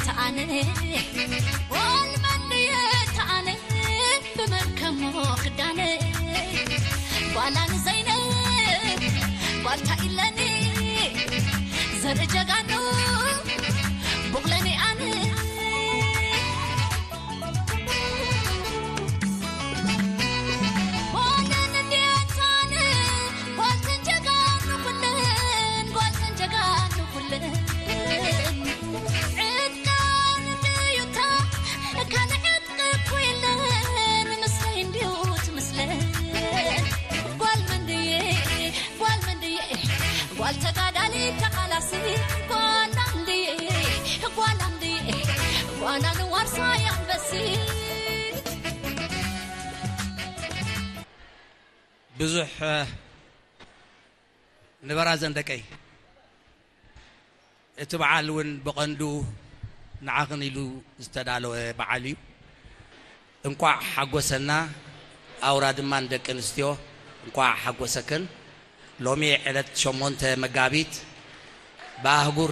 ተኣነ ጓል መንድየ ተኣነ ብመልከሞ ክዳነ ጓላን ዘይነ ጓልታ ኢለኒ ዘርኢ ጀጋኑ ቡቕለኒ ኣነ ጓልን እንድየታነ ጓልተን ጀጋኑ ኩለን ጓልተን ጀጋኑ ኩለን ዕጥቃን እንድዩታ ካልዕ ዕጥቂ እኮ የለን ምስለይ እንድዩ ትምስለን ጓል መንድየ ጓል መንድየ ጓል ተጋዳሊ ተቓላሲ ጓል ኣምድየ ጓል ኣምድየ ጓል ኣንዋርሳይ ኣንበሲ ብዙሕ ንበራ ዘን ደቀይ እቲ በዓል እውን ብቐንዱ ንዓኽን ኢሉ ዝተዳለወ በዓል እዩ። እንቋዕ ሓጎሰና ኣውራ ድማ ንደቂ ኣንስትዮ እንቋዕ ሓጎሰክን። ሎሚ ዕለት ሸሞንተ መጋቢት ብኣህጉር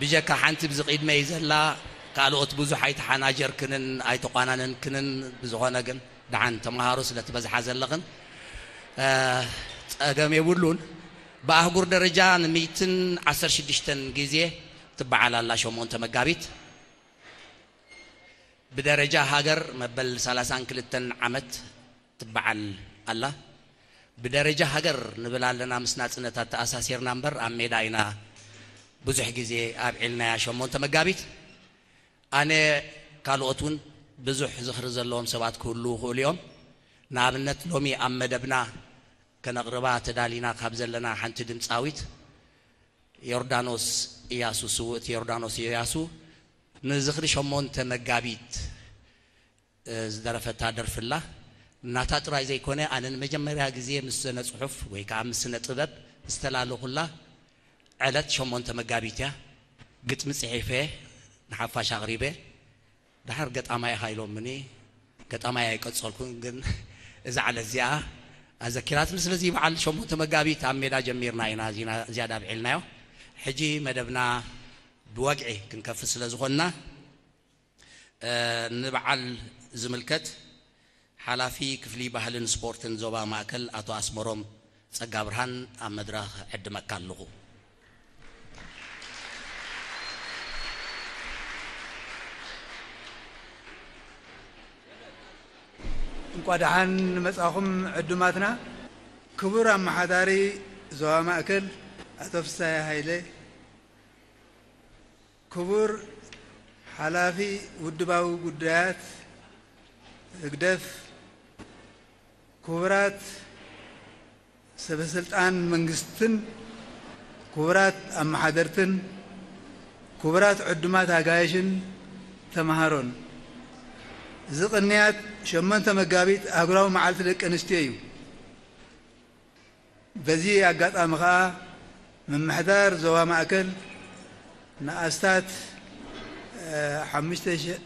ብጀካ ሓንቲ ብዚ ቂድመይ ዘላ ካልኦት ብዙሕ ኣይተሓናጀርክንን ኣይተቋናነንክንን ብዝኾነ ግን ደሓን ተምሃሮ ስለ ትበዝሓ ዘለኽን ጸገም የብሉን። ብኣህጉር ደረጃ ንሚእትን ዓሰርተ ሽዱሽተን ግዜ ትበዓል ኣላ ሸሞንተ መጋቢት። ብደረጃ ሃገር መበል ሰላሳን ክልተን ዓመት ትበዓል ኣላ። ብደረጃ ሃገር ንብል ኣለና ምስ ናጽነት ኣተኣሳሲርና እምበር ኣብ ሜዳ ኢና ብዙሕ ግዜ ኣብዒልናያ ሸሞንተ መጋቢት። ኣነ ካልኦት እውን ብዙሕ ዝኽሪ ዘለዎም ሰባት ክህልዉ ይኽእሉ እዮም። ንኣብነት ሎሚ ኣብ መደብና ከነቕርባ ተዳሊና ካብ ዘለና ሓንቲ ድምፃዊት ዮርዳኖስ እያሱ ስውእቲ ዮርዳኖስ እያሱ ንዝኽሪ ሸሞንተ መጋቢት ዝደረፈታ ደርፊ ኣላ። ናታ ጥራይ ዘይኮነ ኣነ ንመጀመርያ ግዜ ምስ ስነ ፅሑፍ ወይ ከዓ ምስ ስነ ጥበብ ዝተላለኹላ ዕለት ሸሞንተ መጋቢት እያ። ግጥሚ ፅሒፈ ንሓፋሽ ኣቕሪበ ድሓር ገጣማይ ኢኻ ኢሎምኒ። ገጣማይ ኣይቀጸልኩን ግን እዛ ዕለት እዚኣ ኣዘኪራትኒ። ስለዚ በዓል ሸሞንተ መጋቢት ኣብ ሜዳ ጀሚርና ኢና ዝያዳ ኣብዒልናዮ። ሕጂ መደብና ብወግዒ ክንከፍት ስለ ዝኾንና ንበዓል ዝምልከት ሓላፊ ክፍሊ ባህልን ስፖርትን ዞባ ማእከል ኣቶ ኣስመሮም ጸጋብርሃን ኣብ መድረኽ ዕድመካ ኣለኹ። እንኳ ደሓን መጻኹም ዕዱማትና። ክቡር ኣመሓዳሪ ዞባ ማእከል ኣቶ ፍሳየ ሃይለ፣ ክቡር ሓላፊ ውድባዊ ጉዳያት ህግደፍ፣ ክቡራት ሰበስልጣን መንግስትን ክቡራት ኣመሓደርትን ክቡራት ዕዱማት ኣጋይሽን ተምሃሮን፣ እዚ ቅንያት ሸሞንተ መጋቢት ኣህጉራዊ መዓልቲ ደቂ ኣንስትዮ እዩ። በዚ ኣጋጣሚ ከኣ ምምሕዳር ዞባ ማእከል ንኣስታት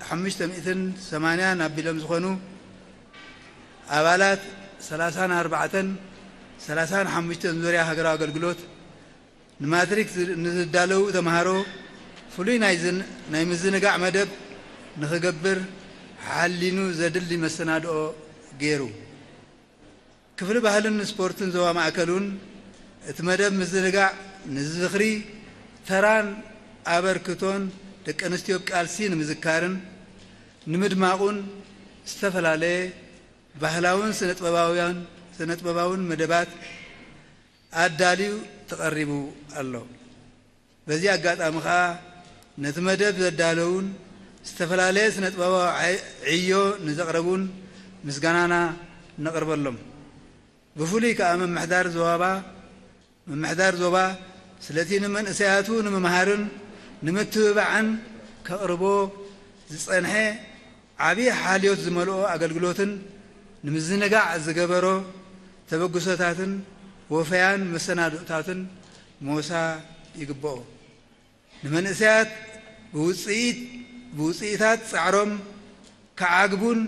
ሓሙሽተ ሚእትን ሰማንያን ኣቢሎም ዝኾኑ ኣባላት ሰላሳን ኣርባዕተን ሰላሳን ሓሙሽተን ዙርያ ሃገራዊ ኣገልግሎት ንማትሪክ ንዝዳለዉ ተምሃሮ ፍሉይ ናይ ምዝንጋዕ መደብ ንኽገብር ሓሊኑ ዘድሊ መሰናድኦ ገይሩ። ክፍሊ ባህልን ስፖርትን ዞባ ማእከል እውን እቲ መደብ ምዝንጋዕ ንዝኽሪ ተራን ኣበርክቶን ደቂ ኣንስትዮ ብቃልሲ ንምዝካርን ንምድማቑን ዝተፈላለየ ባህላውን ስነ ጥበባውን መደባት ኣዳልዩ ተቐሪቡ ኣሎ። በዚ ኣጋጣሚ ከኣ ነቲ መደብ ዘዳለዉን ዝተፈላለየ ስነ ጥበባዊ ዕዮ ንዘቕረቡን ምስጋናና ነቕርበሎም። ብፍሉይ ከኣ ምምሕዳር ዞባ ምምሕዳር ዞባ ስለቲ ንመንእሰያቱ ንምምሃርን ንምትብባዕን ከቕርቦ ዝጸንሐ ዓቢ ሓልዮት ዝመልኦ ኣገልግሎትን ንምዝንጋዕ ዝገበሮ ተበግሶታትን ወፈያን መሰናድኦታትን ሞሳ ይግብኦ። ንመንእሰያት ብውጽኢት ብውጽኢታት ጻዕሮም ክዓግቡን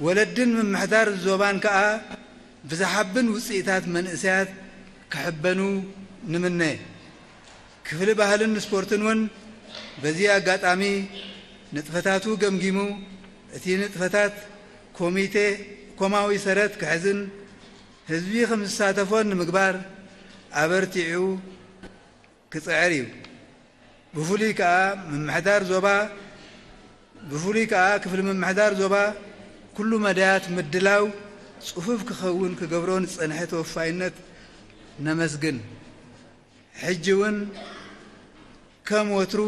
ወለድን ምምሕዳር ዞባን ከኣ ብዝሓብን ውጽኢታት መንእሰያት ክሕበኑ ንምነ። ክፍሊ ባህልን ስፖርትን እውን በዚ ኣጋጣሚ ንጥፈታቱ ገምጊሙ፣ እቲ ንጥፈታት ኮሚቴ ኮማዊ ሰረት ክሕዝን ህዝቢ ከም ዝሳተፎን ንምግባር ኣበርቲዑ ክጽዕር እዩ። ብፍሉይ ከኣ ምምሕዳር ዞባ ብፍሉይ ከኣ ክፍሊ ምምሕዳር ዞባ ኩሉ መዳያት ምድላው ጽፉፍ ክኸውን ክገብሮ ንጸንሐ ተወፋይነት ነመስግን። ሕጂ እውን ከም ወትሩ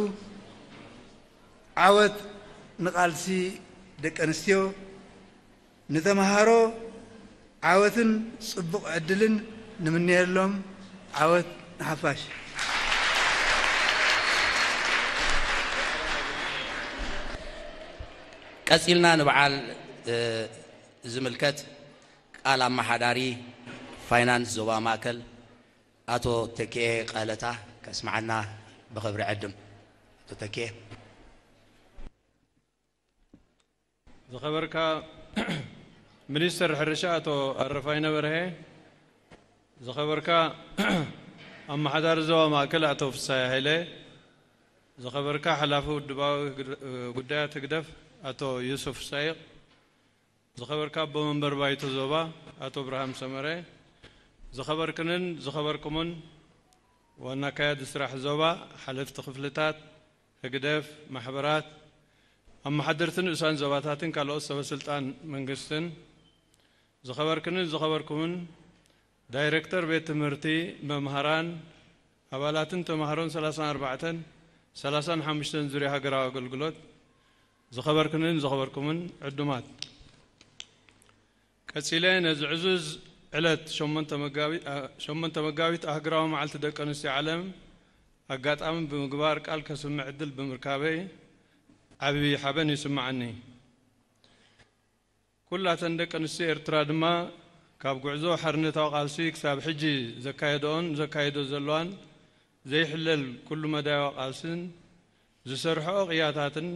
ዓወት ንቓልሲ ደቂ ኣንስትዮ፣ ንተምሃሮ ዓወትን ጽቡቕ ዕድልን ንምነየሎም። ዓወት ንሓፋሽ። ቀጺልና ንበዓል ዝምልከት ቃል ኣመሓዳሪ ፋይናንስ ዞባ ማእከል ኣቶ ተኪኤ ቀለታ ከስምዓና ብኽብሪ ዕድም። ኣቶ ተኪኤ። ዝኸበርካ ሚኒስትር ሕርሻ ኣቶ ኣረፋይነ በርሀ፣ ዝኸበርካ ኣመሓዳሪ ዞባ ማእከል ኣቶ ፍሳይ ሃይለ፣ ዝኸበርካ ሓላፊ ውድባዊ ጉዳያት ህግደፍ ኣቶ ዩሱፍ ሳይቕ፣ ዝኸበርካ ኣቦ መንበር ባይቶ ዞባ ኣቶ ብርሃም ሰመረ፣ ዝኸበርክንን ዝኸበርኩምን ዋና ኣካያዲ ስራሕ ዞባ፣ ሓለፍቲ ክፍልታት፣ ህግደፍ፣ ማሕበራት፣ ኣመሓደርቲ ንኡሳን ዞባታትን ካልኦት ሰበ ስልጣን መንግስትን፣ ዝኸበርክንን ዝኸበርኩምን ዳይረክተር ቤት ትምህርቲ፣ መምሃራን፣ ኣባላትን ተምሃሮን ሰላሳን ኣርባዕተን ሰላሳን ሓሙሽተን ዙርያ ሃገራዊ ኣገልግሎት፣ ዝኸበርክንን ዝኸበርኩምን ዕዱማት፣ ቀጺለ ነዚ ዕዙዝ ዕለት ሸሞንተ መጋቢት ኣህግራዊ መዓልቲ ደቂ ኣንስትዮ ዓለም ኣጋጣሚ ብምግባር ቃል ከስምዕ ዕድል ብምርካበይ ዓቢ ሓበን ይስምዓኒ። ኩላተን ደቂ ኣንስትዮ ኤርትራ ድማ ካብ ጉዕዞ ሓርነታዊ ቃልሲ ክሳብ ሕጂ ዘካየደኦን ዘካይዶ ዘለዋን ዘይሕለል ኩሉ መዳያዊ ቃልስን ዝሰርሕኦ ቅያታትን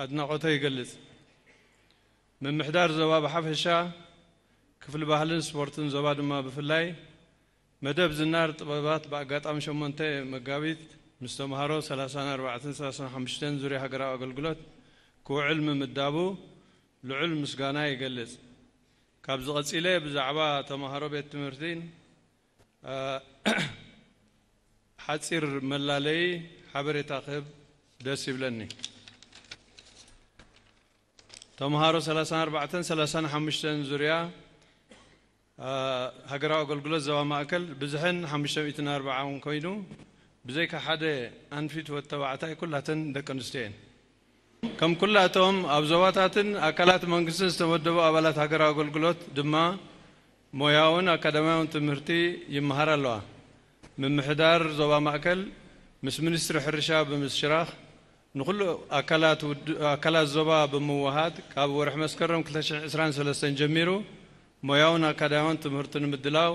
ኣድናቖተይ ይገልጽ። ምምሕዳር ዞባ ብሓፈሻ፣ ክፍሊ ባህልን ስፖርትን ዞባ ድማ ብፍላይ፣ መደብ ዝናር ጥበባት ብኣጋጣሚ ሸሞንተ መጋቢት ምስ ተምሃሮ ሰላሳን ኣርባዕተን ሰላሳን ሓሙሽተን ዙርያ ሃገራዊ ኣገልግሎት ክውዕል ምምዳቡ ልዑል ምስጋና ይገልጽ። ካብዚ ቀጺለ ብዛዕባ ተምሃሮ ቤት ትምህርቲን ሓጺር መላለዪ ሓበሬታ ክህብ ደስ ይብለኒ። ተምሃሮ ሰላሳን ኣርባዕተን ሰላሳን ሓሙሽተን ዙርያ ሃገራዊ ኣገልግሎት ዞባ ማእከል ብዝሐን ሓሙሽተ ሚእትን ኣርባዓን ኮይኑ፣ ብዘይካ ሓደ ኣንፊት ወዲ ተባዕታይ ኩላተን ደቂ ኣንስትዮ እየን። ከም ኩላቶም ኣብ ዞባታትን ኣካላት መንግስትን ዝተመደቡ ኣባላት ሃገራዊ ኣገልግሎት ድማ ሞያውን ኣካዳሚያውን ትምህርቲ ይመሃራ ኣለዋ። ምምሕዳር ዞባ ማእከል ምስ ሚኒስትሪ ሕርሻ ብምሽራኽ ንኹሉ ኣካላት ዞባ ብምውሃድ ካብ ወርሒ መስከረም ክልተ ሽሕን ዕስራን ሰለስተን ጀሚሩ ሞያውን ኣካዳሚያውን ትምህርቲ ንምድላው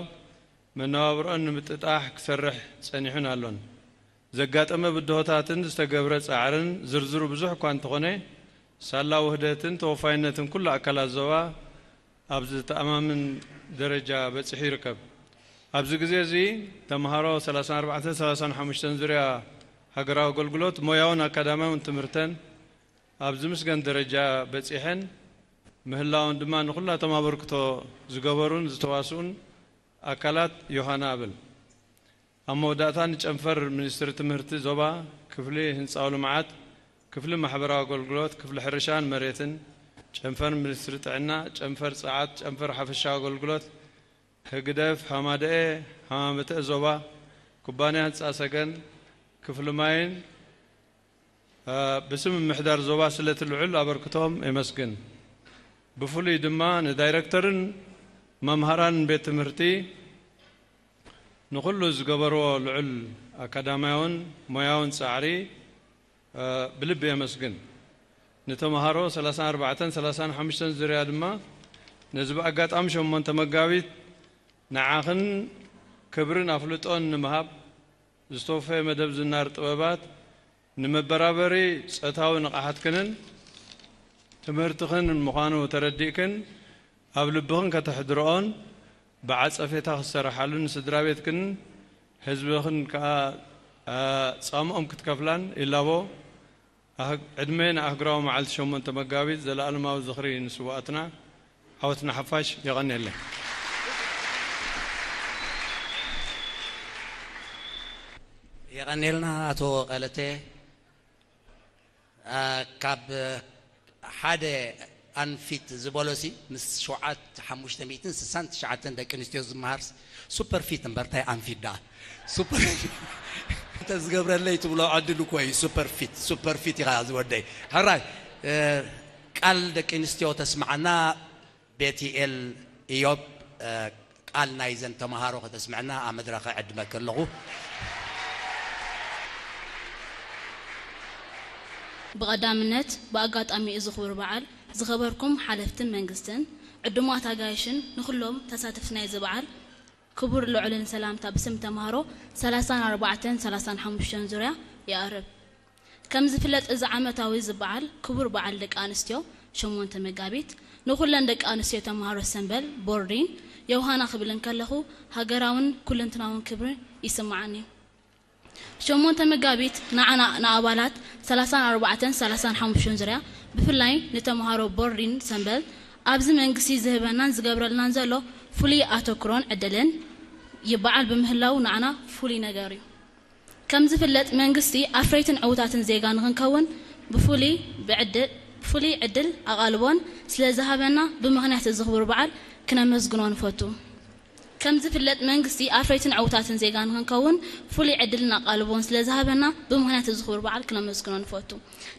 መነባብርኦን ንምጥጣሕ ክሰርሕ ጸኒሑን ኣሎን። ዘጋጠመ ብድሆታትን ዝተገብረ ጻዕርን ዝርዝሩ ብዙሕ እኳ እንተኾነ፣ ሳላ ውህደትን ተወፋይነትን ኩሉ ኣካላት ዞባ ኣብ ዘተኣማምን ደረጃ በጺሑ ይርከብ። ኣብዚ ግዜ እዚ ተምሃሮ ሰላሳን ኣርባዕተን ሰላሳን ሓሙሽተን ዙርያ ሃገራዊ ኣገልግሎት ሞያውን ኣካዳሚያውን ትምህርተን ኣብ ዝምስገን ደረጃ በጺሐን ምህላወን ድማ ንኹላቶም ኣበርክቶ ዝገበሩን ዝተዋስኡን ኣካላት ዮሃና እብል። ኣብ መወዳእታ ንጨንፈር ሚኒስትሪ ትምህርቲ ዞባ፣ ክፍሊ ህንጻዊ ልምዓት፣ ክፍሊ ማሕበራዊ ኣገልግሎት፣ ክፍሊ ሕርሻን መሬትን፣ ጨንፈር ሚኒስትሪ ጥዕና፣ ጨንፈር ጸዓት፣ ጨንፈር ሓፈሻዊ ኣገልግሎት፣ ህግደፍ፣ ሃማደኤ፣ ሃማመተኤ ዞባ፣ ኩባንያ ህንጻ ሰገን፣ ክፍሊ ማይን፣ ብስም ምምሕዳር ዞባ ስለቲ ልዑል ኣበርክቶም የመስግን። ብፍሉይ ድማ ንዳይረክተርን መምሃራንን ቤት ትምህርቲ ንኹሉ ዝገበርዎ ልዑል ኣካዳሚያውን ሞያውን ጻዕሪ ብልቢ የመስግን። ንተምሃሮ ሰላሳን ኣርባዕተን ሰላሳን ሓሙሽተን ዙርያ ድማ ነዚ ብኣጋጣሚ ሸሞንተ መጋቢት ንዓኽን ክብርን ኣፍልጦን ንምሃብ ዝተወፈየ መደብ ዝናር ጥበባት ንመበራበሪ ጾታዊ ንቕሓትክንን ትምህርትኽን ምዃኑ ተረዲእክን ኣብ ልብኽን ከተሕድርኦን ብዓጸፌታ ክትሰርሓሉን ንስድራ ቤትክንን ህዝብኽን ከኣ ጻምኦም ክትከፍላን ይላቦ። ዕድመ ንኣህጉራዊ መዓልቲ ሸሞንተ መጋቢት። ዘለኣለማዊ ዝኽሪ ንስውኣትና። ዓወት ንሓፋሽ። የቐንየለይ። የቐንየልና ኣቶ ቀለተ። ካብ ሓደ ኣንፊት ዝበሎሲ ምስ ሸውዓተ ሓሙሽተ ሚእትን ስሳን ትሽዓተን ደቂ ኣንስትዮ ዝመሃር ሱፐር ፊት እምበር እንታይ ኣንፊት ደኣ ሱፐር ፊት እንተ ዝገብረለይ ትብሎ ዕድል እኮ እዩ። ሱፐር ፊት ሱፐር ፊት ኢኻ ዝወደይ። ሕራይ ቃል ደቂ ኣንስትዮ ተስምዓና። ቤቲኤል ኢዮብ ቃል ናይዘን ተምሃሮ ከተስምዐና ኣብ መድረኸ ዕድመኪ ኣለኹ። ብቐዳምነት ብኣጋጣሚ እዚ ክቡር በዓል ዝኸበርኩም ሓለፍትን መንግስትን ዕዱማት ኣጋይሽን ንኹሎም ተሳተፍቲ ናይዚ በዓል ክቡር ልዑልን ሰላምታ ብስም ተምሃሮ ሰላሳን ኣርባዕተን ሰላሳን ሓሙሽተን ዙርያ ይቐርብ። ከም ዝፍለጥ እዚ ዓመታዊ እዚ በዓል ክቡር በዓል ደቂ ኣንስትዮ ሸሞንተ መጋቢት ንኹለን ደቂ ኣንስትዮ ተምሃሮ ሰምበል ቦርዲን የውሃና ክብል እንከለኹ ሃገራውን ኩለንትናውን ክብሪ ይስምዓኒ። ሸሞንተ መጋቢት ንዓና ንኣባላት ሰላሳን ኣርባዕተን ሰላሳን ሓሙሽተን ዙርያ ብፍላይ ንተምሃሮ ቦርዲን ሰምበል ኣብዚ መንግስቲ ዝህበናን ዝገብረልናን ዘሎ ፍሉይ ኣተኩሮን ዕድልን ይበዓል ብምህላው ንዓና ፍሉይ ነገር እዩ። ከም ዝፍለጥ መንግስቲ ኣፍረይትን ዕውታትን ዜጋ ንኽንከውን ብፍሉይ ብዕድል ብፍሉይ ዕድል ኣቓልቦን ስለ ዝሃበና ብምኽንያት እዚ ክቡር በዓል ክነመስግኖ ንፈቱ። ከም ዝፍለጥ መንግስቲ ኣፍረይትን ዕውታትን ዜጋ ንኽንከውን ፍሉይ ዕድልን ኣቓልቦን ስለ ዝሃበና ብምኽንያት እዚ ክቡር በዓል ክነመስግኖ ንፈቱ።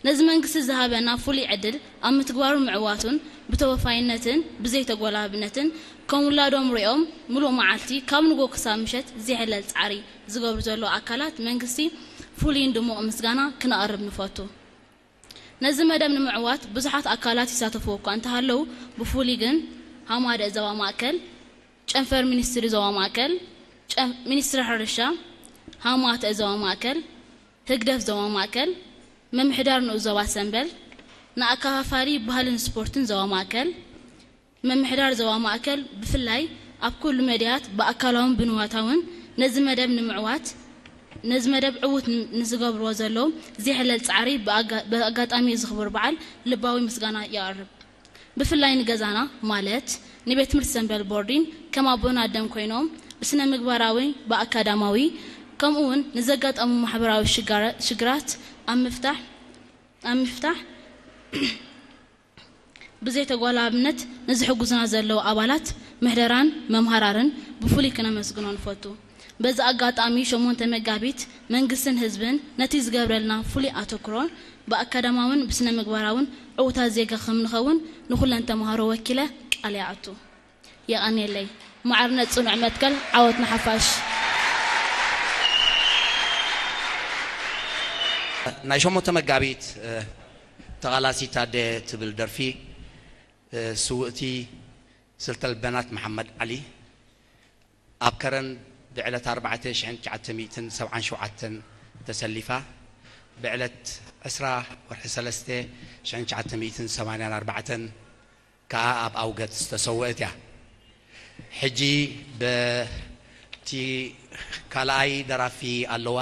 ነዚ መንግስቲ ዝሃበና ፍሉይ ዕድል ኣብ ምትግባሩ ምዕዋቱን ብተወፋይነትን ብዘይተጎላብነትን ከም ውላዶም ሪኦም ምሉእ መዓልቲ ካብ ንግሆ ክሳብ ምሸት ዘይሕለል ፃዕሪ ዝገብሩ ዘለዉ ኣካላት መንግስቲ ፍሉይን ድሙቕ ምስጋና ክነቕርብ ንፈቱ። ነዚ መደብ ንምዕዋት ብዙሓት ኣካላት ይሳተፉ እኳ እንተሃለዉ ብፍሉይ ግን ሃማደእ ዞባ ማእከል፣ ጨንፈር ሚኒስትሪ ዞባ ማእከል፣ ሚኒስትሪ ሕርሻ፣ ሃማተእ ዞባ ማእከል፣ ህግደፍ ዞባ ማእከል፣ ምምሕዳር ንኡስ ዞባ ሰምበል፣ ንኣከፋፋሊ ባህልን ስፖርትን ዞባ ማእከል፣ ምምሕዳር ዞባ ማእከል ብፍላይ ኣብ ኩሉ መዳያት ብኣካላውን ብንዋታውን ነዚ መደብ ንምዕዋት ነዚ መደብ ዕዉት ንዝገብርዎ ዘለዉ ዘይሕለል ጻዕሪ ብኣጋጣሚ እዚ ክቡር በዓል ልባዊ ምስጋና የቕርብ። ብፍላይ ንገዛና ማለት ንቤት ትምህርቲ ሰምበል ቦርዲን ከም ኣቦን ኣደን ኮይኖም ብስነ ምግባራዊ ብኣካዳማዊ ከምኡ እውን ንዘጋጠሙ ማሕበራዊ ሽግራት ኣብ ምፍታሕ ኣብ ምፍታሕ ብዘይ ተጓላብነት ንዝሕጉዙና ዘለዉ ኣባላት ምሕደራን መምሃራርን ብፍሉይ ክነመስግኖ ንፈቱ። በዚ ኣጋጣሚ ሸሞንተ መጋቢት መንግስትን ህዝብን ነቲ ዝገብረልና ፍሉይ ኣተኩሮን ብኣካዳማውን ብስነ ምግባራውን ዕዉታት ዜጋ ከም ንኸውን ንኹለን ተምሃሮ ወኪለ ቃል ይኣቱ። የቐንየለይ። ማዕርነት ጽኑዕ መትከል ዓወት ንሓፋሽ። ናይ ሸሞንተ መጋቢት ተቓላሲት ኣደ ትብል ደርፊ ስውእቲ ስልተልበናት መሓመድ ዓሊ ኣብ ከረን ብዕለት ኣርባዕተ ሽሕን ትሽዓተ ሚእትን ሰብዓን ሸውዓተን ተሰሊፋ ብዕለት ዕስራ ወርሒ ሰለስተ ሽሕን ትሽዓተ ሚእትን ሰማንያን ኣርባዕተን ከኣ ኣብ ኣውገት ዝተሰወእት እያ። ሕጂ በቲ ካልኣይ ደራፊ ኣለዋ።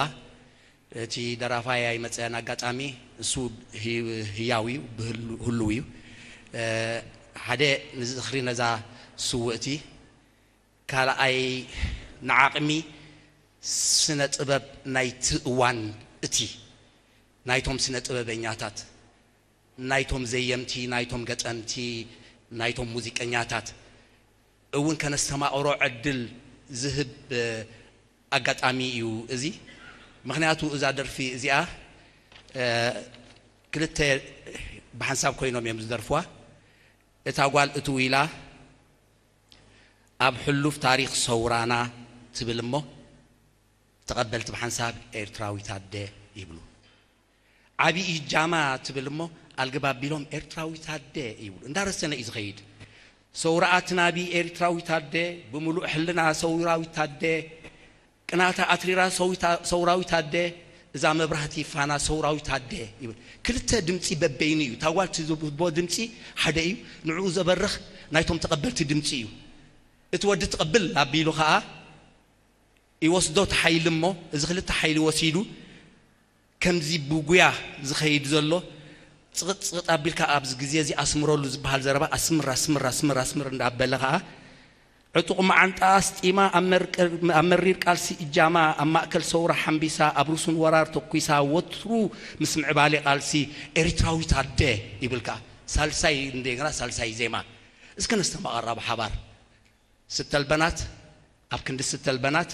እቲ ደራፋይ ኣይመጸን ኣጋጣሚ እሱ ህያው እዩ፣ ህሉው እዩ። ሓደ ንዝኽሪ ነዛ ስውእቲ፣ ካልኣይ ንዓቕሚ ስነ ጥበብ ናይቲ እዋን እቲ ናይቶም ስነ ጥበበኛታት ናይቶም ዘየምቲ፣ ናይቶም ገጠምቲ፣ ናይቶም ሙዚቀኛታት እውን ከነስተማቕሮ ዕድል ዝህብ ኣጋጣሚ እዩ እዚ። ምኽንያቱ እዛ ደርፊ እዚኣ ክልተ ብሓንሳብ ኮይኖም እዮም ዝደርፍዋ። እታ ጓል እትው ኢላ ኣብ ሕሉፍ ታሪኽ ሰውራና ትብል እሞ ተቐበልቲ ብሓንሳብ ኤርትራዊት ኣደ ይብሉ። ዓብዪ ጃማ ትብል እሞ ኣልግብ ኣቢሎም ኤርትራዊት ኣደ ይብሉ። እንዳረሰነ እዩ ዝኸይድ። ሰውራ ኣትናቢ ኤርትራዊት ኣደ፣ ብምሉእ ሕልና ሰውራዊት ኣደ፣ ቅናታ ኣትሪራ ሰውራዊት ኣደ፣ እዛ መብራህቲ ፋና ሰውራዊት ኣደ ይብል። ክልተ ድምፂ በበይኑ እዩ። እታ ጓል ትህቦ ድምፂ ሓደ እዩ። ንዕኡ ዘበርኽ ናይቶም ተቐበልቲ ድምፂ እዩ። እቲ ወዲ ትቕብል ኣቢሉ ኸዓ ይወስዶ እቲ ሓይሊ እሞ፣ እዚ ክልተ ሓይሊ ወሲዱ፣ ከምዚ ብጉያ ዝኸይድ ዘሎ፣ ጽቕጥ ጽቕጥ ኣቢልካ ኣብዚ ግዜ እዚ ኣስምረሉ ዝበሃል ዘረባ ኣስምር፣ ኣስምር፣ ኣስምር፣ ኣስምር እንዳበለ ኸኣ፣ ዕጡቕ መዓንጣ ኣስጢማ፣ ኣብ መርቅ-፣ ኣብ መሪር ቃልሲ እጃማ፣ ኣብ ማእከል ሰውራ ሓምቢሳ፣ ኣብ ርሱን ወራር ተኲሳ፣ ወትሩ ምስ ምዕባሌ ቃልሲ፣ ኤሪትራዊት ኣደ ይብል ከኣ። ሳልሳይ እንደገና ሳልሳይ ዜማ። እስከ ነስተማቐራ ብሓባር። ስተልበናት፣ ኣብ ክንዲ ስተልበናት፣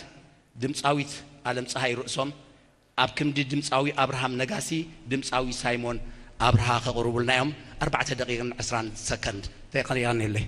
ድምጻዊት ኣለም ጸሃይ ርእሶም፣ ኣብ ክንዲ ድምጻዊ ኣብርሃም ነጋሲ፣ ድምጻዊ ሳይሞን ኣብርሃ ከቕርቡልና እዮም። ኣርባዕተ ደቂቕን ዕስራን ሰከንድ። ተቐኒቐኒለይ።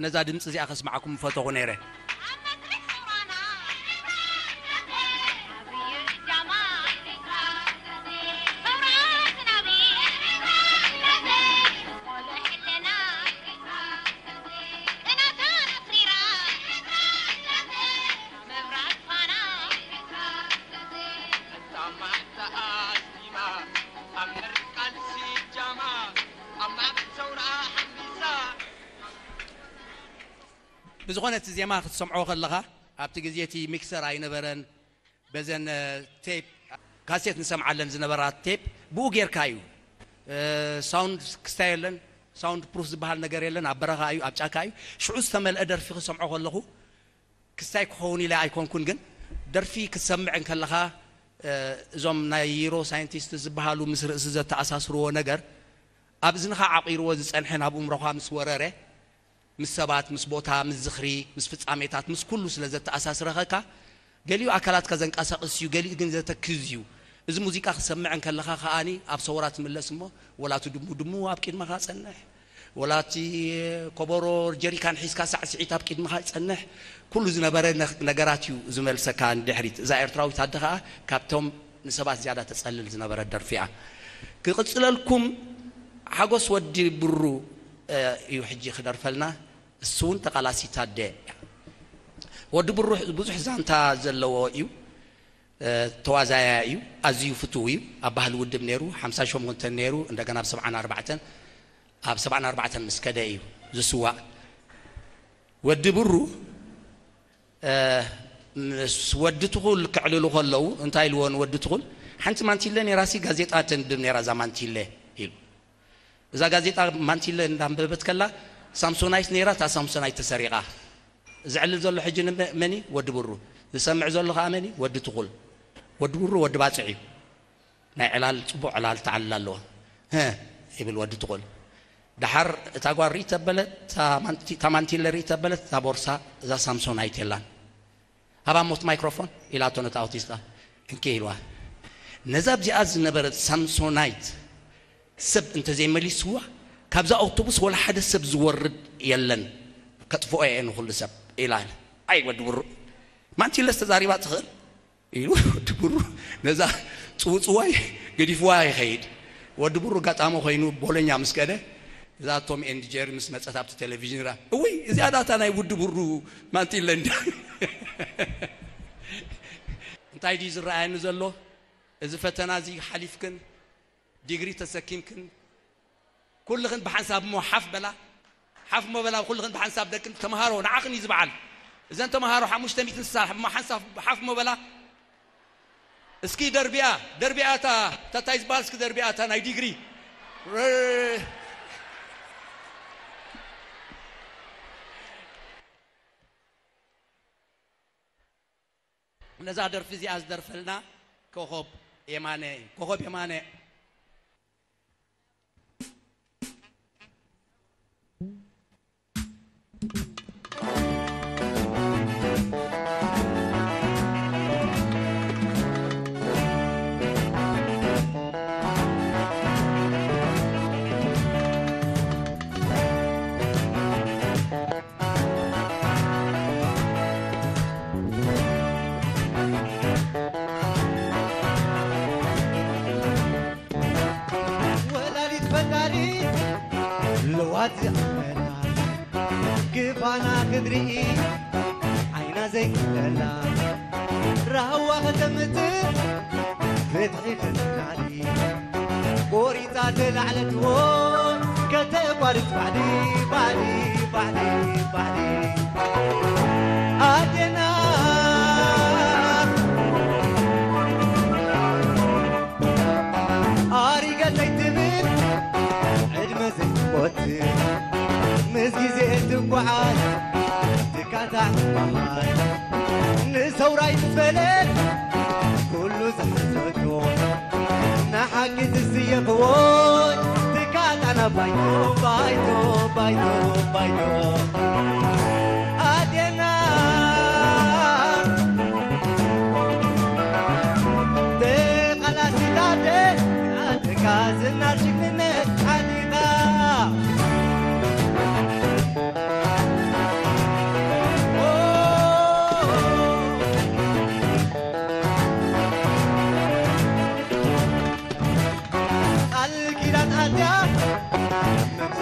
እዛ ድምፂ እዚኣ ከስማዓኩም ምፈተኹ ነይረ። ብዝኾነ እቲ ዜማ ክትሰምዖ ከለኻ፣ ኣብቲ ግዜ እቲ ሚክሰር ኣይነበረን። በዘን ቴፕ፣ ካሴት ንሰምዓለን ዝነበራ ቴፕ ብኡ ጌርካ እዩ። ሳውንድ ክስታይ የለን፣ ሳውንድ ፕሩፍ ዝበሃል ነገር የለን። ኣብ በረኻ እዩ፣ ኣብ ጫካ እዩ። ሽዑ ዝተመልአ ደርፊ ክሰምዖ ከለኹ፣ ክስታይ ክኸውን ኢለ ኣይኮንኩን፣ ግን ደርፊ ክትሰምዕ እንከለኻ፣ እዞም ናይ ዩሮ ሳይንቲስት ዝበሃሉ ምስ ርእሲ ዘተኣሳስርዎ ነገር ኣብ እዝንኻ ዓቒርዎ ዝጸንሐ ናብ እምሮኻ ምስ ወረረ፣ ምስ ሰባት፣ ምስ ቦታ፣ ምስ ዝኽሪ፣ ምስ ፍጻሜታት፣ ምስ ኩሉ ስለ ዘተኣሳስረኸካ፣ ገሊኡ ኣካላትካ ዘንቀሳቕስ እዩ፣ ገሊኡ ግን ዘተክዝ እዩ። እዚ ሙዚቃ ክሰምዕ እንከለኻ ከኣኒ ኣብ ሰውራ ትምለስ እሞ፣ ወላቲ ድሙ ድሙ ኣብ ቅድመኻ ጸንሕ፣ ወላቲ ኮቦሮ ጀሪካን ሒዝካ ሳዕስዒት ኣብ ቅድመኻ ጸንሕ፣ ኩሉ ዝነበረ ነኽ-፣ ነገራት እዩ ዝመልሰካ ንድሕሪት። እዛ ኤርትራዊት ኣደ ከኣ ካብቶም ንሰባት ዝያዳ ተጸልል ዝነበረት ደርፊ እያ። ክቕጽለልኩም፣ ሓጎስ ወዲ ብሩ፣ እ፣ እዩ ሕጂ ክደርፈልና። እሱ እውን ተቓላሲት ኣደ እያ። ወዲ ብሩ ብዙሕ ዛንታ ዘለዎ እዩ። እ፣ ተዋዛያ እዩ። ኣዝዩ ፍቱው እዩ። ኣብ ባህሊ ውድብ ነይሩ፣ ሓምሳ ሸሞንተ ነይሩ፣ እንደገና ኣብ ሰብዓን ኣርባዕተን፣ ኣብ ሰብዓን ኣርባዕተን ምስ ከደ እዩ ዝስዋእ። ወዲ ብሩ፣ እ፣ ምስ ወዲ ትኹል ክዕልሉ ከለዉ እንታይ ኢልዎ ንወዲ ትኹል? "ሓንቲ ማንቲለ ነይራሲ ጋዜጣ ተንብብ ነይራ እዛ ማንቲለ" ኢሉ። እዛ ጋዜጣ ማንቲለ እንዳንበበት ከላ ሳምሶናይት ነይራ፣ እታ ሳምሶናይት ተሰሪቓ። ዘዕልል ዘሎ ሕጂ ንመ-፣ መን እዩ? ወዲ ብሩ። ዝሰምዕ ዘሎ ከኣ መን እዩ? ወዲ ትኹል። ወዲ ብሩ ወዲ ባጽዕ እዩ። ናይ ዕላል፣ ጽቡቕ ዕላል ተዓልል ኣለዎ። "ህእ" ይብል ወዲ ትኹል። ደሓር እታ ጓል ርኢ ተበለት፣ እታ ማንቲ-፣ እታ ማንቲለ ርኢ ተበለት፣ እታ ቦርሳ፣ እዛ ሳምሶናይት የላን። "ሃባ ሞት ማይክሮፎን?" ኢላቶ ነታ ኣውቲስታ። "እንኪ" ኢልዋ። ነዛ ኣብዚኣ ዝነበረት ሳምሶናይት ሰብ እንተዘይመሊስዋ፣ ካብዛ ኣውቶቡስ ወላ ሓደ ሰብ ዝወርድ የለን፣ ከጥፍኦ እየ ንኹሉ ሰብ ኢላ። ኣይ ወዲ ብሩ፣ ማንቲለስ ተዛሪባ ትኽእል ኢሉ ወዲ ብሩ ነዛ ጽውጽዋይ ገዲፍዋ ይኸይድ። ወዲ ብሩ ኣጋጣሚ ኮይኑ ቦሎኛ ምስ ከደ፣ እዛ ቶም ኤንድ ጀሪ ምስ መጸት ኣብቲ ቴሌቪዥን ራ፣ "እውይ፣ እዚኣ ዳታ ናይ ውዲ ብሩ ማንቲለ እንዳ" እንታይ ድዩ ዝረኣየኒ ዘሎ? እዚ ፈተና እዚ ሓሊፍክን፣ ዲግሪ ተሰኪምክን፣ ኩልኽን ብሓንሳብ እሞ ሓፍ በላ፣ ሓፍ እሞ በላ፣ ኩልኽን ብሓንሳብ ደቅን ተምሃሮ፣ ንዓኽን እዩ ዝበዓል። እዘን ተምሃሮ ሓሙሽተ ሚእቲ ንሳ እሞ ሓንሳብ ሓፍ እሞ በላ። እስኪ ደርቢያ፣ ደርቢያ እታ፣ እታ እንታይ ዝበሃል እስኪ ደርቢያ እታ ናይ ዲግሪ። ነዛ ደርፊ እዚኣ ዝደርፈልና ኮኾብ የማነ እዩ። ኮኾብ የማነ። ወላዲት ፈጣሪ ለዋቲ ኣመና ግፋና ክንርኢ ዓይና ዘይክለላ ራህዋ ከተምጽእ ፍትሒ ከተላሊ ቆሪጻ ተላዕለትዎ ከተቋርጽ ባዕዲ ባዕዲ ባዕዲ ባዕዲ ኣዴና ኣሪገተይ ትብል ዕድመ ዘይትቆጽር ምስ ግዜ ትጓዓዝ ትካታዕ ትበሃል ንሰውራይ ምስ በለት ኩሉ ዝሓሰቶ ንሓቂ ዝስየኽዎ ትካታዕና ባይቶ ባይቶ ባይቶ ባይቶ ኣዴና ተቓላሲት ኣዴ ኣትካ ዝናር ጅግንነት ሓሊኻ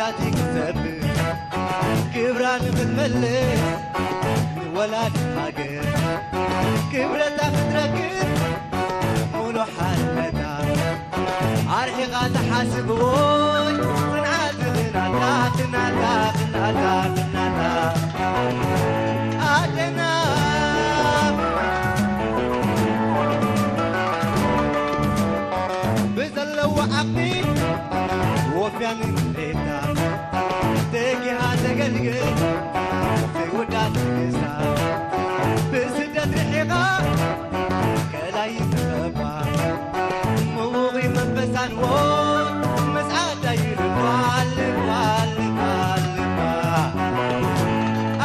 ኣቲ ክትሰብር ክብራ ንኽትመልስ ንወላዲት ሃገር ክብረታ ክትረክብ ሙሉ ሓልነታ ኣርሒቓ ትሓስብዎ ጽንዓት ናታ ናታ ናታ ናታ ኣደና ብዘለዎ ዓቕሚ ወፍያ ንድሌታ ተጊሃ ተገልግል ዘይውዳእ ትዕግስታ ብስደት ርሒቓ ከላይ ዝኸባ ምውቕ መንፈሳን ዎ ምስዓዳ ይልባ ልባ ልባ ልባ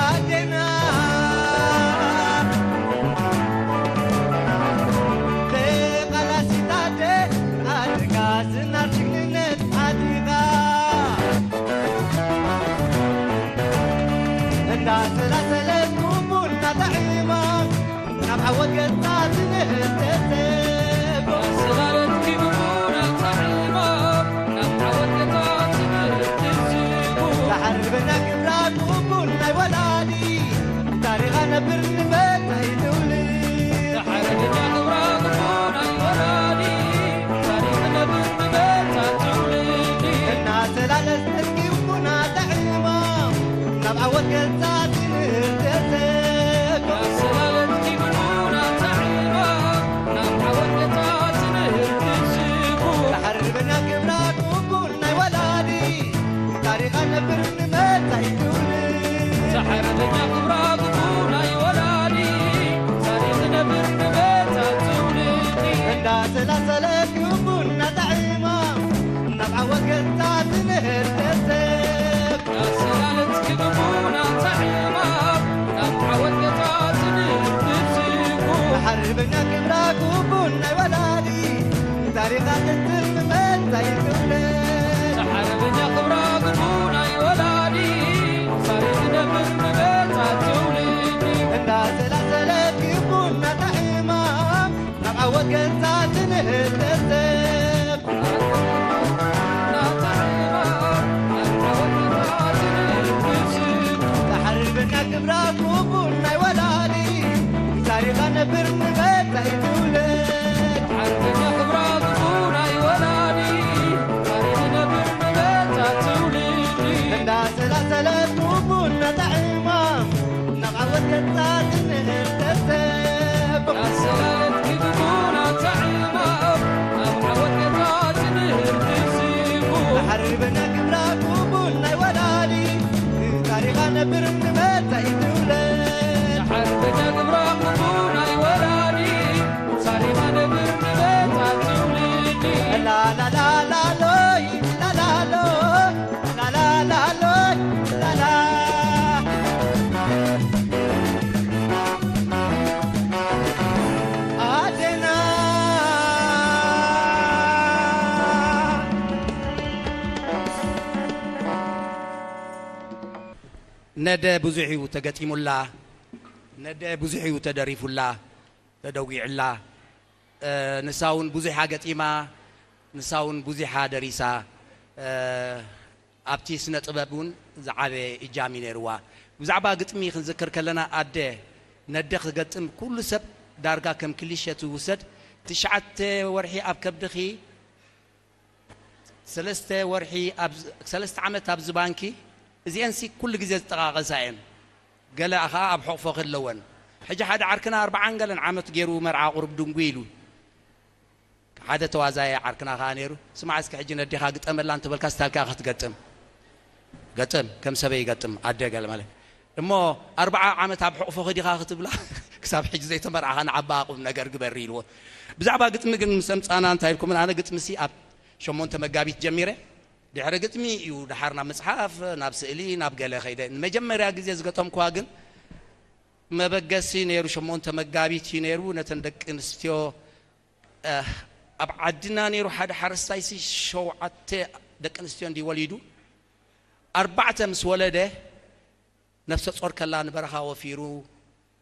ኣዴና ተቓላሲት ኣደ ኣድካ ዝናር ጅግንነት ኣዲኻ እንዳሰላሰለት ቡና ጣዒማ ናብ ዓወት ገጻ ትንህተተ ኣሰላለትኪ ብቡና ጣዒማ ናብ ዓወት ገጻ ትንህተተ ተሓርበና ክብራ ቡን ናይ ወላዲ ታሪኻ ነብር ንመጻኢ ትውልድ ተሓርበና ክብራ ቡን ናይ ወላዲ ታሪኻ ነብር ንመጻኢ ትውልድ እናተላለስ ተርኪቡና ጣዒማ ናብ ዓወት ገጻ ትንህተተ ኣሰላለትኪ ብቡና ጣዒማ ናብ ዓወት ገጻ ትንህተተ ተሓርበና ክብራ ቡን ናይ ወላዲ ታሪኻ ነብር ንመጻኢ ትውልድ ሓርበኛ ክብራ ግቡ ናይ ወላዲ ታሪኽ ነብር ንመጻኢ ትውልዲ እንዳሰላሰለት ግቡ እናጣዕማ ናብ ዓወት ገጻ ትንህር ተሰብ ኣሰላለትኪ ግቡ ናጣዕማ ናብ ዓወት ገጻ ትንህር ተስቡ ሓርበኛ ክብራ ግቡ ናይ ወላዲ ታሪኻ ክትትል ንመጻኢ ትውልድ ሓርበኛ ክብራ ግቡ ናይ ወላዲ ታሪኽ ነብር ንመጻኢ ትውልድ እንዳሰላሰለት ግቡ እናጣዕማ ናብ ዓወት ገጻ ትንህር ተሰብ ሓርበኛ ክብራ ግቡ ናይ ወላዲ ታሪኻ ነብር ንመጻኢ ትውልድ ሓርበኛ ክብራ ግቡ ናይ ወላዲ ታሪኽ ነብር ንመጻኢ ትውልድ እንዳሰላሰለት ግቡ እናጣዕማ ናብ ዓወት ገጻ ትንህር ተሰብ ኣሰላለትኪ ግቡ ናጣዕማ ናብ ዓወት ገጻ ትንህር ተስቡ ሓርበኛ ክብራ ግቡ ናይ ወላዲ ታሪኻ ነብር ንመጻኢ ትውልድ ሓርበኛ ክብራ ግቡ ናይ ወላዲ ታሪኻ ነብር ንመጻኢ ትውልዲ ላላላላሎይ ላላሎ ላላላሎይ ላላ ኣዴና ነደ ብዙሕ እዩ ተገጢሙላ፣ ነደ ብዙሕ እዩ ተደሪፉላ፣ ተደዊዑላ። እ፣ ንሳ እውን ብዙሓ ገጢማ፣ ንሳ እውን ብዙሓ ደሪሳ። እ፣ ኣብቲ ስነ ጥበብ እውን ዝዓበየ እጃም እዩ ነይርዋ። ብዛዕባ ግጥሚ ክንዝክር ከለና ኣደ ነደ ክገጥም ኩሉ ሰብ ዳርጋ ከም ክሊሸ ትውሰድ። ትሽዓተ ወርሒ ኣብ ከብድኺ ሰለስተ ወርሒ ኣብ ሰለስተ ዓመት ኣብዚ ባንኪ እዚአንሲ ኩሉ ግዜ ዝጠቃቀሳ እየን። ገለ ከዓ ኣብ ሕቕፎ ከለወን ሕጂ ሓደ ዓርክና ኣርባዓን ገለን ዓመት ገይሩ መርዓ ቁሩብ ድንጉ ኢሉ ሓደ ተዋዛየ ዓርክና ከዓ ነይሩ ስማዕ እስኪ ሕጂ ነዴኻ ግጠመላ እንተበልካ ስታልካ ክትገጥም ገጥም ከም ሰበይ ይገጥም ኣደ ገለ ማለት እሞ ኣርባዓ ዓመት ኣብ ሕቕፎ ከዲኻ ክትብላ ክሳብ ሕጂ ዘይተመርዓኻ ንዓባ ቁም ነገር ግበሪ ኢልዎ። ብዛዕባ ግጥሚ ግን ምስ ኣምጻና እንታይ ኢልኩም ኣነ ግጥሚ ሲ ኣብ ሸሞንተ መጋቢት ጀሚረ ድሕሪ ግጥሚ እዩ ድሓር ናብ መጽሓፍ ናብ ስእሊ ናብ ገለ ከይደ ንመጀመርያ ግዜ ዝገጠምኩዋ ግን መበገሲ ነይሩ ሸሞንተ መጋቢት እዩ ነይሩ ነተን ደቂ ኣንስትዮ ኣብ ዓድና ነይሩ ሓደ ሓረስታይ ሲ ሸውዓተ ደቂ ኣንስትዮ እንዲ ወሊዱ ኣርባዕተ ምስ ወለደ ነፍሰ ጾር ከላ ንበረኻ ወፊሩ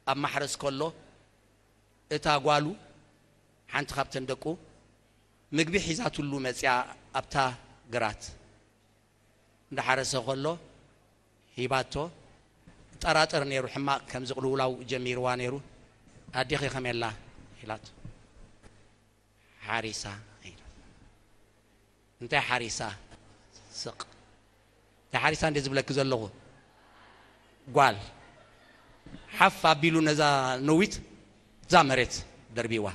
ኣብ ማሕረስ ከሎ እታ ጓሉ ሓንቲ ካብተን ደቁ ምግቢ ሒዛትሉ መጽያ ኣብታ ግራት እንዳሓረሰ ከሎ ሂባቶ። ጠራጠር ነይሩ፣ ሕማቕ ከም ዝቕልውላው ጀሚርዋ ነይሩ። ኣዴኺ ከመይ ኣላ ኢላቶ። ሓሪሳ ኢላ። እንታይ ሓሪሳ? ስቕ። እንታይ ሓሪሳ እንደ ዝብለኪ ዘለኹ? ጓል። ሓፍ ኣቢሉ ነዛ ነዊት እዛ መሬት ደርቢዋ።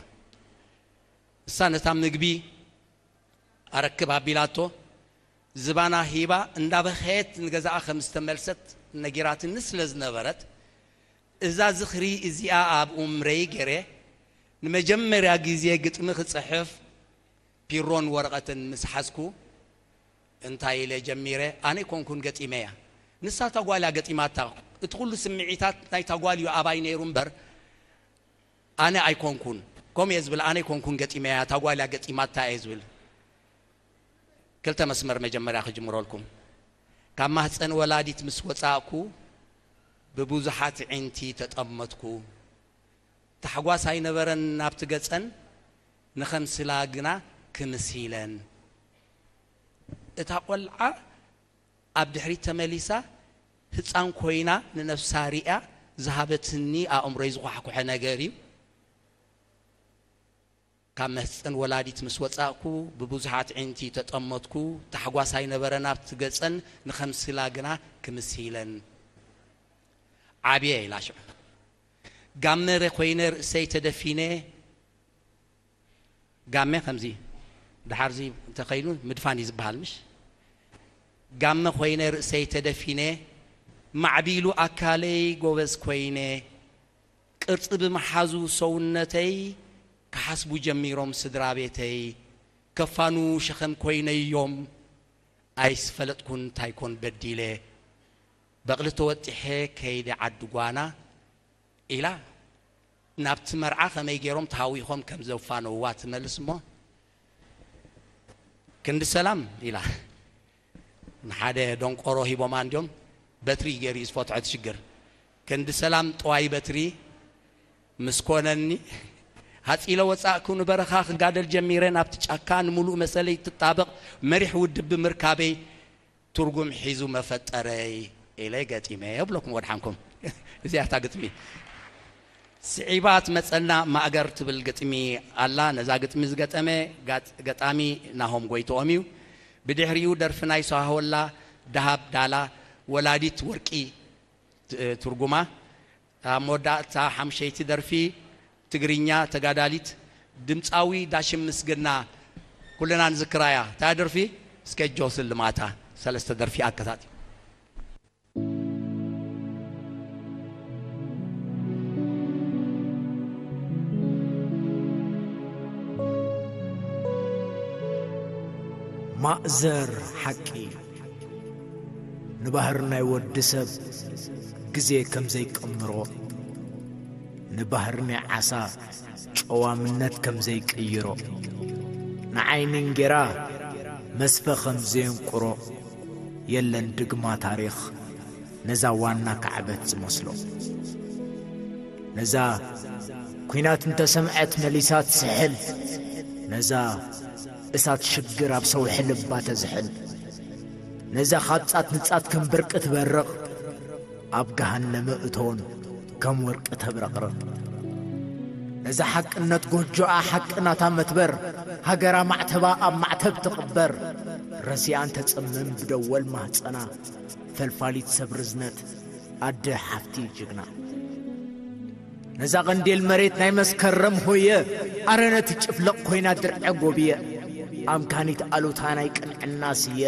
እሳ ነታ ምግቢ ኣረክብ ኣቢላቶ፣ ዝባና ሂባ እንዳበኸየት ንገዛኣ ከም ዝተመልሰት ነጊራትኒ ስለ ዝነበረት፣ እዛ ዝኽሪ እዚኣ ኣብ ኡምረይ ገይረ ንመጀመርያ ግዜ ግጥሚ ክጽሕፍ ፒሮን ወረቐትን ምስ ሓዝኩ፣ እንታይ ኢለ ጀሚረ? ኣነ ኣይኮንኩን ገጢመያ፣ ንሳ እታ ጓል እያ ገጢማታ። እቲ ኩሉ ስምዒታት ናይታ ጓል እዩ ኣባይ ነይሩ እምበር፣ ኣነ ኣይኮንኩን። ከምኡ እየ ዝብል፣ ኣነ ኣይኮንኩን ገጢመያ፣ እታ ጓል እያ ገጢማታ እየ ዝብል። ክልተ መስመር መጀመርያ ክጅምረልኩም። ካብ ማህፀን ወላዲት ምስ ወፃእኩ ብብዙሓት ዕንቲ ተጠመትኩ። ታሕጓስ ኣይነበረን ናብቲ ገፀን፣ ንኸምስላ ግና ክምስ ኢለን። እታ ቆልዓ ኣብ ድሕሪት ተመሊሳ ህፃን ኮይና ንነፍሳ ሪኣ ዝሃበትኒ ኣእምሮይ ዝኳሕኩሐ ነገር እዩ። ካብ መህፀን ወላዲት ምስ ወፃእኩ ብብዙሓት ዕንቲ ተጠመትኩ። ታሕጓስ ኣይነበረን ኣብቲ ገፀን፣ ንኸምስላ ግና ክምስ ኢለን። ዓብየ ኢላ ሽዑ። ጋመ ኮይነ ርእሰይ ተደፊነ። ጋመ ከምዚ ድሓርዚ እንተኸይኑ ምድፋን እዩ ዝበሃል፣ ምሽ? ጋመ ኮይነ ርእሰይ ተደፊነ፣ ማዕቢሉ ኣካለይ ጎበዝ ኮይነ፣ ቅርጺ ብምሓዙ ሰውነተይ ክሓስቡ ጀሚሮም ስድራ ቤተይ። ከፋኑ ሸኸም ኮይነዮም፣ ኣይስፈለጥኩን እንታይ ኮን በዲለ። በቕሊ ተወጢሐ ከይደ ዓዲ ጓና ኢላ ናብቲ መርዓ ከመይ ገይሮም ተሃዊኾም ከም ዘፋነውዋ ትመልስ እሞ፣ ክንዲ ሰላም ኢላ ንሓደ ደንቆሮ ሂቦማ እንድዮም፣ በትሪ ገይሩ እዩ ዝፈትሖ እቲ ሽግር። ክንዲ ሰላም ጠዋይ በትሪ ምስ ኮነኒ፣ ሃጺለ ወጻእኩ፣ ንበረኻ ክጋደል ጀሚረ፣ ናብቲ ጫካ ንምሉእ መሰለይ ትጣበቕ መሪሕ ውድብ ብምርካበይ ትርጉም ሒዙ መፈጠረይ ኢለ ገጢመ እብለኩም ወድሓንኩም። እዚኣ እታ ግጥሚ። ስዒባ ትመጸና ማእገር ትብል ግጥሚ ኣላ። ነዛ ግጥሚ ዝገጠመ ጋጥ-፣ ገጣሚ ናሆም ጎይትኦም እዩ። ብድሕሪኡ ደርፊ ናይ ሰሃወላ ደሃብ ዳላ፣ ወላዲት ወርቂ ት-፣ ትርጉማ። ኣብ መወዳእታ ሓምሸይቲ ደርፊ ትግርኛ ተጋዳሊት ድምፃዊ ዳሽም ምስግና ኩልና ንዝክራ እያ። እታ ደርፊ እስከ ጆ ስልማታ ሰለስተ ደርፊ ኣከታቲሉ። ማእዘር ሓቂ። ንባህሪ ናይ ወዲ ሰብ ግዜ ከም ዘይቀምሮ፣ ንባህሪ ናይ ዓሳ ጨዋምነት ከም ዘይቅይሮ፣ ንዓይኒ እንጌራ መስፈ ከም ዘየንቁሮ፣ የለን ድግማ ታሪኽ ነዛ ዋና ካዕበት ዝመስሎ። ነዛ ኲናት እንተሰምዐት መሊሳ ትስሕል፣ ነዛ እሳት ሽግር ኣብ ሰውሒ ልባ ተዝሕል፣ ነዛ ካብ ጻት ንጻት ከም በርቂ ትበርቕ፣ ኣብ ገሃነመ እቶን ከም ወርቂ ተብረቕርቕ። ነዛ ሓቅነት ጎጆኣ ሓቂ ናታ መትበር፣ ሃገራ ማዕተባ ኣብ ማዕተብ ትቕበር፣ ረሲኣን ተጽምም ብደወል ማህጸና፣ ፈልፋሊት ሰብ ርዝነት ኣደ ሓፍቲ ጅግና። ነዛ ቀንዴል መሬት ናይ መስከረም ሆየ፣ ኣረ ነቲ ጭፍለቕ ኮይና ድርዐ ጎብየ፣ ኣምካኒት ኣሉታ ናይ ቅንዕና ስየ፣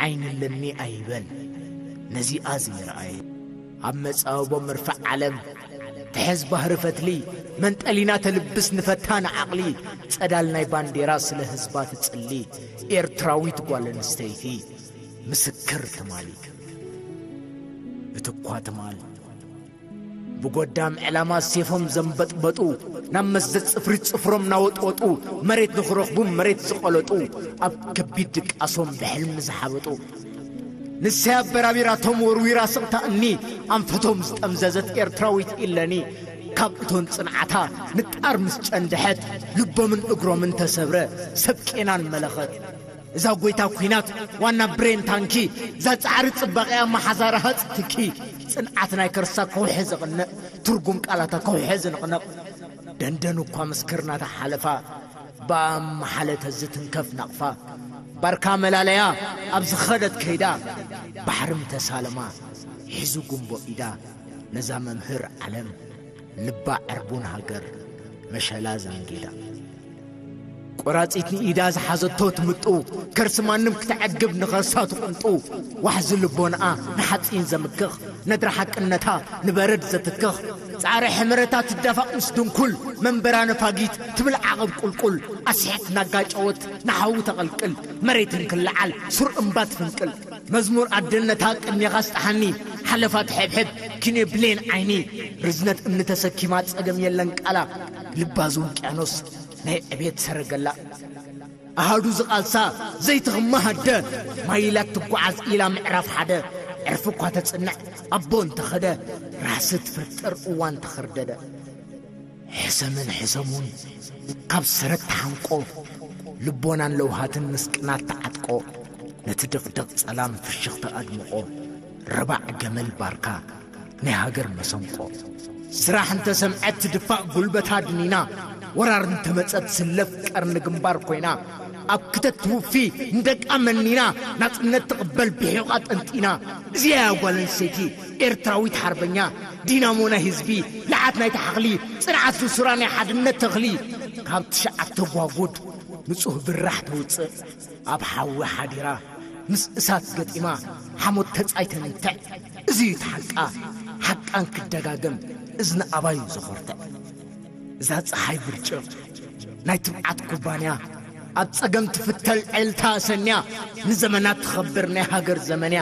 ዓይኒ ኣለኒ ኣይበል ነዚኣ ዘይረኣየ። ኣብ መጻብቦ መርፍእ ዓለም ትሕዝ ባህሪ ፈትሊ፣ መንጠሊና ተልብስ ንፈታን ዓቕሊ፣ ጸዳል ናይ ባንዴራ ስለ ህዝባ ትጽሊ፣ ኤርትራዊት ጓል ኣንስተይቲ ምስክር ትማሊ። እቲ እኳ ትማል ብጎዳም ዕላማ ሴፎም ዘንበጥበጡ፣ ናብ መስደድ ጽፍሪ ጽፍሮም ናወጥወጡ፣ መሬት ንኽረኽቡ መሬት ዝቐለጡ፣ ኣብ ከቢድ ድቃሶም ብሕልሚ ዝሓበጡ፣ ንሰይ ኣበራቢራቶም ወርዊራ ስቕታ እምኒ ኣንፈቶም ዝጠምዘዘት ኤርትራዊት ኢለኒ፣ ካብ እቶን ጽንዓታ ንጣር ምስ ጨንድሐት፣ ልቦምን እግሮምን ተሰብረ ሰብ ቄናን መለኸት። እዛ ጎይታ ኲናት ዋና ብሬን ታንኪ፣ እዛ ጻዕሪ ጽባቐያ መሓዛ ረሃጽ ትኪ፣ ጽንዓት ናይ ከርሳ ከውሒ ዘቕንእ፣ ትርጉም ቃላታ ከውሒ ዝንቕንቕ፣ ደንደን እኳ ምስክርናታ ሓለፋ፣ ብኣም መሓለተ ዝትንከፍ ናቕፋ፣ ባርካ መላለያ ኣብ ዝኸደት ከይዳ፣ ባሕሪ ምተሳለማ ሒዙ ጉንቦ ኢዳ፣ ነዛ መምህር ዓለም ልባ ዕርቡን ሃገር መሸላ ዘንጊዳ። ቆራጺት ንኢዳ ዝሓዘቶ ትምጡ፣ ከርሲ ማንም ክተዕግብ ንኸርሳ ትቕንጡ። ዋሕዚ ልቦንኣ ንሓጺን ዘምክኽ፣ ነድሪ ሓቅነታ ንበረድ ዘትክኽ፣ ጻዕሪ ሕመረታ ትዳፋቕ ምስ ድንኩል፣ መንበራ ነፋጊት ትብል ዓቐብ ቁልቁል፣ ኣስሒት ናጋጨወት ንሓዊ ተቐልቅል፣ መሬትን ክለዓል ሱር እምባ ትፍንቅል። መዝሙር ኣደነታ ቅድሜኻ ስጥሓኒ፣ ሓለፋ ትሕብሕብ ኪንዮ ብሌን ዓይኒ፣ ርዝነት እምኒ ተሰኪማ ጸገም የለን ቃላ፣ ልባ ዝውቅያኖስ ናይ ዕቤት ሰረገላ። ኣሃዱ ዝቓልሳ ዘይትኽማ ሃደ፣ ማይላት ትጓዓዝ ኢላ ምዕራፍ ሓደ፣ ዕርፊ እኳ ተጽንዕ ኣቦ እንተኸደ፣ ራህሲ ትፈጥር እዋን ተኸርደደ። ሕሰምን ሕሰሙን ካብ ሰረት ተሓንቆ፣ ልቦናን ለውሃትን ምስ ቅናት ተዓጥቆ፣ ነቲ ድቕድቕ ጸላም ፍሽኽቲ ኣድምቖ፣ ረባዕ ገመል ባርካ ናይ ሃገር መሰንቆ። ስራሕ እንተሰምዐት ትድፋእ ጉልበታ ድኒና፣ ወራር እንተመጸት ስለፍ ቀርኒ ግንባር ኮይና፣ ኣብ ክተት ትውፊ ንደቃ መኒና፣ ናጽነት ትቕበል ብሒቓ ጠንጢና። እዚኣ እያ ጓል ኣንስተይቲ ኤርትራዊት ሓርበኛ፣ ዲናሞ ናይ ህዝቢ፣ ለዓት ናይቲ ሓኽሊ፣ ጽንዓት ዝሱራ ናይ ሓድነት ተኽሊ። ካብ ትሽዓተ ጓጉድ ንጹህ ብራሕ ተውጽእ፣ ኣብ ሓዊ ሓዲራ ምስ እሳት ገጢማ ሓሞት ተጻይ ተንትዕ። እዚ እዩ እቲ ሓቃ፣ ሓቃን ክደጋገም እዝኒ ኣባዩ ዘኾርትዕ። እዛ ጸሓይ ብርጭቕ ናይ ትብዓት ኩባንያ፣ ኣብ ጸገም ትፍተል ዕልታ ኣሰንያ፣ ንዘመናት ትኸብር ናይ ሃገር ዘመንያ፣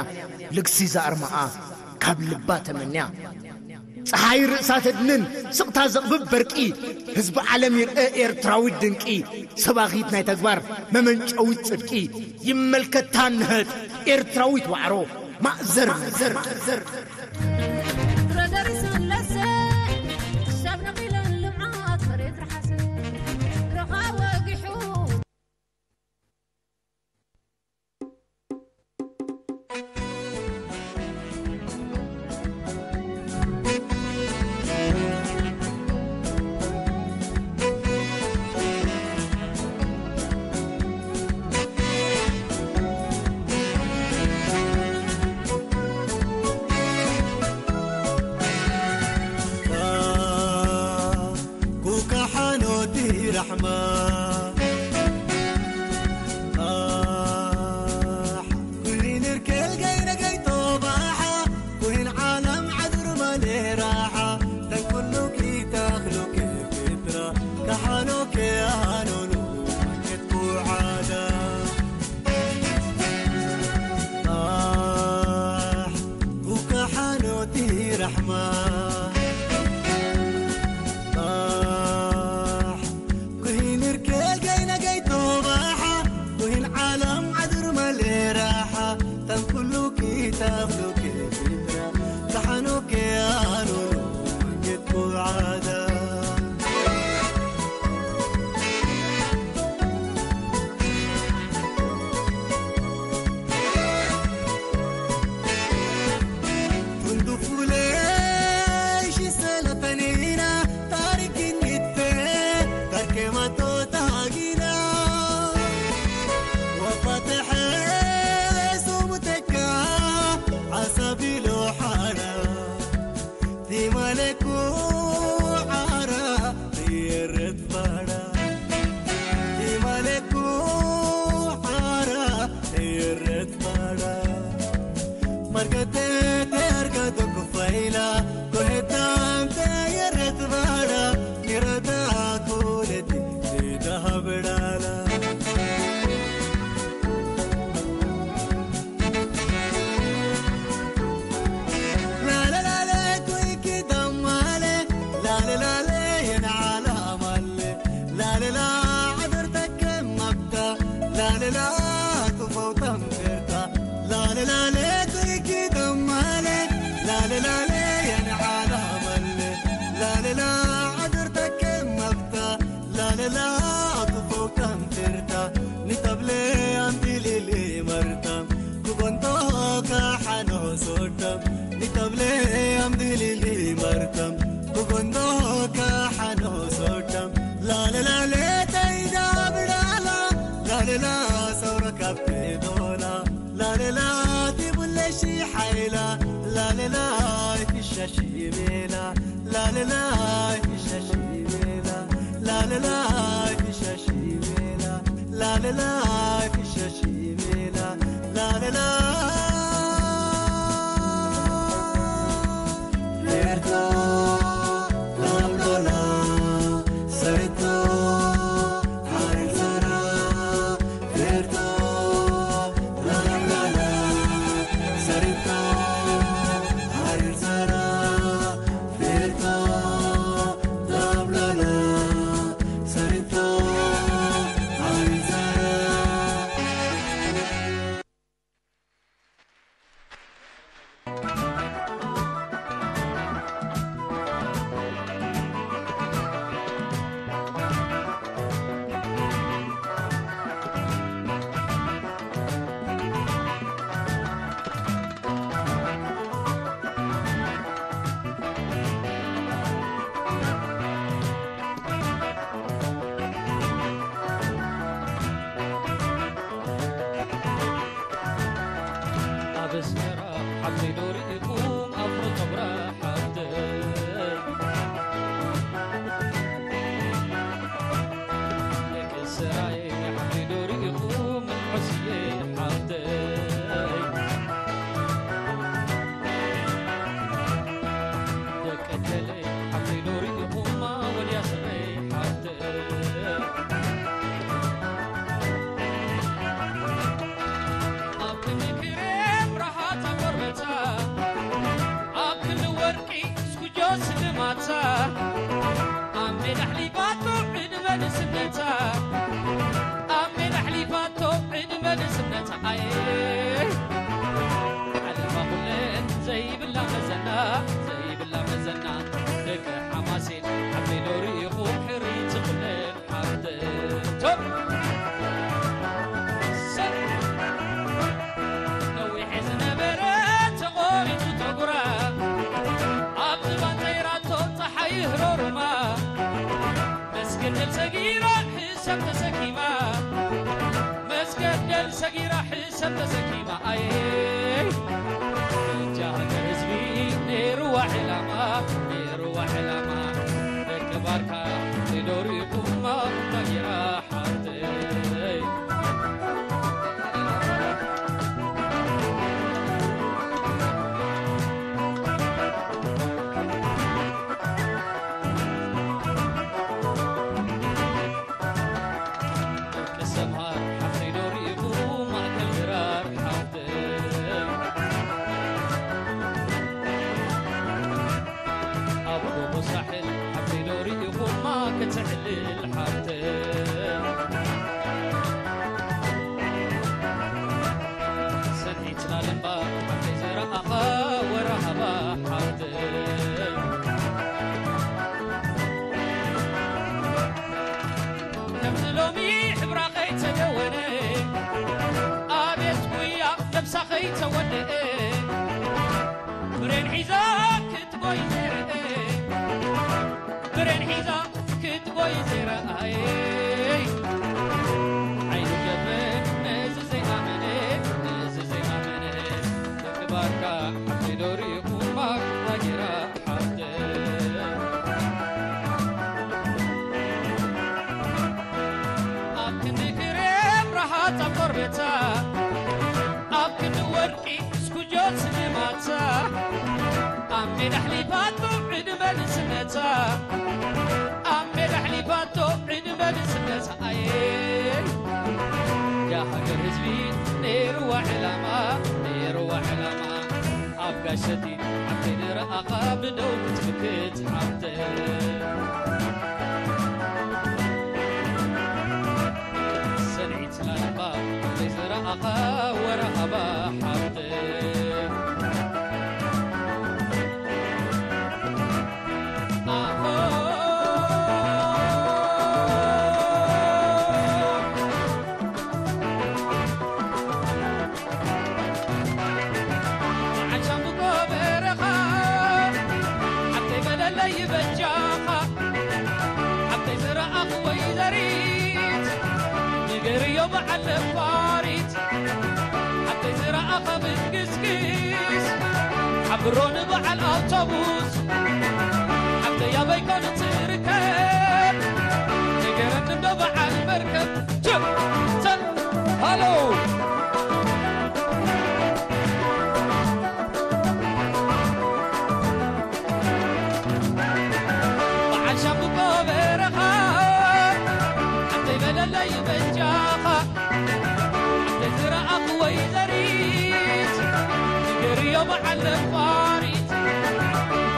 ልግሲ ዝኣርማኣ ካብ ልባ ተመንያ። ጸሓይ ርእሳ ተድንን ስቕታ ዘቕብብ በርቂ፣ ህዝቢ ዓለም ይርአ ኤርትራዊት ድንቂ፣ ሰባኺት ናይ ተግባር መመንጨዊት ጽድቂ፣ ይመልከታ እንሀት ኤርትራዊት ዋዕሮ ማእዘር። ረደሪስን ለሰ ሰብ ነቒለን ልምዓት መሬት ረሓሰ ረኻ ወጊሑ። ኩካ ሓኖቲ ራሕማ ኣሕ ኩይን እርኬል ገይነ ገይቶ ባሓ ኩይን ዓለም ዓድር መሌ ራሓ ተንኩሉ ኪታኽሉ ክፍትራ ካሓኖ ከያኖኑ መከት ኩዓዳ ኣሕ ኩካ ሓኖቲ ራሕማ ኣሕ ኩሂን እርኬል ገይነ ገይቶ ባሓ ኩሂን ዓለም ዓድር መሌ ራሓ ተንኩሉ ኪታብ ሉኪ ፊትራ ካሓኖ ከያኖ መንገድ ኩዓዳ ላለላ ሌተይ ዳብዳላ ላለላ ሰውረ ካብ ዶላ ላለላ ቲቡለሺ ሓይላ ላለላ ፊሻሺ ቤላ ላለላ ፊሻሺ ቤላ ላለላ ፊሻሺ ቤላ ላለላ ፊሻሺ ቤላ ላለላ ፌርቶ ላምሎላ ሰሪቶ ሓሪር ዘራ ፌርቶ ላምሎላ ሰሪቶ ሓሪር ዘራ ፌርቶ ላምሎላ ሰሪቶ ሓሪር ዘራ ኣብ ኣስመራ ሓፍተይ ዶ ርኢኹም ኣፍሮ ጸጉራ ሓፍተይ? ደቂ ሰራየ ሓፍተይ ዶ ርኢኹም ምንዑስየ ሓፍተይ? ደቂ ከለይ ሓፍተይ ዶ ርኢኹማ ወልያ ስረይ ሓፍተይ? ኣብ ክንዲ ክሬም ረሃጻ ቆርበታ፣ ኣብ ክንዲ ወርቂ እስኩጆ ስልማታ፣ ኣብ ሜዳ ኣሕሊፋቶ ዕድመ ንእስነታ፣ ኣብ ሜዳ ኣሕሊፋቶ ዕድመ ንእስነታ፣ ኣየ ዓለማ ኩለን ዘይብላ መዘና፣ ዘይብላ መዘና፣ ደቂ ሓማሴን ዓበይ ዶ ርኢኹም ሕርይቲ ኩለን ሓፍተይ። ሰብ ነዊሕ ዝነበረ ተቖሪጹ ጸጉራ፣ ኣብ ዝባን ዘይራቶ ጸሓይ ህሮሩማ፣ መስገደል ሰጊራ ሕሰም ተሰኪማ፣ መስገደል ሰጊራ ሕሰም ተሰኪማ፣ ኣየ እጃ ሃገር ህዝቢ ነይርዋ ዕላማ፣ ነይርዋ ዕላማ፣ ደቂ ባርካ ዶ ርኢኹማ ታጌራ ሓፍተይ። ደቂ ሰምሃር ሓፍተይ ዶ ርኢኹም ማእከል ድራር ሓፍተይ? ኣብ ጎቦ ሳሕል ሓፍተይ ዶ ርኢኹማ ከተዕልል ሓፍተይ? ሰንዒት ላልምባ ሓፍተይ ዝረኣኻ ወራሃባ ሓፍተይ። ከምዚ ሎሚ ሕብራ ከይተደወነ፣ ኣቤት ጉያ ነብሳ ከይተወደአ፣ ብሬን ሒዛ ክትጎይ ዘይረአ፣ ብሬን ሒዛ ክትጎይ ዘይረኣየ፣ ዓይኑ ገበን ነዚ ዘይኣመነ፣ ነዚ ዘይኣመነ፣ ደቂ ባርካ ሓፍተይ ዶ ርኢኹማ ሃገራ ሓፍተይ። ኣብ ክንዲ ክሬም ረሃጽ ኣብ ቆርበታ፣ ኣብ ክንዲ ወርቂ እስኩጆ ስልማታ፣ ኣብ ሜዳ ኣሕሊፋቶ ዕድመ ንእስነታ፣ ኣብ ሜዳ ኣሕሊፋቶ ዕድመ ንእስነታ፣ ኣየ ያ ሃገር ህዝቢ ነይርዋ ዕላማ፣ ነይርዋ ዕላማ፣ ኣብ ጋሸቲ ሓፍተይ ንረኣኻ ብደው ክትምክት ሓፍተይ። ሰንዒት ላልባ ሓፍተይ ዝረኣኻ ወረሃባ ሓፍተይ። ኣሆ ዓሻ ምጎ በረኻ ሓፍተይ በለለይ በጃኻ ሓፍተይ ዝረኣኹ በዓል ነፋሪት ሓብተይ ዝረኣኻ ምንግስግስ ሓብሮ ንበዓል ኣውቶቡስ ሓብተይ ኣበይ ኮን ትርከብ ንገረኒ እንዶ በዓል መርከብ ችብ ሰል ሃሎ በዓል ሻምብቆ በረኻ ሓብተይ በለለይ በጃኻ ሓብተይ ዝረኣኹ ወይዘሪት ንገርዮ በዓል ነፋሪት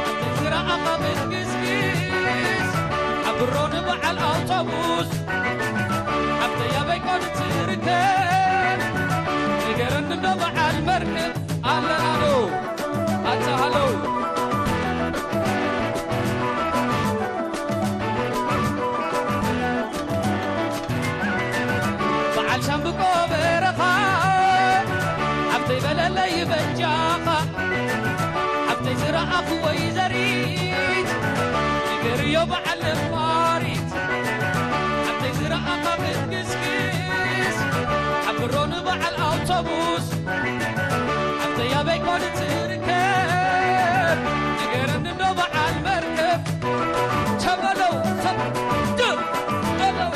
ሓብተይ ዝረኣኻ ምንግስግስ ሓብሮ ንበዓል ኣውቶቡስ ሓብተይ ኣበይ ኮን ትርከብ ንገረኒ እንዶ በዓል መርከብ ኣለና ዶ ኣታ ሃሎ በዓል ሻምብቆ በረኻ ሓብተይ በለለይ በጃኻ ሓብተይ ዝረኣኹ ወይዘሪት ንገርዮ በዓል ነፋሪት ሓብተይ ዝረኣኻ ምንግስግስ ሓብሮ ንበዓል ኣውቶቡስ ሓብተይ ኣበይ ኮን ትርከብ ንገረኒ እንዶ በዓል መርከብ ቸበለው ሰብ ድ በለው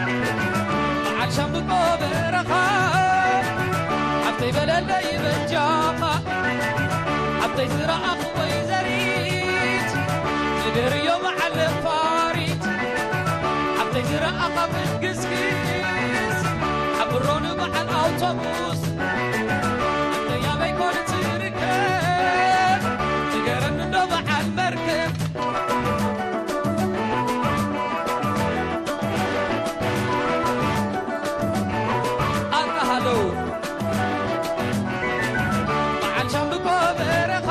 በዓል ሻምብቆ በረኻ ሓብተይ በለለይ በጃኻ ሓብተይ ዝረኣኹ ወይዘሪት ንገርዮ በዓል ነፋሪት ሓብተይ ዝረኣኻ ምንግስግስ ሓብሮ ንበዓል ኣውቶቡስ ሓብተይ ኣበይ ኮን ትርከብ ንገረኒ እንዶ በዓል መርከብ ኣታ ሃሎ በዓል ሻምብቆ በረኻ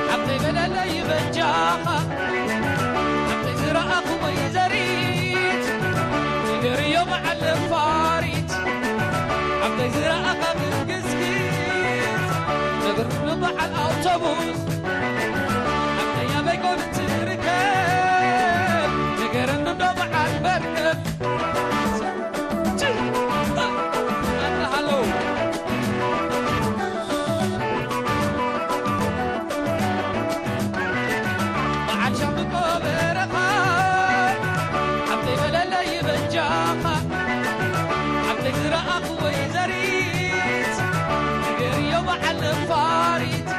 ሓብተይ በለለይ በጃኻ ሓብተይ ዝረኣኹ ወይዘሪት ንገርዮ በዓል ነፋሪት ሓብተይ ዝረኣኻ ምንግስግስ ንገረኒ በዓል ኣውቶቡስ ሓብተይ ኣበይ ኮን ትርከብ ንገረኒ እንዶ በዓል መርከብ ሃሎ በዓል ሻምብቆ በረኻ ሓብተይ በለለይ በጃኻ ሓብተይ ዝረኣኹ ወይዘሪት ንገርዮ በዓል ነፋሪት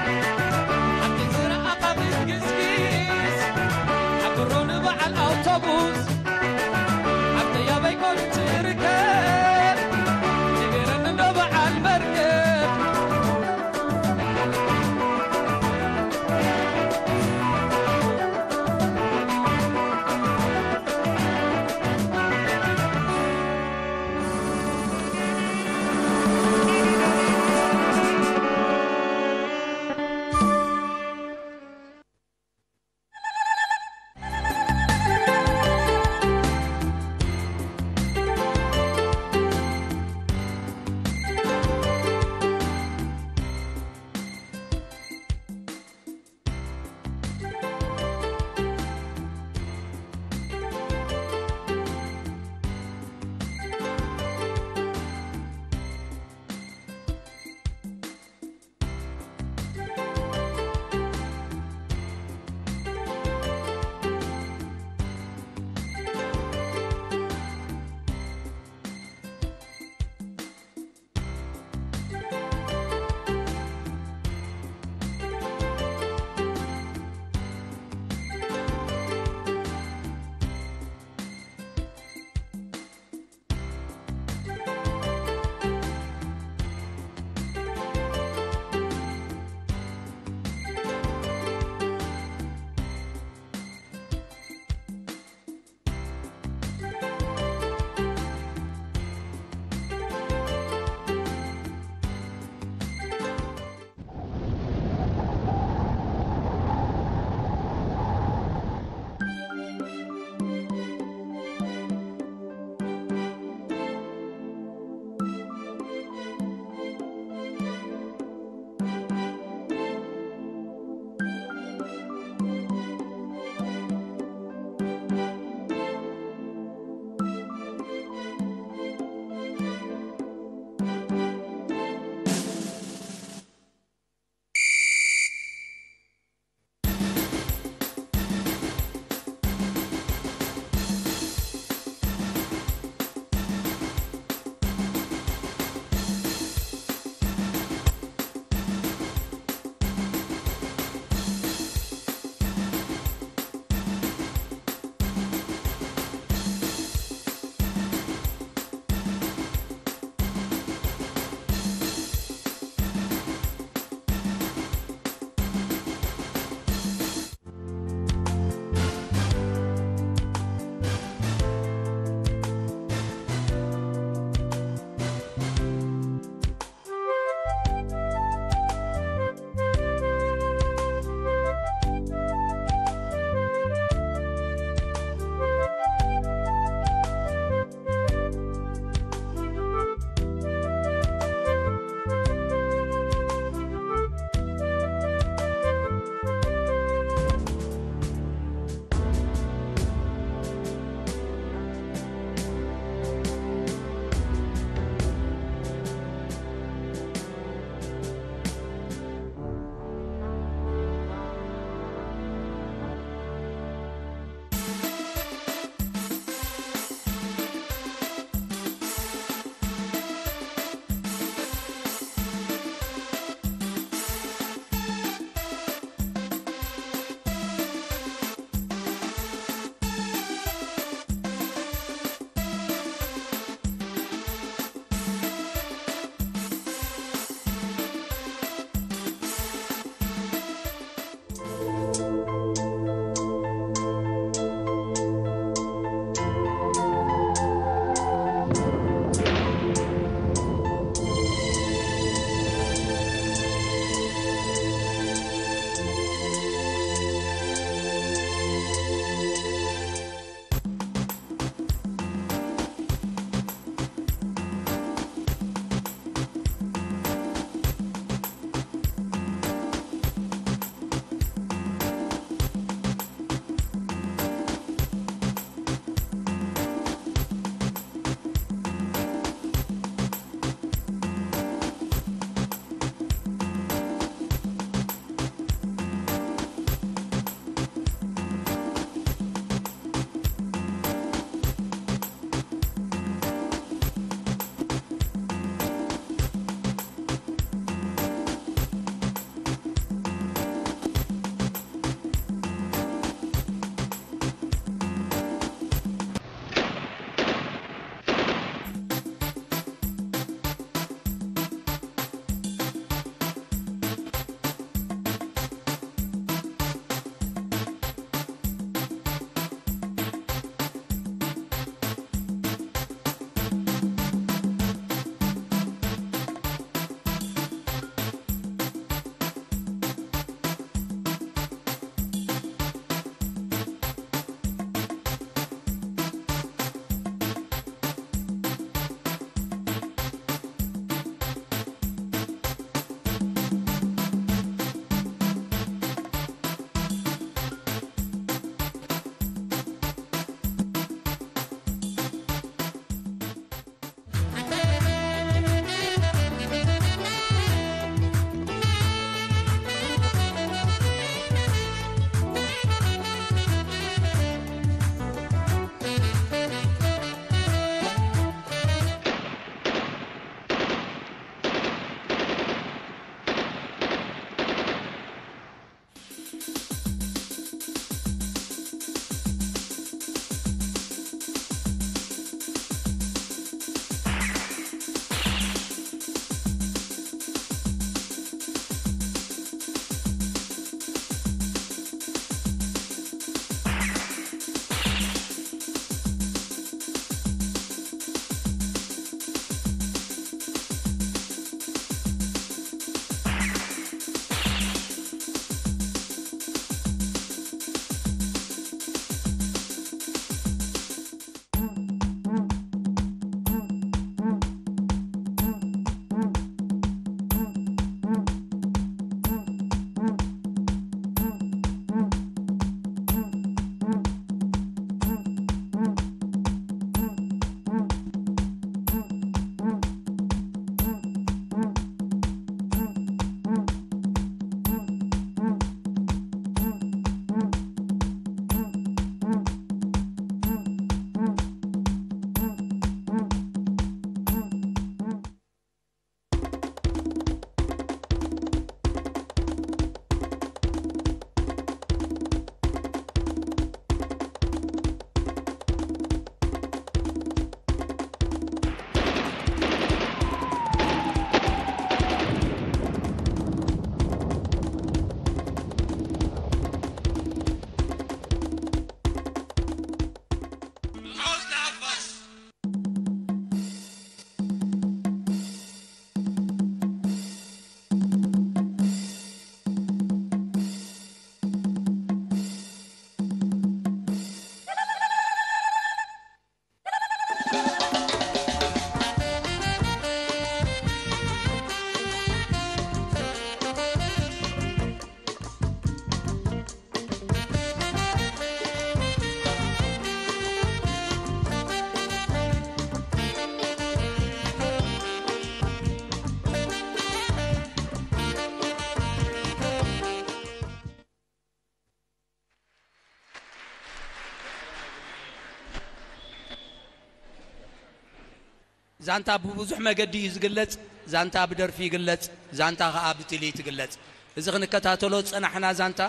ዛንታ ብብዙሕ መገዲ እዩ ዝግለጽ። ዛንታ ብደርፊ ይግለጽ፣ ዛንታ ኸኣ ብትልሂት ይግለጽ። እዚ ክንከታተሎ ዝጸናሕና ዛንታ፣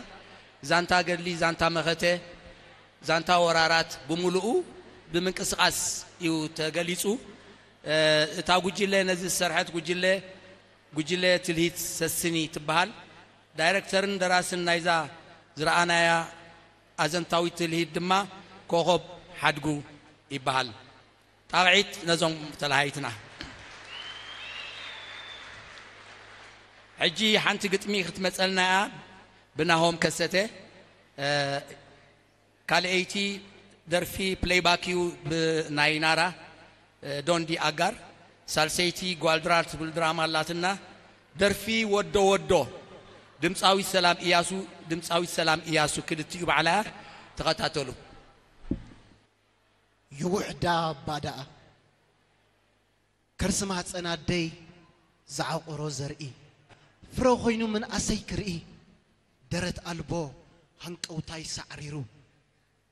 ዛንታ ገድሊ፣ ዛንታ መኸተ፣ ዛንታ ወራራት ብምሉኡ ብምንቅስቓስ እዩ ተገሊጹ። እ፣ እታ ጉጅለ ነዚ ዝሰርሐት ጉጅለ፣ ጉጅለ ትልሂት ሰስኒ ትበሃል። ዳይረክተርን ደራስን ናይዛ ዝረኣናያ ኣዘንታዊት ትልሂት ድማ ኮኸብ ሓድጉ ይበሃል። ጣቕዒት ነዞም ተለሃይትና። ሕጂ ሓንቲ ግጥሚ ክትመጸልና እያ ብናሆም ከሰተ። እ፣ ካልኣይቲ ደርፊ ፕሌይባክ እዩ ብናይ ናራ፣ እ፣ ዶንዲ ኣጋር። ሳልሰይቲ ጓልድራር ትብል ድራማ ኣላትና። ደርፊ ወዶ ወዶ፣ ድምፃዊት ሰላም እያሱ፣ ድምፃዊት ሰላም እያሱ ክልቲኡ ባዕላ እያ። ተኸታተሉ። ይውሕዳ ባዳኣ ከርሲ ማህፀን ኣደይ ዝዓቆሮ ዘርኢ ፍረ ኮይኑ ምንኣሰይ ክርኢ ደረት ኣልቦ ሃንቀውታይ ሳዕሪሩ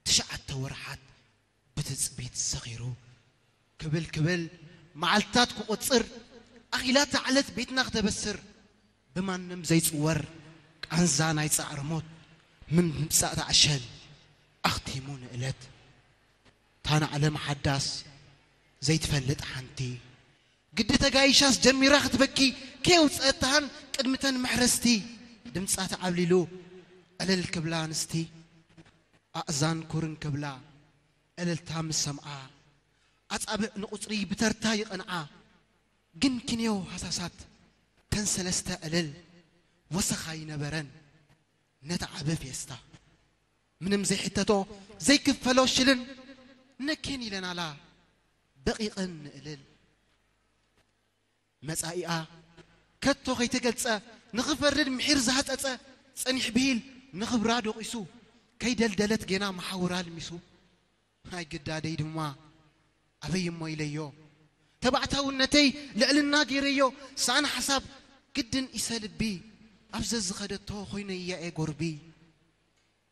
ትሽዓተ ወርሓት ብትፅቢት ሰኺሩ ክብል ክብል መዓልታት ክቆፅር ኣኺላታ ዕለት ቤትና ክተበስር ብማንም ዘይፅወር ቃንዛ ናይ ፃዕሪ ሞት ምን ምምፃእ ተዓሸል ኣኽቲሙ ንእለት ታን ዓለም ሓዳስ ዘይትፈልጥ ሓንቲ ግዲ ተጋይሻስ ጀሚራ ክትበኪ ከየውፅአትሃን ቅድሚተን መሕረስቲ ድምፃ ተዓብሊሉ ዕልል ክብላ ኣንስቲ ኣእዛን ኩርን ክብላ ዕልልታ ምስ ሰምዓ ኣፃብዕ ንቁፅሪ ብተርታ ይቐንዓ ግን ክንዮ ሃሳሳት ተን ሰለስተ ዕልል ወሰኻ ይነበረን ነቲ ዓቢ ፌስታ ምንም ዘይሕተቶ ዘይክፈሎ ሽልን ነኬን ኢለናላ ደቂቕን ንእልል መጻኢኣ ከቶ ከይተገልጸ ንኽፈርድ ምሒር ዝሃጸጸ ጸኒሕ ብሂል ንኽብራ ዶቒሱ ከይደልደለት ጌና መሓውራ ልሚሱ ኣይግዳደይ ድማ ኣበይ እሞ ኢለዮ ተባዕታውነተይ ልዕልና ገይረዮ ሳን ሓሳብ ግድን ኢሰ ልቢ ኣብ ዘዝኸደቶ ኮይነያ እየ ጎርቢ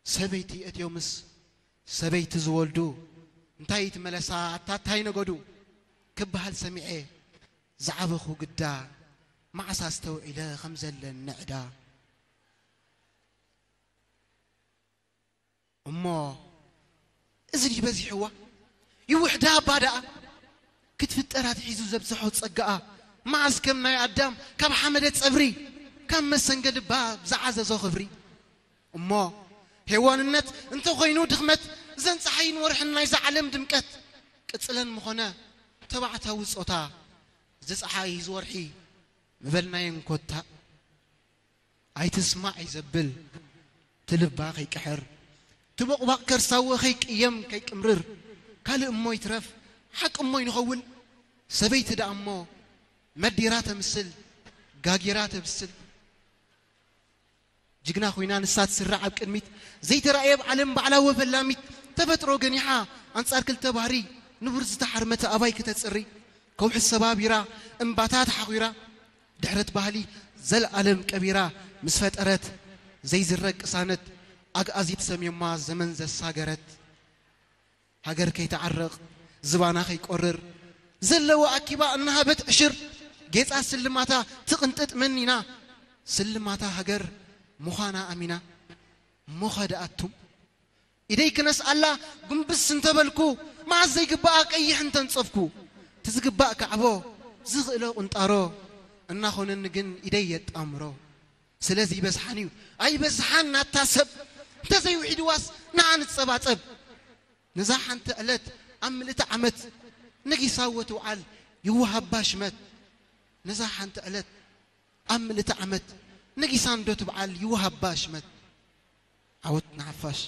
ሰበይቲ የእትዮምስ ሰበይቲ ዝወልዱ እንታይ ይትመለሳ ኣታ እንታይ ነገዱ ክበሃል ሰሚዐ ዝዓበኹ ግዳ መዓስ ኣስተውዒለ ከም ዘለኒ ዕዳ እሞ እዚ ድዩ በዚሕዋ ይውሕዳ እባ ደኣ ክትፍጠር ኣትሒዙ ዘብዝሖ ጸጋኣ መዓስ ከም ናይ ኣዳም ካብ ሓመደ ጸብሪ ካብ መሰንገ ልባ ዝዓዘዞ ክብሪ እሞ ሄዋንነት እንተኾይኑ ድኽመት እዘን ጸሓይን ወርሕን ናይዛ ዓለም ድምቀት ቅጽለን ምኾነ ተባዕታዊ ጾታ እዚ ጸሓይ እዚ ወርሒ ምበልናየን ኮታ ኣይትስማዕ እዩ ዘብል ትልባ ከይቅሕር ትቦቕባቕ ከርሳወ ከይቅየም ከይቅምርር ካልእ እሞ ይትረፍ ሓቂ እሞ ይንኸውን ሰበይቲ ደኣ እሞ መዲራ ተምስል ጋጊራ ተብስል ጅግና ኮይና ንሳ ትስራዕ ኣብ ቅድሚት ዘይተራእየ ኣብ ዓለም ባዕላ ወፈላሚት ተፈጥሮ ገኒሓ ኣንጻር ክልተ ባህሪ ንቡር ዝተሓርመተ ኣባይ ክተጽሪ ከውሒ ሰባቢራ እምባታት ሓኺራ ድሕረት ባህሊ ዘልኣለም ቀቢራ ምስ ፈጠረት ዘይዝረግ ቅሳነት ኣግኣዚት ሰምዮማ ዘመን ዘሳገረት ሃገር ከይትዓርቕ ዝባና ከይቆርር ዘለዎ ኣኪባ እናሃበት ዕሽር ጌፃ ስልማታ ትቕንጥጥ መኒና ስልማታ ሃገር ምዃና ኣሚና እሞ ኸ ደኣቱም ኢደይ ክነስኣላ ጉንብስ እንተበልኩ መዓስ ዘይግባኣ ቀይሕ እንተንፀፍኩ ትዝግባእ ካዕቦ ዝኽእሎ ቁንጣሮ እናኾነኒ ግን ኢደይ የጣምሮ ስለዚ ይበዝሓን እዩ ኣይበዝሓን ናታ ሰብ እንተዘይውዒድዋስ ንዓ ንፀባፀብ ነዛ ሓንቲ ዕለት ኣብ ምልእቲ ዓመት ነጊሳ ወትውዓል ይወሃባ ሽመት ነዛ ሓንቲ ዕለት ኣብ ምልእቲ ዓመት ነጊሳ እንዶ ትብዓል ይወሃባ ሽመት ዓወት ንሓፋሽ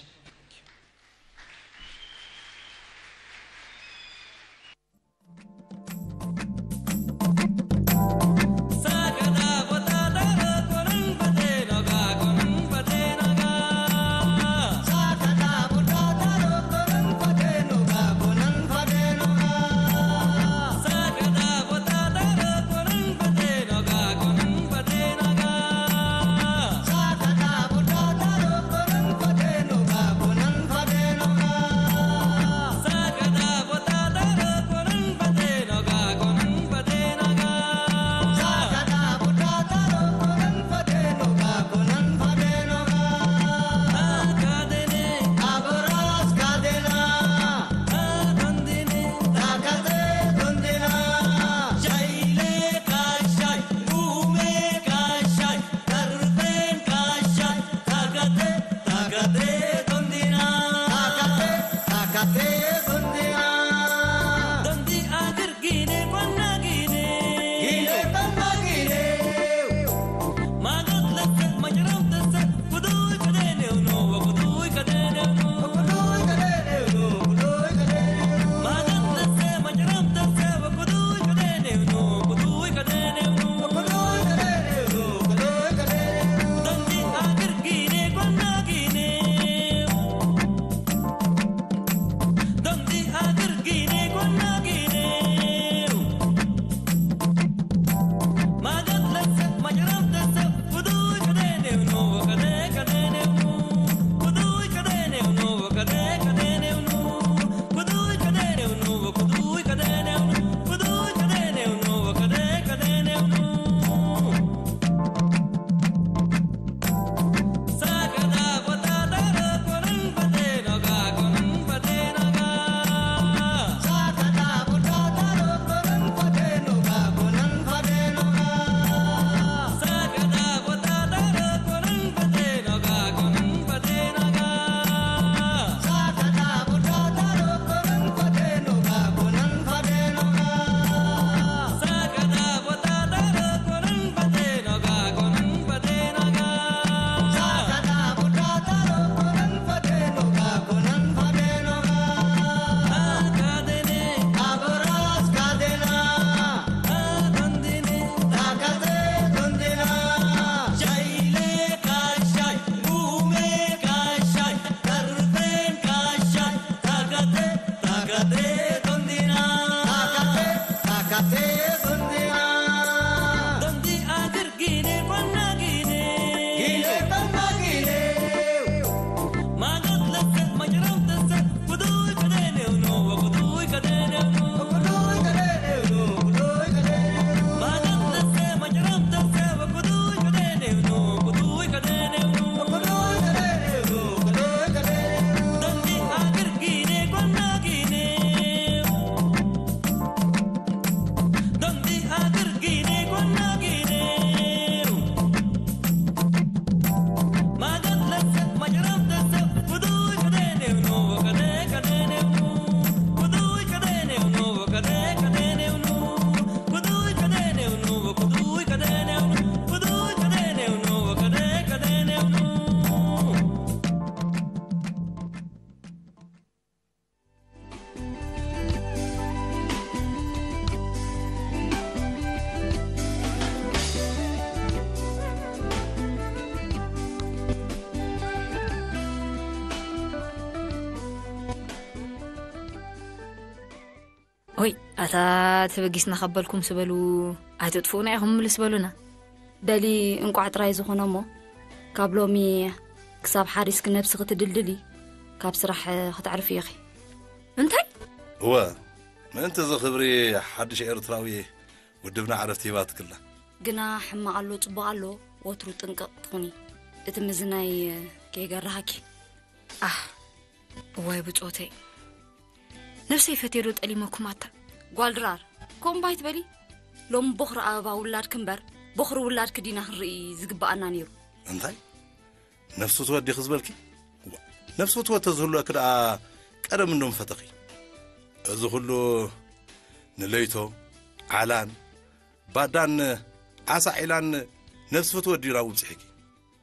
ኦይ፣ ኣታ ተበጊስና ካብ በልኩም ስበሉ፣ ኣይትጥፍኡና ኢኹም ምልስ በሉና። ደሊ እንቋዕ ጥራይ ዝኾነ እሞ፣ ካብ ሎሚ ክሳብ ሓሪስኪ ነብስኺ ትድልድሊ፣ ካብ ስራሕ፣ እ፣ ክትዕርፊ ኢኺ። እንታይ? እወ፣ ምእንቲ እዚ ክብሪ ሓድሽ ኤርትራዊ ውድብና ዕረፍቲ ሂባትክላ። ግና ሕማቕ ኣሎ፣ ጽቡቕ ኣሎ፣ ወትሩ ጥንቅቕ ትኹኒ። እቲ ምዝናይ፣ እ፣ ከይገርሃኪ። ኣህ፣ እዋይ ብጾተይ። ነብሰይ ፈትየ ዶ ጠሊመኩም ኣታ? ጓል ድራር፣ ከምኡ እምባ ኣይትበሊ። ሎም ቦኽሪ ኣበባ ውላድኪ እምበር፣ ቦኽሪ ውላድኪ ዲና ክንርኢ ዝግብኣና ነይሩ። እንታይ? ነፍሲ ትወት ዲኺ ዝበልኪ? ዋ፣ ነፍሲ ትወት ተዝህልወኪ ደኣ ቀደም እንዶ ምፈተኺ። እዚ ኩሉ ንለይቶ፣ ዓላን፣ ባዳን፣ ዓሳ ዒላን ነፍሲ ትወት ዲና ውብጽሒኪ።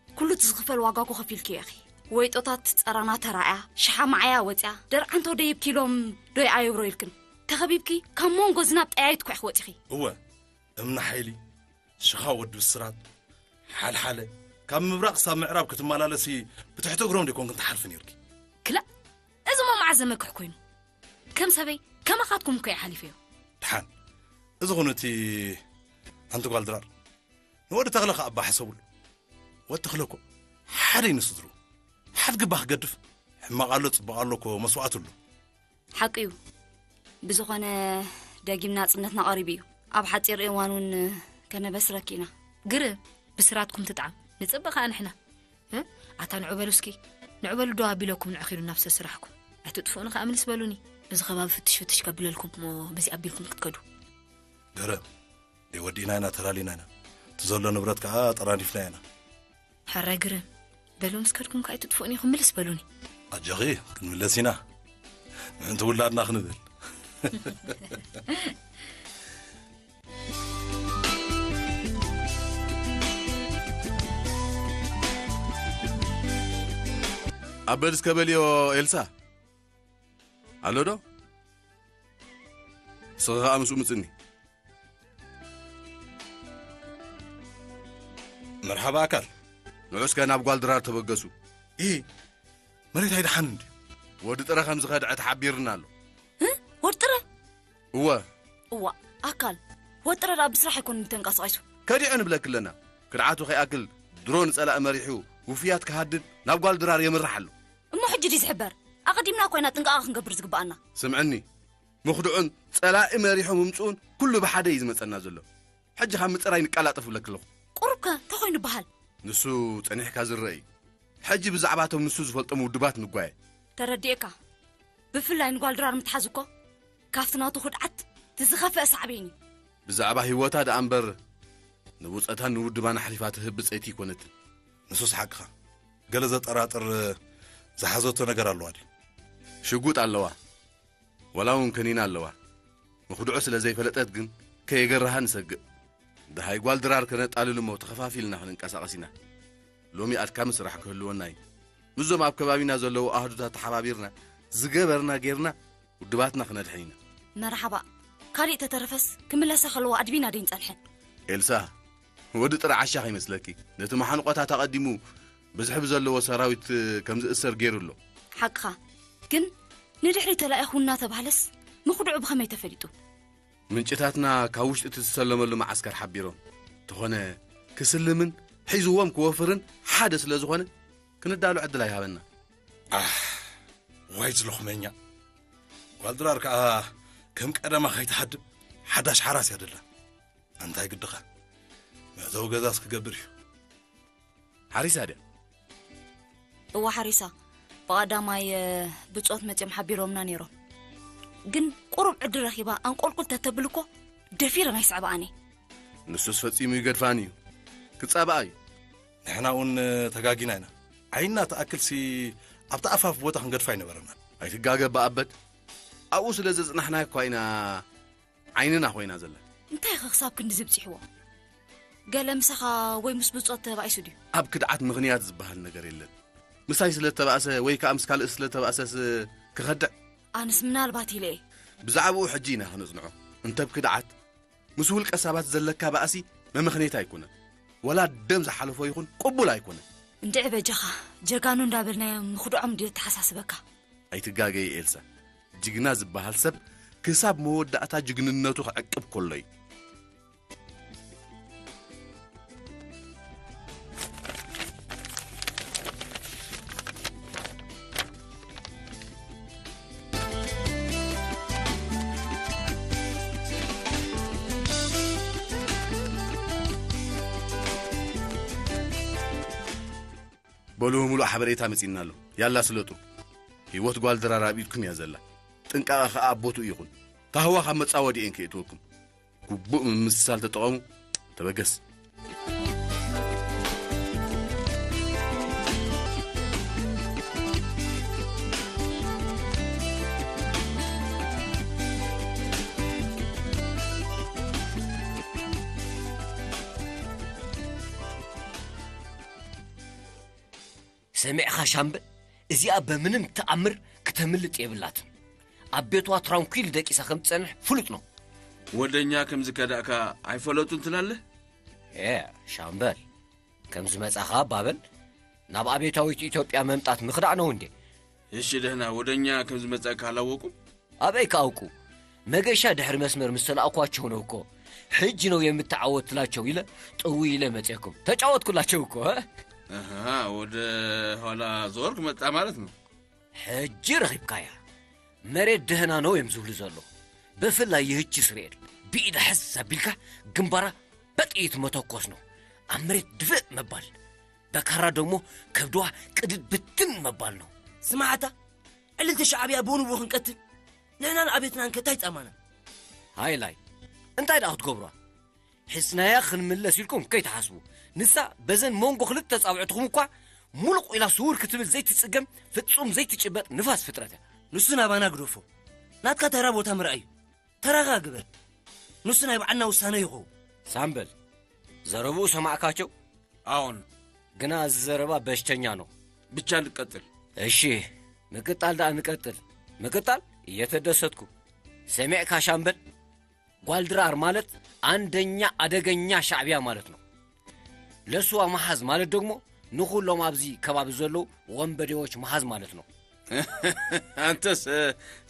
ኩሉ እቲ ዝኽፈል ዋጋ እኮ ከፊልክዮ ኢኺ። ወይጦታት ጸራና ተራእያ፣ ሽሓ መዓያ ወጽያ፣ ደርዓንቶ ደይብኪ ኢሎም ዶ ይኣየብሮ ኢልክን? ተኸቢብኪ ካብ መንጎ ዝናብ ጠያይት እኮ ኢኺ ወጺኺ። እወ፣ እምኒ ሓይሊ፣ ሽኻ ወዲ ብስራት፣ ሓልሓለ፣ ካብ ምብራቕ ክሳብ ምዕራብ ክትመላለሲ ብትሕቲ እግሮም ደይኮንክን ትሓልፊ ነይርኪ። ክላእ፣ እዚ እሞ መዓዝ ዘመክሕ ኮይኑ? ከም ሰበይ፣ ከማኻትኩም እኮ እየ ሓሊፈዮ። ደሓን፣ እዚ ኹን እቲ ኣንቲ ጓል ድራር፣ ንወዲ ተኽለ ከኣ እባ ሕሰብሉ። ወዲ ተኽለ እኮ ሓደ እዩ ንስድሩ። ሓድጊ እባ ክገድፍ፣ ሕማቕ ኣሎ ጽቡቕ ኣሎ እኮ መስዋእቲ ኣሎ። ሓቂ እዩ። ብዝኾነ ደጊም ናጽነትና ቀሪቡ እዩ። ኣብ ሓጺር እዋን እውን ከነበስረኪ ኢና። ግርም፣ ብስራትኩም ትጥዓም። ንጽበ ከኣ ንሕና። እ? ኣታ ንዑ በሉ እስኪ። ንዑ በሉ ዶ ኣቢለኩም ንዑ ኪዱ ናብ ሰስራሕኩም። ኣይትጥፍኡኒ ከኣ ምልስ በሉኒ። እዚ ከባቢ ፍትሽ ፍትሽ ከብለልኩም እሞ በዚ ኣቢልኩም ክትከዱ። ገረም፣ ደይ ወዲእና ኢና፣ ተላሊና ኢና። እቲ ዘሎ ንብረት ከኣ ጠራኒፍና ኢና። ሕራይ ግርም፣ በሉ ምስ ከድኩም ከኣ ኣይትጥፍኡኒ ኢኹም፣ ምልስ በሉኒ። ኣጆኺ፣ ክንምለስ ኢና። ምእንቲ ውላድና ክንብል። ኣበል እስከ በልዮ ኤልሳ። ኣሎ ዶ? ንስኺ ኸኣ ምስኡ ምጽኒ። መርሓባ ኣካል። ንዑ እስከ ናብ ጓል ድራር ተበገሱ። ኢ፣ መሬት ኣይደሓን እንዲ። ወዲ ጥረ ከም ዝኸድዐ ተሓቢርና ኣሎ። እ? ወዲ ጥረ? እወ። እዋ፣ ኣካል። ወዲ ጥረ ደኣ ብስራሕ ኣይኮንን ተንቀሳቒሱ። ከዲዑ ንብለኪ ኣለና። ክድዓቱ ከይኣክል ድሮ ንጸላኢ መሪሑ ውፍያት ክሃድን ናብ ጓል ድራር የምርሕ ኣሎ። እሞ ሕጂ ድዩ ዝሕበር? ኣቐዲምና ኮይና ጥንቃቐ ክንገብር ዝግብኣና። ስምዕኒ፣ ምኽድዑን ጸላኢ መሪሑ ምምጽኡን ኩሉ ብሓደ እዩ ዝመጸና ዘሎ። ሕጂ ካብ ምጽራይ ንቀላጠፍ እብለኪ ኣለኹ። ቁሩብከ እንታይ ኮይኑ ይበሃል? ንሱ ጸኒሕካ ዝረአ እዩ። ሕጂ ብዛዕባቶም ንሱ ዝፈልጦም ውድባት ንጓየ። ተረዲኤካ። ብፍላይ ንጓል ድራር ምትሓዝ እኮ ካብቲ ናቱ ክድዓት እቲ ዝኸፍአ ሳዕቤን እዩ። ብዛዕባ ህይወታ ደኣ እምበር ንብጾታን ንውድባን ኣሕሊፋ ትህብ ብጸይቲ ኣይኮነትን። ንሱስ ሓቅኻ። ገለ ዘጠራጥር ዝሓዘቶ ነገር ኣለዋ ድዩ? ሽጉጥ ኣለዋ። ዋላ እውን ከኒና ኣለዋ። ምኽድዑ ስለ ዘይፈለጠት ግን ከየገርሃ ንሰግእ። ደሃይ ጓል ድራር ከነጣልል እሞ ተኸፋፊልና ክንንቀሳቐስ ኢና። ሎሚ ኣድካሚ ስራሕ ክህልወና እዩ። ምስዞም ኣብ ከባቢና ዘለዉ ኣህዱታት ተሓባቢርና ዝገበርና ጌርና ውድባትና ክነድሕን ኢና። መርሓባ። ካሊእ ተተረፈስ ክምለሳ ከለዋ ኣድቢና ደይንጸንሐን። ኤልሳ፣ ወዲ ጥረ ዓሻ ከይመስለኪ። ነቲ መሓንቆታት ኣቐዲሙ ብዝሒ ብዘለዎ ሰራዊት ከም ዝእሰር ጌሩ ኣሎ። ሓቅኻ። ግን ንድሕሪ ተላኢኹ እናተባህለስ ምኽድዑ ብኸመይ ተፈሊጡ? ምንጭታትና ካብ ውሽጢ እቲ ዝሰለመሉ መዓስከር ሓቢሮም። ተኾነ ክስልምን ሒዝዎም ክወፍርን ሓደ ስለ ዝኾነ ክንዳሎ ዕድል ኣይሃበና። ኣህ፣ ዋይ ዝለኹመኛ። ጓል ድራር ከኣ ከም ቀደማ ከይትሃድም ሓዳሽ ሓራስ እያ ደላ። እንታይ ግድኻ? መእተዊ ገዛስ ክገብር እዩ። ሓሪሳ ድያ? እዋ ሓሪሳ። ብቐዳማይ፣ እ፣ ብጾት መጺኦም ሓቢሮምና ነይሮም። ግን ቁሩብ ዕድል ረኺባ ኣንቆልቁል ተተብል እኮ ደፊረ ናይ ስዕባኣን እየ። ንሱስ ፈጺሙ ይገድፋን እዩ። ክጻባኣ እዩ። ንሕና እውን ተጋጊና ኢና። ዓይንና ትኣክልሲ ኣብቲ ኣፋፍ ቦታ ክንገድፋ ኣይነበረናን። ኣይትጋገ ብኣበት። ኣብኡ ስለ ዘጽናሕና እኳ ኢና ዓይንና ኮይና ዘላ። እንታይ ኢኸ ክሳብ ክንድዚ ብጺሕዎ? ገለ ምሳኻ ወይ ምስ ብጾት ተባኢሱ ድዩ? ኣብ ክድዓት ምኽንያት ዝበሃል ነገር የለን። ምሳይ ስለ እተባእሰ ወይ ከኣ ምስ ካልእ ስለ እተባእሰስ ክኸድዕ? ኣነስ ምናልባት ኢለ እየ። ብዛዕባኡ ሕጂ ኢና ክነጽንዖ። እንተ ብ ክድዓት ምስ ውልቀ ሰባት ዘለካ ባእሲ መመኽነይታ ኣይኮነን። ወላ ደም ዝሓለፎ ይኹን ቅቡል ኣይኮነን። እንድዒ በጃኻ፣ ጀጋኑ እንዳበልናዮም ንኽድዖም ድዩ ኣተሓሳስበካ? ኣይትጋገዪ ኤልሳ፣ ጅግና ዝበሃል ሰብ ክሳብ መወዳእታ ጅግንነቱ ክዕቅብ ከሎ እዩ። በሉ፣ ምሉእ ሓበሬታ መጺእና ኣሎ። ያላ ስለጡ። ህይወት ጓል ድራር ኣብ ኢድኩም እያ ዘላ። ጥንቃቐ ኸኣ ኣብ ቦትኡ ይኹን። ታህዋ ካብ መጻወዲኤን ከየእትወኩም። ግቡእ ምምስሳል ተጠቐሙ። ተበገስ። ሰሚዕኻ ሻምበል? እዚኣ በምንም ተኣምር ክተምልጥ የብላትን። ኣብ ቤትዋ ትራንኩል ደቂሳ ከም ትጸንሕ ፍሉጥ ነው። ወደኛ ከም ዝከዳእካ ኣይፈለጡን ትላለህ? ኤ፣ ሻምበል፣ ከም ዝመጻኻ ባበል፣ ናብ ኣቤታዊት ኢትዮጵያ መምጣት ምኽዳዕ ነው እንዴ? እሺ፣ ደህና፣ ወደኛ ከም ዝመጻካ ኣላወቁም? ኣበይ ክኣውቁ? መገሻ ድሕሪ መስመር ምስ ተላእኳቸው ነው እኮ። ሕጂ ነው የምትጫወትላቸው ኢለ ጥዊ ኢለ መጼኩም። ተጫወትኩላቸው እኮ፣ እ? ኣሃ፣ ወደ ኋላ ዞርክ መጣ ማለት ነው። ሕጂ ረኺብካያ። መሬት ደህና ነው እዮም ዝብሉ ዘሎ። ብፍላይ ይህቺ እስራኤል ብኢዳ ሕዝ ኣቢልካ ግንባራ በጥይት መተኮስ ነው። ኣብ መሬት ድፍእ መባል። በካራ ደግሞ ከብድዋ ቅድድ ብትን መባል ነው። ስማዕታ፣ ዕልልቲ ሻዕብያ ብውን ብው ክንቀትል፣ ንሕናን ኣቤትናን ከ እንታይ ጻማና? ሃይላይ፣ እንታይ ደኣ ክትገብሯ? ሒዝናያ ክንምለስ ኢልኩም ከይትሓስቡ። ንሳ በዘን መንጎ ክልተ ጻውዕትኹም እኳ ሙሉቕ ኢላ ስውር ክትብል ዘይትጽገም ፍጹም ዘይትጭበጥ ንፋስ ፍጥረት እያ። ንሱ ናባና ግደፎ። ናትካ ተራ ቦታ ምርኣይ እዩ። ተራኻ ግበር። ንሱ ናይ ባዕልና ውሳነ ይኸውን። ሳምበል፣ ዘረብኡ ሰማዕካቸው? ኣዎን። ግና እዚ ዘረባ በሽተኛ ነው። ብቻ ንቀጥል። እሺ፣ ምቅጣል ደኣ ንቀጥል። ምቅጣል? እየተደሰትኩ። ሰሚዕካ ሻምበል? ጓል ድራር ማለት አንደኛ አደገኛ ሻዕቢያ ማለት ነው። ለስዋ መሓዝ ማለት ደግሞ ንኹሎም ኣብዚ ከባቢ ዘለዉ ወንበዴዎች መሓዝ ማለት ነው። አንተስ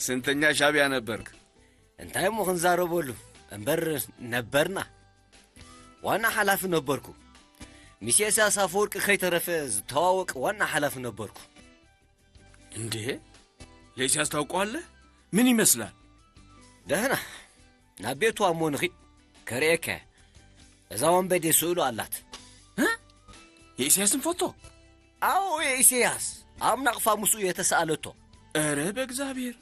ስንተኛ ሻዕቢያ ነበርክ? እንታይ እሞ ክንዛረበሉ እምበር ነበርና። ዋና ሓላፊ ነበርኩ። ምስ ኢሳያስ ኣፈወርቂ ከይተረፈ ዝተዋወቅ ዋና ሓላፊ ነበርኩ። እንዴ? ለኢሳያስ ታውቀዋለህ? ምን ይመስላል? ደህና። ናብ ቤቱ እሞ ንኺድ። ከርእየካ። እዛ ወንበዴ ስእሉ ኣላት። እ? የኢሳያስን ፎቶ? ኣዎ፣ የኢሳያስ። ኣብ ናቕፋ ምስኡ የተሳእለቶ። ኧረ በእግዚኣብሔር።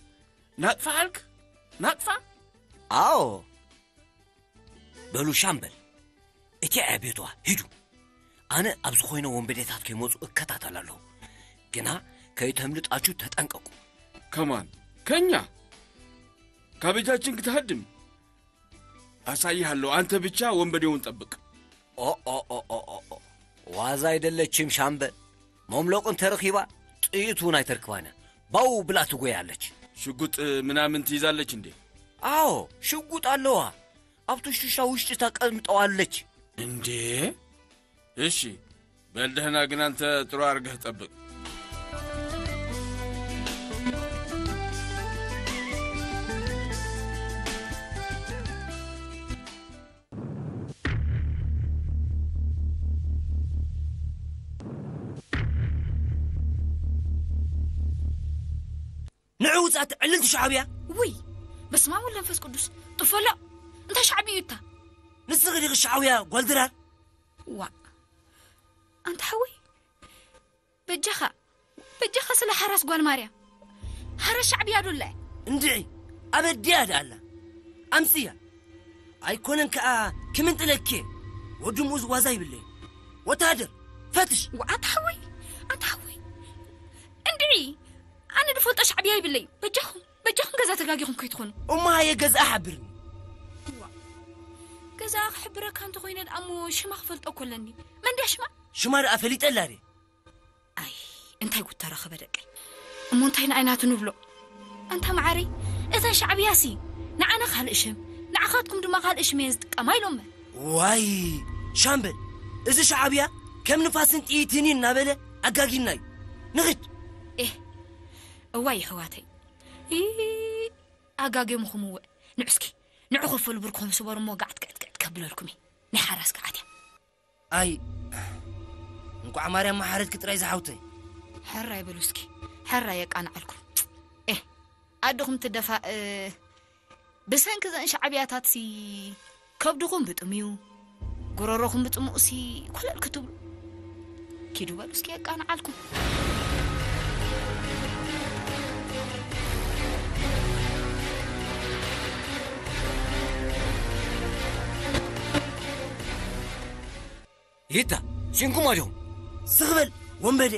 ናቕፋ ኣልክ? ናቕፋ? ኣዎ። በሉ ሻምበል፣ እቲ ኣያ ቤቷ ሂዱ። ኣነ ኣብዚ ኮይነ ወንበዴታት ከይመጹ እከታተል ኣለኹ። ግና ከይተምልጣችሁ ተጠንቀቁ። ከማን ከኛ ከቤታችን ክትሃድም ኣሳይሃለሁ። አንተ ብቻ ወንበዴውን ጠብቅ። ኦ፣ ኦ፣ ኦ፣ ኦ፣ ኦ፣ ኦ። ዋዛ አይደለችም ሻምበል። መምለቁን ተረኪባ ጥይት እውን ኣይተርክባን እያ። ባው ብላ ትጎያለች። ሽጉጥ ምናምን ትይዛለች እንዴ? አዎ፣ ሽጉጥ ኣለዋ። ኣብ ትሽትሻ ውሽጢ ታቀምጠዋለች። እንዴ? እሺ፣ በል ደህና፣ ግን አንተ ጥሩ አርገህ ጠብቅ። ንዑ ውጻት ዕልልቲ ሻዕብያ። ውይ፣ በስመ አብ ወወልድ ወመንፈስ ቅዱስ። ጥፈሎ። እንታይ ሻዕብያ እዩ እታ? ንስኺ ዲኺ ሻዕብያ ጓል ድራር? ዋ፣ ኣንታ ሓወይ፣ በጃኻ፣ በጃኻ ስለ ሓራስ ጓል ማርያም። ሓራስ ሻዕብያ ዶ ኣላ? እንድዒ፣ ኣበዲያ ደኣ ኣላ። ኣምጽያ። ኣይኮነን ከኣ ክምንጥለኪ። ወዲ ምኡዝ ዋዛ ይብለይ። ወተሃደር፣ ፈትሽ። ዋ፣ ኣንታ ሓወይ፣ ኣንታ ሓወይ። እንድዒ፣ ኣነ ድፈልጦ ሻዕብያ ይብለይ። በጃኹም፣ በጃኹም ገዛ ተጋጊኹም ከይትኾኑ። እሞ ሃየ ገዛኣ ሓብርኒ። ዋ፣ ገዛኣ ክሕብረካ እንተኾይነ ደኣ እሞ ሽማ ክፈልጦ እኮ ኣለኒ። መን ድያ ሽማ? ሽማ ደኣ ፈሊጠላ ድየ? ኣይ፣ እንታይ ጉድ ተረኸበ ደቀይ? እሞ እንታይ ንዓይ ናቱ ንብሎ? ኣንታ መዓረይ፣ እተን ሻዕብያሲ ንዓና ካልእ ሽም፣ ንዓኻትኩም ድማ ካልእ ሽም እየን ዝጥቀማ ኢሎመን። ዋይ፣ ሻምበል፣ እዚ ሻዕብያ ከም ንፋስን ጥይትን እዩ እናበለ ኣጋጊና እዩ። ንኺድ። ኤህ፣ እዋይ የሕዋተይ። ኢ፣ ኣጋጊምኹም እወ። ንዑ እስኪ፣ ንዑ ከፈሉ ብርክኹም ስበሩ እሞ ጋዕት ቅዕት ቅዕት ከብለልኩም እየ። ናይ ሓራስ ጋዓት እያ። ኣይ፣ እንቋዕ ማርያም መሓረትኪ ጥራይ ዝሓውተይ። ሕራይ በሉ እስኪ፣ ሕራይ የቃንዓልኩም። ኤህ፣ ኣድኹም ትደፋእ፣ ብሰንኪ ዘን ሻዕብያታትሲ ከብድኹም ብጥምዩ፣ ጎረሮኹም ብጽሙኡሲ ኮለል ክትብሉ። ኪዱ በሉ እስኪ የቃንዓልኩም። ይታ፣ ሲንኩማ ዲኹም? ስኽ በል ወንበዴ።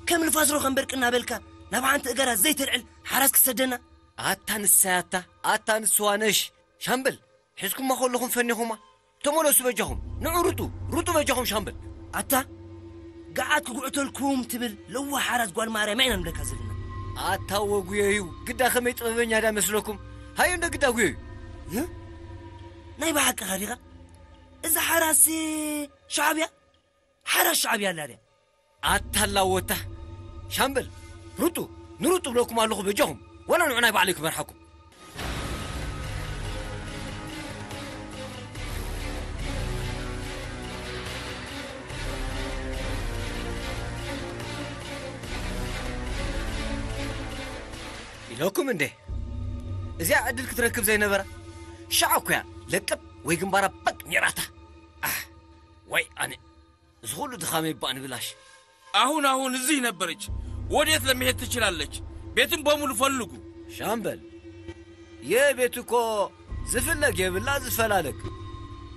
ከም ንፋስ ሮኸ እምበር ቅና በልካ ናብ ሓንቲ እገራ ዘይተልዕል ሓራስ ክትሰደና? ኣታ ንሳይ ኣታ፣ ኣታ ንስዋ ነሽ። ሻምበል፣ ሒዝኩማ ከለኹም ፈኒኹማ። ተመለሱ በጃኹም። ንዑ ሩጡ፣ ሩጡ በጃኹም ሻምበል። ኣታ፣ ገዓት ክጉዕተልኩም ትብል ለዋህ ሓራስ ጓል ማርያም ኢና ንብለካ ዘለና። ኣታ ወጉየዩ፣ ግዳ ከመይ ጥበበኛ ድያ መስለኩም? ሃዩ እንደ ግዳ ጉየዩ። እ? ናይ ብሓቅኻ ዲኻ? እዛ ሓራስ ሻዕብያ ሓራስ ሻዕብያ ኣላ ድያ? ኣታ ላወታ። ሻምበል፣ ሩጡ፣ ንሩጡ እብለኩም ኣለኹ በጃኹም። ዋላ ንዑ ናይ ባዕለይ ክመርሓኩም። ኢለኩም እንዴ? እዚኣ ዕድል ክትረክብ ዘይነበራ? ሻዕ እኮ እያ ለቀብ ወይ ግንባራ በቅ ኔራታ። ኣህ፣ ወይ ኣነ። እዚ ኩሉ ድኻመይ ባእ ንብላሽ። አሁን አሁን እዚህ ነበረች። ወዴት ለመሄድ ትችላለች? ቤትን በሙሉ ፈልጉ። ሻምበል፣ ይህ ቤት እኮ ዝፍለግ የብላ ዝፈላለግ።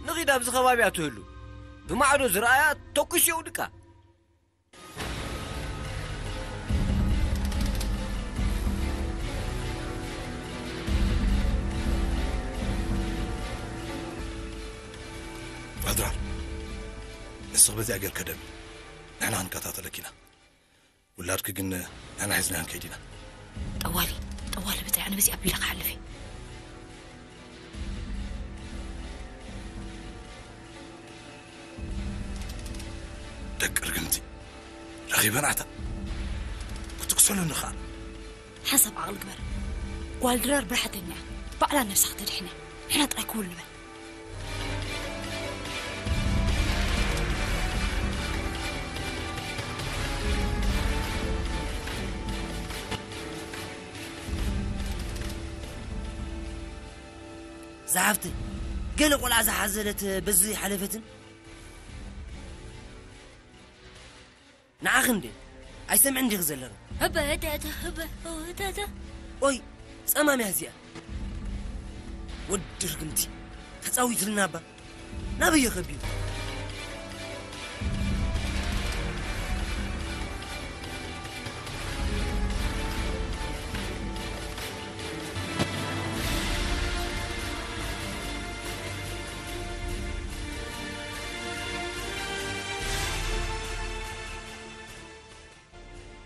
ንኺድ ኣብዚ ከባቢያ ትህሉ። ብማዕዶ ዝረኣያ ተኩስ የውድቃ። ንስኺ በዚኣ ጌርኪ ደሚ። ንሕና ክንከታተለኪ ኢና። ውላድኪ ግን ንሕና ሒዝና ክንከይድ ኢና። ጠዋሊ፣ ጠዋሊ ብታይ ኣነ በዚ ኣቢለ ክሓልፍ እየ። ደቂ ርግምቲ፣ ረኺበን ኣታ ክትኩሰለን ንኽኣል። ሓንሳብ ዓቕሊ ግበር። ጓል ድራር ብራሕተኛ እያ። ባዕላ ነብሳ ከተድሕን እያ። ንሕና ጥራይ ክውል ንበል። ዝሓፍተይ፣ ገለ ቆልዓ ዝሓዘለት በዚ ሓለፈትን ንዓኺ እንዴ ኣይሰምዕን ዲኺ ዘለኺ? ህበ፣ እተ፣ እተ፣ ህበ፣ እተ፣ እተ። ኦይ፣ ጸማም እያ እዚኣ። ወዲ ርግምቲ፣ ተጻዊትልና እባ። ናበይ ከቢሩ?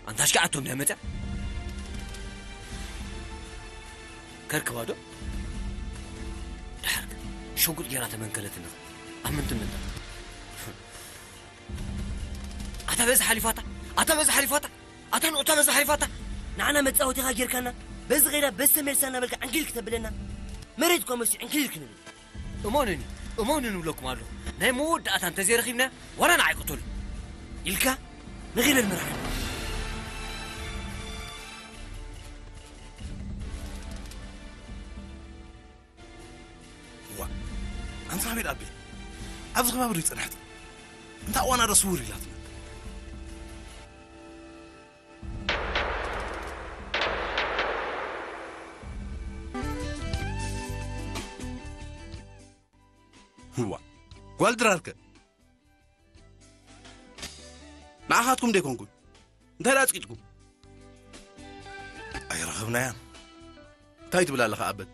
ኣንታ ኣሽካዕ ኣቶም ናይ መጽያ ከርክባ ዶ? ድሓር ግን ሽጉጥ ጌራ ተመንከለትኒ። ኣብ ምንትን ምንታ? ኣታ በዚ ሓሊፋታ፣ ኣታ በዚ ሓሊፋታ፣ ኣታ ንኡታ በዚ ሓሊፋታ። ንዓና መጻወቲኻ ጌርካና፣ በዚ ኸይዳ በዚ ተመልሳ እናበልካ ዕንኪል ክተብለና። መሬት እኳ መሲ ዕንኪል ክንብል። እመኑኒ፣ እመኑኒ እብለኩም ኣለኹ። ናይ መወዳእታ እንተዘይረኺብና፣ ዋላ ንዓይ ቅተሉ። ኢልካ ንኺደል መርሓ። ዋ፣ ኣንታ ኣቤል ኣቤል፣ ኣብዚ ከባቢ ድዩ ጽንሕቲ? እንታ እዋና ዶ ስውር ኢላትና? ዋ፣ ጓል ድራርከ ንዓኻትኩም ደይኮንኩን እንታይ ደኣ ኣጽቂጥኩም? ኣይረኸብናያን። እንታይ ትብል ኣለኻ ኣበት?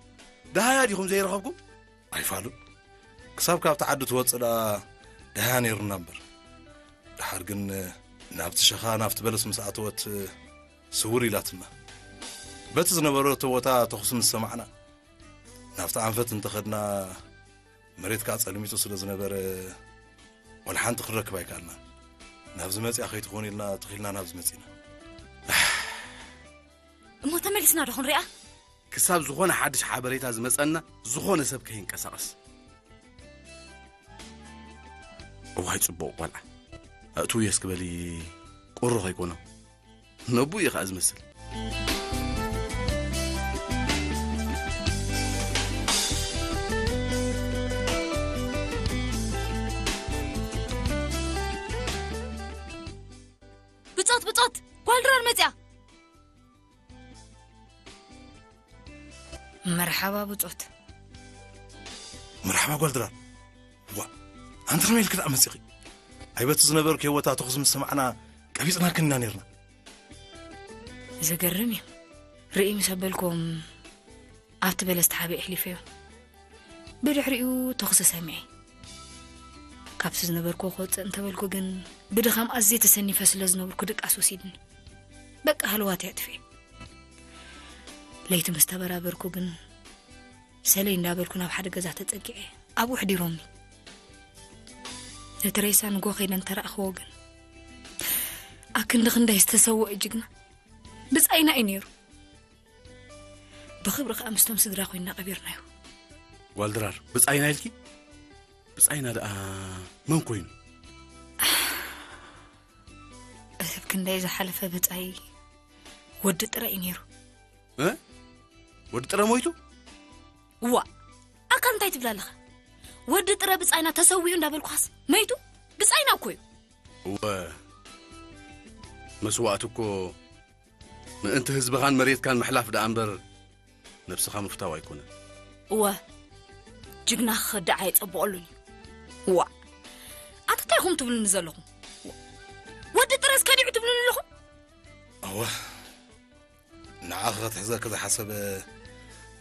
ደሃያ ዲኹም ዘይረኸብኩም? ኣይፋሉን። ክሳብ ካብቲ ዓዲ ትወጽእ ደኣ ደሃያ ነይሩና እምበር። ደሓር ግን ናብቲ ሸኻ ናብቲ በለስ ምስ ኣተወት ስውር ኢላትና። በቲ ዝነበረቶ ቦታ ተኹሲ ምስ ሰማዕና ናብቲ ኣንፈት እንተኸድና መሬት ከኣ ጸልሚቱ ስለ ዝነበረ ዋላ ሓንቲ ክንረክብ ኣይከኣልናን። ናብዚ መጽያ ከይትኾን ኢልና ተኺልና ናብዚ መጺና። እሞ ተመሊስና ዶ ክንሪኣ? ክሳብ ዝኾነ ሓድሽ ሓበሬታ ዝመጸና ዝኾነ ሰብ ከይንቀሳቐስ። እዋይ ጽቡቕ ቆልዓ። ኣእትውዮ እስኪ በሊ ቁሪ ከይኮኖ። ነቡ እዩ ኸኣ ዝመስል። ብጾት፣ ብጾት! ጓል ድራር መጽያ! መርሓባ ብጾት። መርሓባ ጓል ድራር። ዋ፣ ኣንቲ ከመይ ኢልኪ ደኣ መጺኺ? ኣይ በቲ ዝነበርክዮ ቦታ ተኹሲ ምስ ሰማዕና ቀቢጽናክን ኢና ነይርና። ዘገርም እዩ። ርእይ ምስ ኣበልኩም ኣብቲ በለስ ተሓቢኤ ኣሕሊፈዮ። ብድሕሪኡ ተኹሲ ሰሚዐ። ካብቲ ዝነበርኩ ክወጽእ እንተበልኩ ግን ብድኻም ኣዝየ ተሰኒፈ ስለ ዝነበርኩ ድቃስ ወሲድኒ። በቃ ሃለዋተይ ኣጥፊኤ። ለይቲ ምስ ተበራበርኩ ግን ሰለይ እንዳበልኩ ናብ ሓደ ገዛ ተጸጊዐ። ኣብኡ ኣሕዲሮምኒ። ነቲ ሬሳ ንጎ ከይደ እንተረኣኽዎ ግን ኣክንዲ ክንደይ ዝተሰወአ ጅግና ብጻይና እዩ ነይሩ። ብኽብሪ ከኣ ምስቶም ስድራ ኮይንና ቀቢርናዮ። ጓል ድራር፣ ብጻይና ኢልኪ? ብጻይና ደኣ መን ኮይኑ? እቲ ኣብ ክንደይ ዝሓለፈ ብጻይ ወዲ ጥረ እዩ ነይሩ። እ? ወዲ ጥረ ሞይቱ? እዋ፣ ኣካ እንታይ ትብል ኣለኻ? ወዲ ጥረ ብጻይና ተሰዊኡ እንዳበልኳስ መይቱ? ብጻይና እኮ እዩ። እወ፣ መስዋእቲ እኮ ምእንቲ ህዝብኻን መሬትካን ምሕላፍ ደኣ እምበር ነብስኻ ምፍታው ኣይኮነን። እወ፣ ጅግና ክኸድዕ ኣየጸብቐሉን እዩ። እዋ፣ ኣታ እንታይ ኢኹም ትብሉኒ ዘለኹም? ወዲ ጥረስ ከዲዑ ትብሉኒ ኣለኹም? እወ፣ ንዓኺ ክትሕዘኪ ዝሓሰበ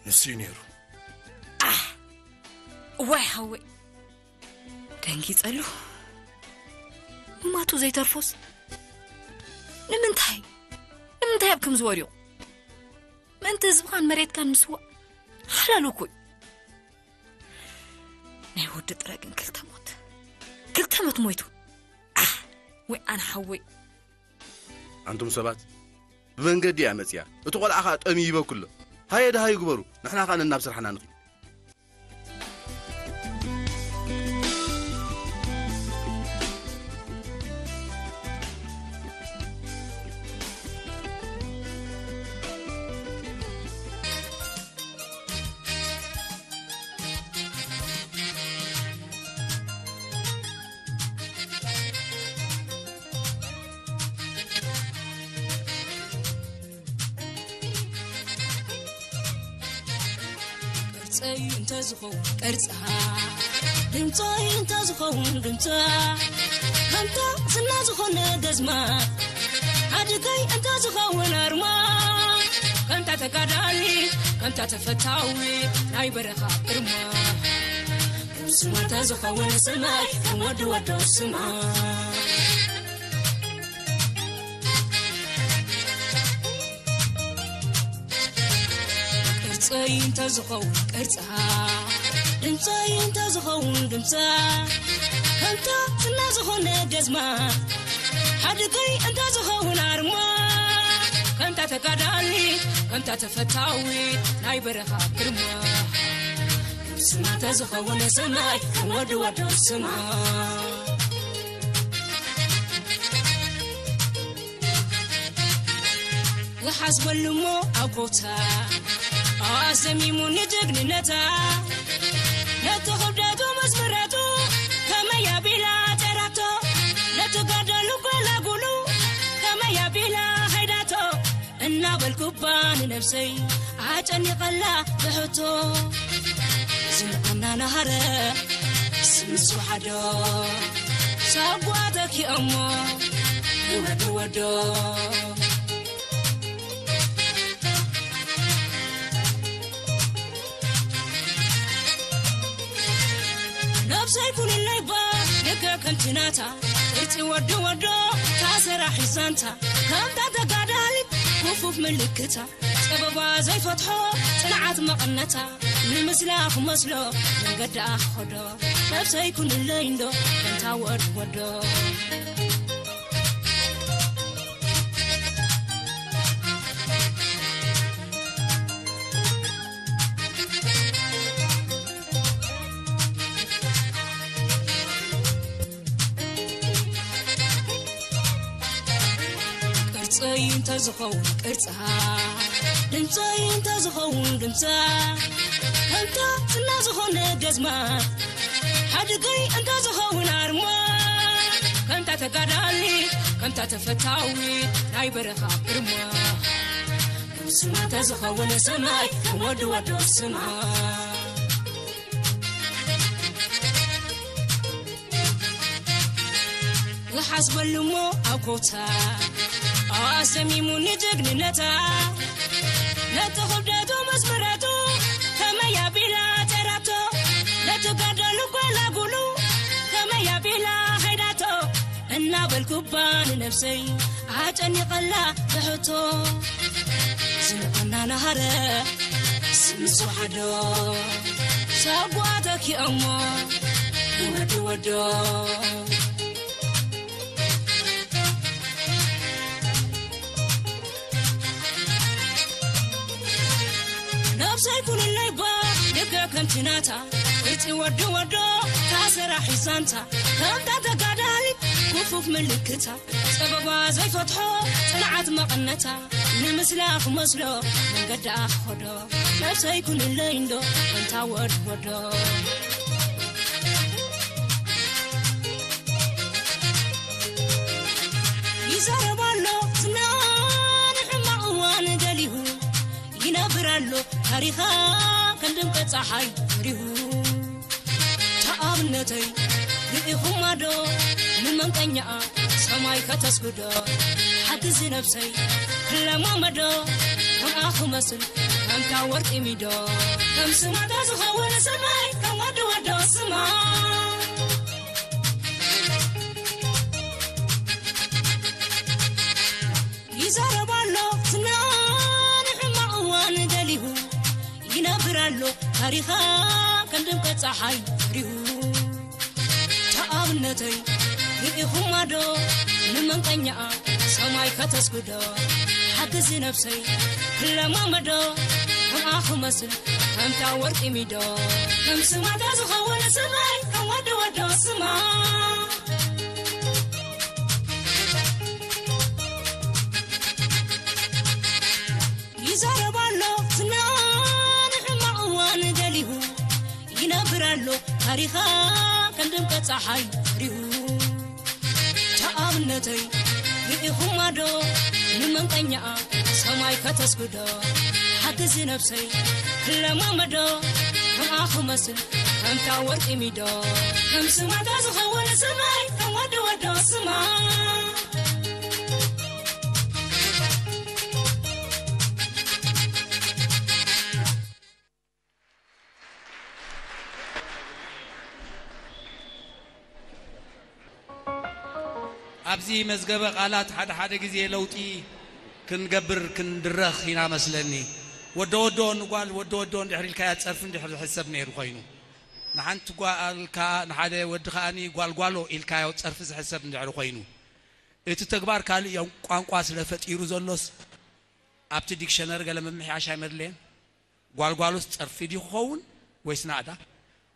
ንሱ እዩ ነይሩ። ኣሕ! እዋይ ሓወይ! ደንጊጸሉ። ማቱ ዘይተርፎስ ንምንታይ? ንምንታይ ኣብ ከምዚ ወሪቑ? ምእንቲ ህዝብኻን መሬትካን ምስዋእ ሓላል እኮ እዩ። ናይ ወዲ ጥረ ግን ክልተ ሞት፣ ክልተ ሞት ሞይቱ። ኣሕ፣ ወይ ኣነ ሓወይ። ኣንቱም ሰባት፣ ብመንገዲ እያ መጽያ፣ እቲ ቆልዓ ኸኣ ጠሚ ይበኩሎ። ሃየ ደሃዩ ግበሩ፣ ንሕና ኸኣ ነናብ ስራሕና ንኺድ። ቅርጸይ እንተዝኸውን ቅርጻ፣ ድምጸይ እንተዝኸውን ድምጻ፣ ከምታ ዝና ዝኾነ ገዝማ፣ ሓድገይ እንተዝኸውን ኣርማ፣ ከምታ ተጋዳሊ፣ ከምታ ተፈታዊ ናይ በረኻ ግርማ። ስማ እንተዝኸውን ስማይ ከም ወዲ ወዶ ስማ። ቅርጸይ እንተዝኸውን ቅርጻ፣ ድምጸይ እንተዝኸውን ድምጻ፣ ከምታ ዝና ዝኾነ ገዝማ፣ ሓድገይ እንተዝኸውን ኣርማ፣ ከምታ ተጋዳሊ፣ ከምታ ተፈታዊ ናይ በረኻ ግርማ። ስማ እንተዝኸውን ስማይ ከም ወዲ ወዶ ስማ። ዝሓስበሉ እሞ ኣብ ቦታ ኣሰሚሙ ንጅግንነታ፣ ነቲ ክብደቱ ምስ ምረቱ ከመይ ኣቢላ ጸራቶ፣ ነቲ ገደሉ ጎላጉሉ ከመይ ኣቢላ ኸይዳቶ፣ እናበልኩባ ንነብሰይ ኣጨኒቐላ ብሕቶ። ዝምዕና ናሃረ ስምስ ወሓዶ፣ ሳጓ ተኪኦሞ ይወዱ ወዶ። ነብሰይ ኩንለይ ባ ልክዕ ከምቲ ናታ፣ ቅርጺ ወዲ ወዶ ታሰራ ሒዛንታ፣ ከምታ ተጋዳሊት ክፉፍ ምልክታ፣ ጸበባ ዘይፈትሖ ጽንዓት መቐነታ፣ ንምስላ ክመስሎ መንገዳ ክኸዶ፣ ነብሰይ ኩንለይ እንዶ ከምታ ወዲ ወዶ። ቅርጸይ እንተዝኸውን ቅርጻ፣ ድምጸይ እንተዝኸውን ድምጻ፣ ከምታ ዝና ዝኾነ ገዝማ፣ ሓድገይ እንተዝኸውን ኣርማ፣ ከምታ ተጋዳሊ፣ ከምታ ተፈታዊ ናይ በረኻ ግርማ። ስማ እንተዝኸውን ሰማይ ከም ወዲ ወዶ ስማ። ዝሓስበሉ እሞ ኣብ ኮታ ኣሰሚሙ ንጅግንነታ፣ ነቲ ክብደቱ ምስ ምረቱ ከመይ ኣቢላ ጸራቶ፣ ነቲ ገደሉ ጎላጉሉ ከመይ ኣቢላ ኸይዳቶ፣ እናበልኩባ ንነብሰይ ኣጨኒቐላ ብሕቶ። ዝንቕና ናሃረ ስምስ ወሓዶ፣ ሳጓ ተኪኦሞ ወዲ ወዶ። ነብሰይ ኩንለይ ባ ልክዕ ከምቲ ናታ፣ ቅርጺ ወዲ ወዶ ታሰራ ሒዛንታ፣ ከምታ ተጋዳሊት ክፉፍ ምልክታ፣ ጸበባ ዘይፈትሖ ጽንዓት መቐነታ፣ ንምስላ ክመስሎ መንገዳ ክኸዶ፣ ነብሰይ ኩንለይ እንዶ ከምታ ወዲ ወዶ። ይዛረብ ኣሎ ዝና ንሕማቕ እዋን ደሊሁ፣ ይነብር ኣሎ ታሪኻ ክንድምቀ ጸሓይ በሪሁ። ተኣብነተይ ርኢኹማ ዶ ንመንቀኛኣ ሰማይ ከተስግዶ? ሓግዚ ነብሰይ ክለማመዶ ከምኣ ክመስል ከምታ ወርቂ ሚዶ። ከም ስማታ ዝኸውን ሰማይ ከም ወዲ ወዶ ስማ። ኣሎ ታሪኻ ከም ድምቀት ፀሓይ በሪሁ። ኣብነተይ ርኢኹማ ዶ ንመንቀኛኣ ሰማይ ከተስግዶ? ሓግዚ ነብሰይ ክለማመዶ ከምኣ ክመስል ከምታ ወርቂ ሚዶ። ከም ስማታ ዝኸውን ስማይ ከም ወዲ ወዶ ስማ። ይዛረብ ኣሎ ዝና ንሕማቕ እዋን ደሊሁ። ይነብር ኣሎ ታሪኻ ከም ድምቀት ፀሓይ በሪሁ። ኣብነተይ ርኢኹማ ዶ ንመንቀኛኣ ሰማይ ከተስግዶ? ሓግዚ ነብሰይ ክለማመዶ ከምኣ ክመስል ከምታ ወርቂ ሚዶ። ከም ስማታ ዝኸውን ስማይ ከም ወዲ ወዶ ስማ። ኣብዚ መዝገበ ቃላት ሓደ ሓደ ግዜ ለውጢ ክንገብር ክንድረኽ ኢና መስለኒ። ወዶ ወዶ ንጓል ወዶ ወዶ እንድሕር ኢልካያ ጸርፊ እንድሕር ዝሕሰብ ነይሩ ኮይኑ፣ ንሓንቲ ጓል ከኣ ንሓደ ወዲ ከኣኒ ጓል ጓሎ ኢልካዮ ጸርፊ ዝሕሰብ እንድሕር ኮይኑ፣ እቲ ተግባር ካልእ ቋንቋ ስለ ፈጢሩ ዘሎስ ኣብቲ ዲክሸነሪ ገለ ምምሕያሽ ኣይመድለየን? ጓልጓሉስ ጸርፊ ድዩ ክኸውን ወይስ ናእዳ?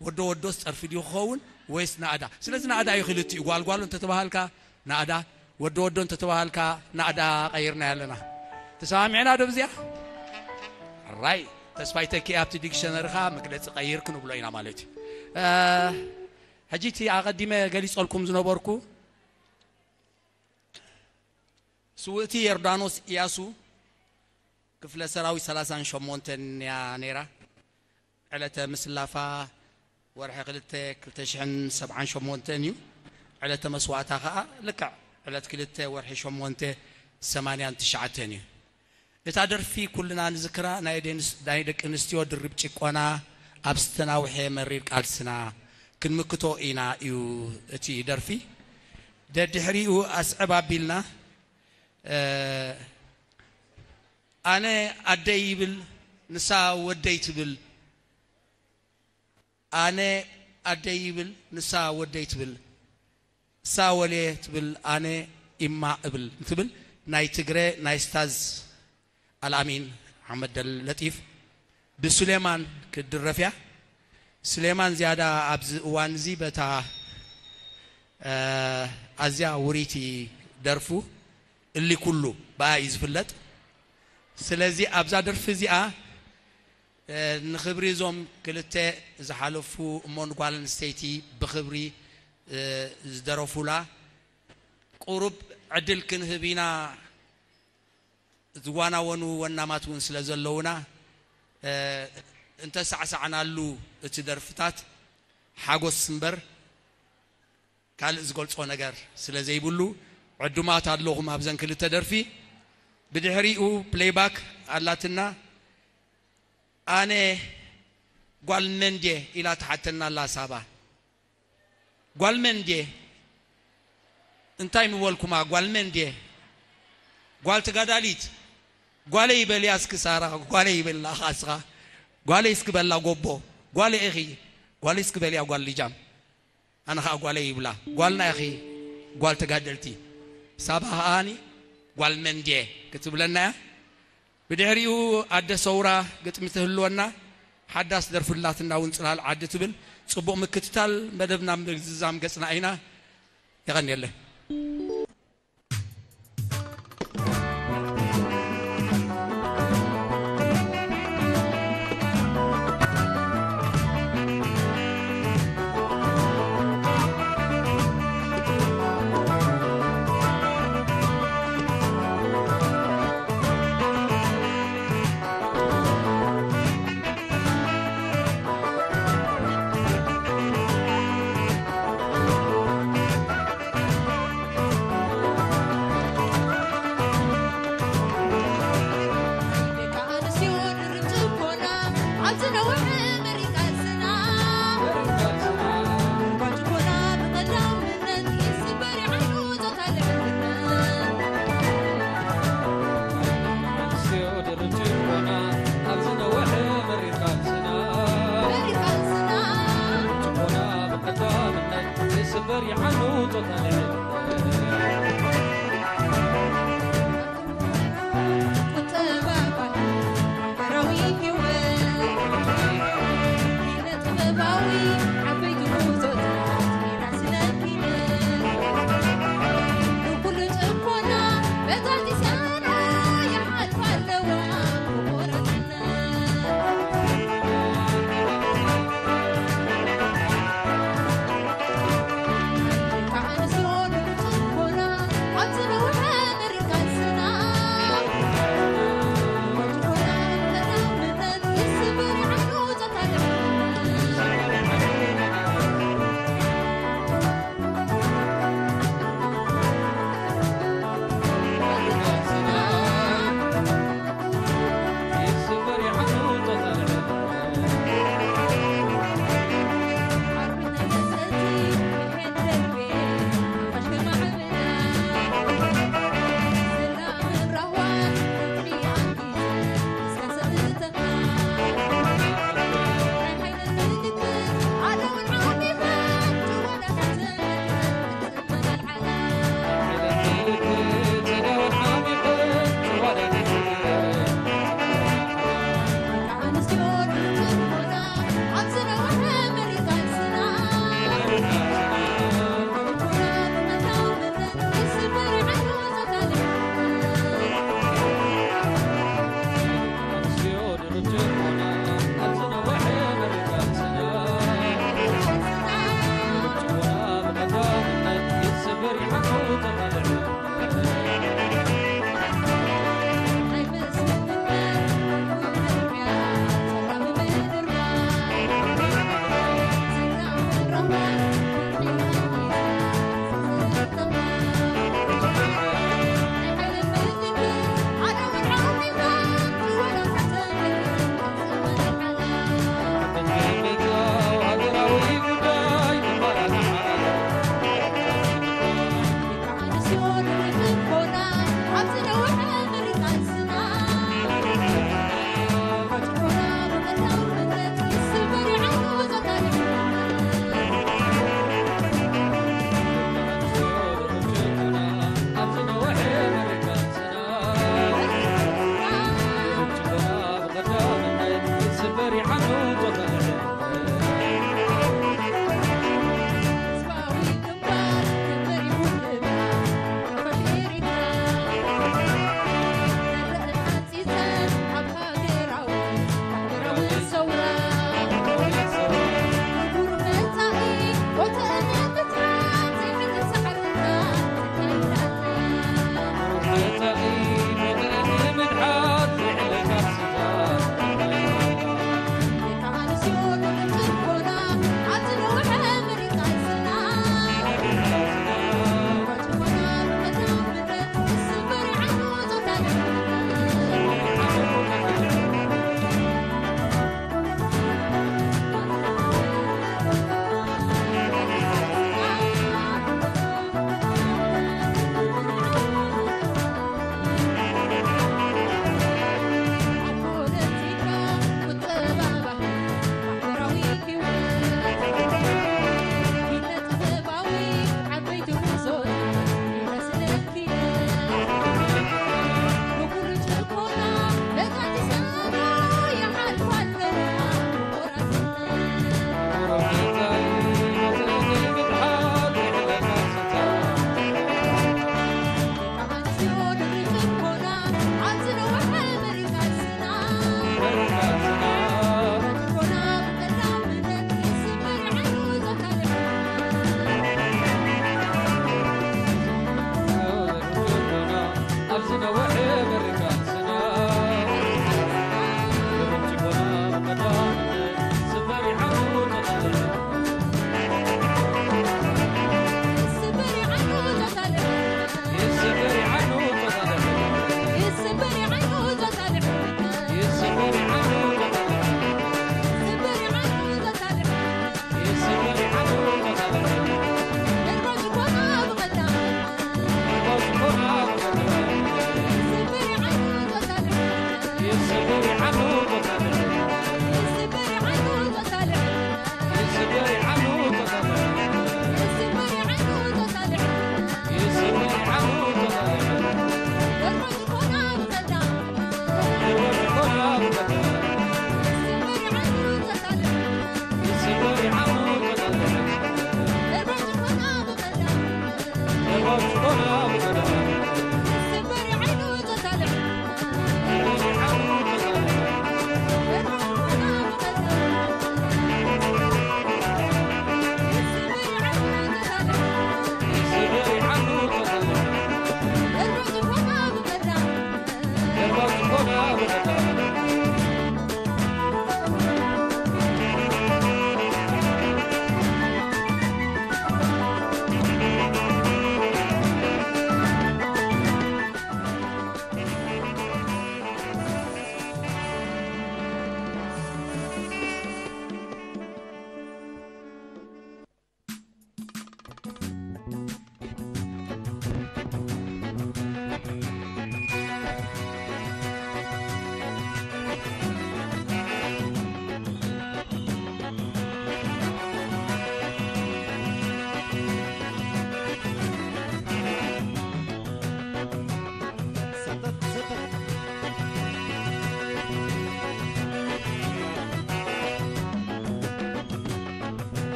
ወዶ ወዶስ ጸርፊ ድዩ ክኸውን ወይስ ናእዳ? ስለዚ ናእዳ እዩ ክልቲኡ። ጓልጓሉ እንተተባሃልካ ናእዳ፣ ወዶ ወዶ እንተተባሃልካ ናእዳ ቀይርና ኣለና። ተሰማሚዕና ዶ ብዚኣ? ራይ ተስፋይ ተኪ ኣብቲ ዲክሸነርኻ መግለጺ ቀይር ክንብሎ ኢና ማለት እዩ። እ፣ ሕጂ እቲ ኣቐዲመ ገሊጸልኩም ዝነበርኩ ስውእቲ ዮርዳኖስ ኢያሱ ክፍለ ሰራዊት ሰላሳን ሸሞንተን እያ ነይራ። ዕለተ ምስላፋ ወርሒ ክልተ ክልተ ሽሕን ሰብዓን ሸሞንተን እዩ። ዕለተ መስዋእታ ኸዓ ልክዕ ዕለት ክልተ ወርሒ ሸሞንተ ሰማንያን ትሽዓተን እዩ። እታ ደርፊ ኩልና ንዝክራ ናይ ደንስ-፣ ናይ ደቂ ኣንስትዮ ድርብ ጭቆና ኣብ ዝተናውሐ መሪር ቃልስና ክንምክቶ ኢና እዩ እቲ ደርፊ። ደድሕሪኡ ኣስዕብ ኣቢልና፣ እ፣ ኣነ ኣደይ ይብል፣ ንሳ ወደይ ትብል። ኣነ ኣደይ ይብል፣ ንሳ ወደይ ትብል። እሳ ወሌ ትብል፣ ኣነ ኢማ እብል ትብል። ናይ ትግረ ናይ ስታዝ ኣልኣሚን ኣሕመድ ደል ለጢፍ ብሱሌማን ክትድረፍ እያ። ሱሌማን ዝያዳ ኣብዚ እዋን እዚ በታ፣ እ፣ ኣዝያ ውሪቲ ደርፉ እሊ ኩሉ ብኣ እዩ ዝፍለጥ። ስለዚ ኣብዛ ደርፊ እዚኣ፣ እ፣ ንኽብሪ እዞም ክልተ ዝሓለፉ እሞ ንጓል ኣንስተይቲ ብኽብሪ፣ እ፣ ዝደረፉላ ቁሩብ ዕድል ክንህብ ኢና። ዝዋናወኑ ወናማት እውን ስለ ዘለዉና፣ እ፣ እንተሳዕሳዕናሉ እቲ ደርፍታት ሓጎስ እምበር ካልእ ዝገልጾ ነገር ስለ ዘይብሉ፣ ዕዱማት ኣለኹም ኣብዘን ክልተ ደርፊ። ብድሕሪኡ ፕሌይባክ ኣላትና። ኣነ ጓል መን ድየ ኢላ ትሓተና ኣላ ሳባ። ጓል መን ድየ? እንታይ ምበልኩማ? ጓል መን ድየ? ጓል ተጋዳሊት። ጓለይ በልያ እስኪ ሳራ፣ ጓለይ በላ ኸዓ እስኻ። ጓለይ እስኪ በላ ጎቦ። ጓለይ ኢኺ። ጓለይ እስኪ በልያ ጓል ልጃም። ኣነ ኸዓ ጓለይ ይብላ። ጓልና ኢኺ ጓል ተጋደልቲ። ሳባ ኸዓኒ ጓል መን ድየ ክትብለና እያ። ብድሕሪኡ ኣደ ሰውራ ግጥሚ ትህልወና፣ ሓዳስ ደርፍላትና እውን ጽላል ዓዲ ትብል። ጽቡቕ ምክትታል መደብና ምዝዛም ገጽና ኢና። የቐንየለይ።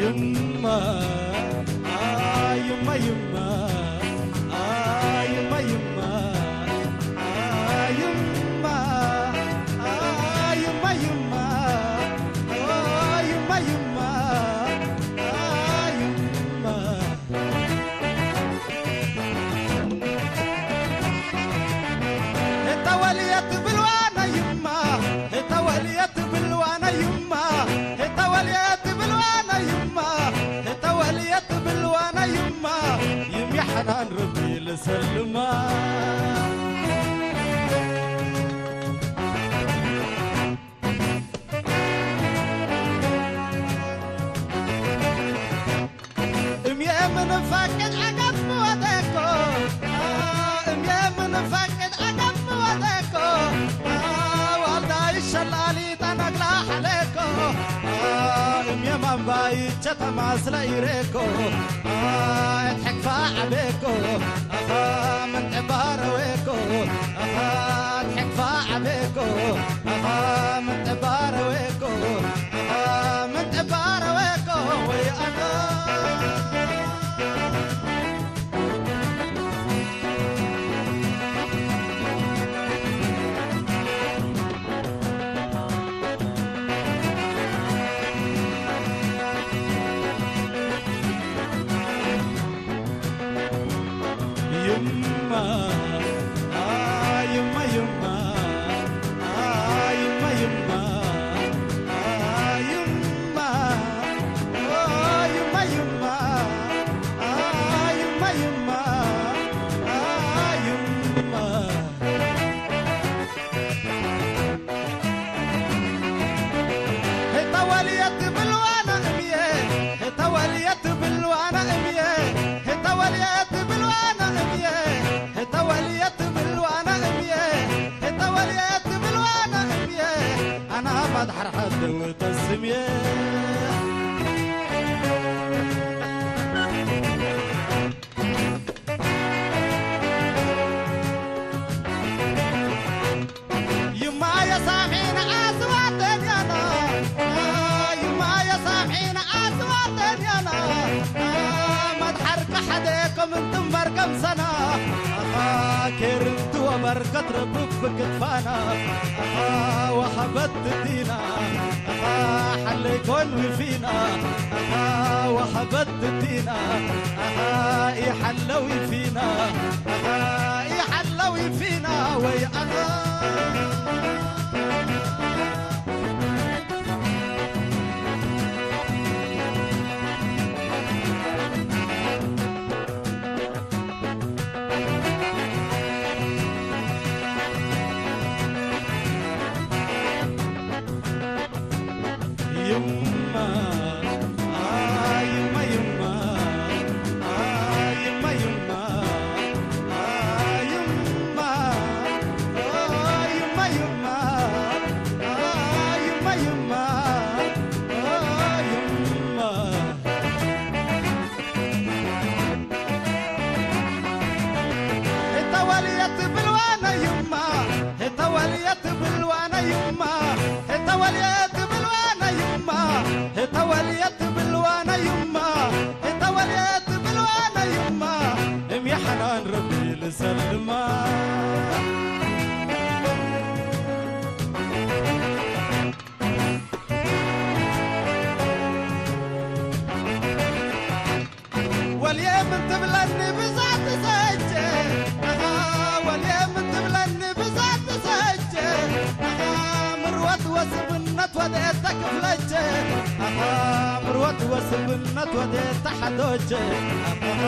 ይማ ይማ ይማ ይማ ይማ ይማ ይማ ይማ ይማ ይማ እታ ወልየት ብልዋ ናይ ይማ፣ እታ ወልየት ብልዋ ናይ ይማ፣ እታ ወልየት ብልዋ ናይ ይማ፣ እታ ወልየት ብልዋ ናይ ይማ፣ ይም ያሕናን ረቢ ልሰልማ። እምየ ምንፋቅድ ዓጋት ምወደኮ፣ እምየ ምንፋቅድ ዓጋት ምወደኮ፣ ዋልዳ ይሸላሊ ጠነግላ ሓለኮ፣ እምየ ማንባይ ቸተማ ስለ ኢሬኮ፣ እትሕግፋ ዓቤኮ፣ ኣኻ ምን ዕባረዌኮ፣ ኣኻ እትሕግፋ ዓቤኮ፣ ኣኻ ምን ዕባረዌኮ፣ ኣኻ ምን ዕባረዌኮ፣ ወይ ኣኻ ይማ፣ አ፣ ይማ፣ ይማ፣ አ፣ ይማ፣ ይማ፣ አ፣ ይማ፣ ኦ፣ ይማ፣ ይማ፣ አ፣ ይማ፣ ይማ፣ አ፣ ይማ። ሄታ ዋልየት ብልዋና እምየ፣ ሄታ ዋልየት ብልዋና እምየ፣ ሄታ ዋልየት ብልዋና እምየ፣ ሄታ ዋልየት ብልዋና እምየ፣ ሄታ ዋልየት ብልዋና እምየ፣ ኣና ማድሓር ሓደው ተስምየ። ይማየ ሳምዒና ኣስዋተን ያና፣ ይማየ ሳምዒና ኣስዋተን ያና፣ መድሓር ከሓደ ከም እንትንበር ከምሰና፣ ኣኻ ኬር እንትወበር ከትረብብ ብክትፋና፣ ኣኻ ወሃበት ዲና፣ ኣኻ ሓለይ ኮን ፊና፣ ኣኻ ወሃበት ዲና፣ ኣኻ ይሓለው ፊና፣ ኣኻ ይሓለው ፊና ወይ ኣኻ። ይማ፣ አ፣ ይማ፣ ይማ፣ አ፣ ይማ፣ ይማ፣ አ፣ ይማ፣ ኦ፣ ይማ፣ ይማ። ትብልዋ ናዩማ፣ እታ ወልየ ትብልዋ ናዩማ፣ እታ ወልየ ትብልዋ ናዩማ፣ እታ ወልየ ትብልዋ ናዩማ፣ እም የሓናን ረቢ ልሰልማ። ወልየ ምን ትብለኒ ብዛት ዘጀ፣ ኣኻ፣ ወልየ ምን ትብለኒ ብዛት ዘጀ፣ ኣኻ፣ ምርወት ወስብነት ወደ ተክፍለጀ፣ ኣኻ፣ ምርወት ወስብነት ወደ ተሓዶጀ፣ ኣኻ፣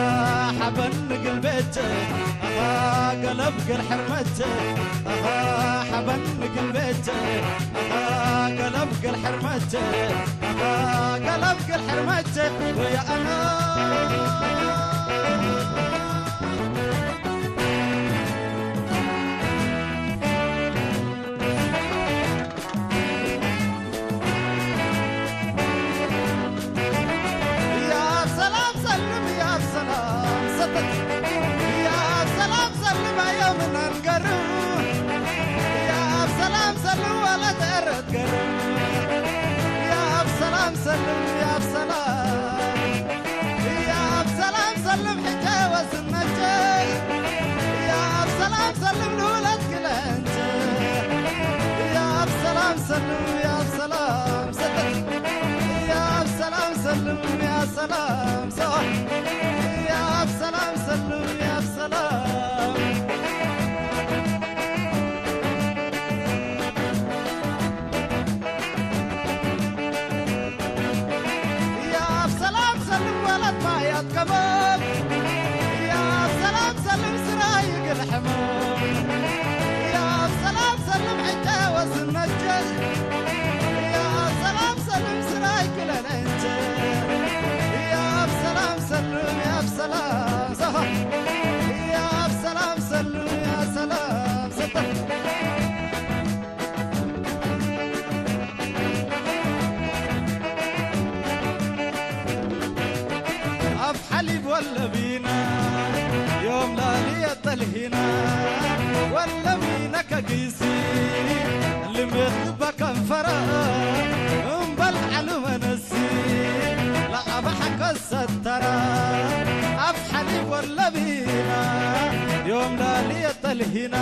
ሓበን ንግልበጀ፣ ኣኻ፣ ገለብ ገል ሕርመጀ፣ ኣኻ፣ ሓበን ንግልበጀ፣ ኣኻ፣ ገለብ ገል ሕርመጀ፣ ኣኻ፣ ገለብ ገል ሕርመጀ፣ ወያ ኣና። ያብ ሰላም ሰልም፣ ያብ ሰላም ሰልም፣ ያብ ሰላም ሰልም፣ ኣየምናን ገርም። ያብ ሰላም ሰልም፣ ወለት ኤረት ገርም። ያብ ሰላም ሰልም፣ ያብ ሰላም። ያብ ሰላም ሰልም፣ ሕጀ ወስነጀ። ያብ ሰላም ሰልም፣ ልውለት ክለንጀ። ያብ ሰላም ሰልም፣ ያብ ሰላም ሰልም። ያብ ሰላም ሰልም፣ ያ ሰላም ሰ-፣ ያብ ሰላም ሰልም፣ ያብ ሰላም። ያብ ሰላም ሰልም ወለት ማያት ከመም። ያብ ሰላም ሰልም ስራይ ግል ሕመም። ያብ ሰላም ሰልም ሕጀ ወስነጀ። ያብ ሰላም ሰልም ስራይ ክለነንጀ። ያብ ሰላም ሰልም፣ ያብ ሰላም ሰ-፣ ያብ ሰላም ሰልም፣ ያ ሰላም ሰ-፣ ኣብ ሓሊብ ወለቢና ዮም ላሊ የጠልሂና ወለቢና ከጊሲ ልሜት ልባ ከንፈራ እምበል ዓሉ መነሲ ለዓባ ሓከሰተራ ኣብ ሓሊብ ወለቢና ዮም ላሊ የጠልሂና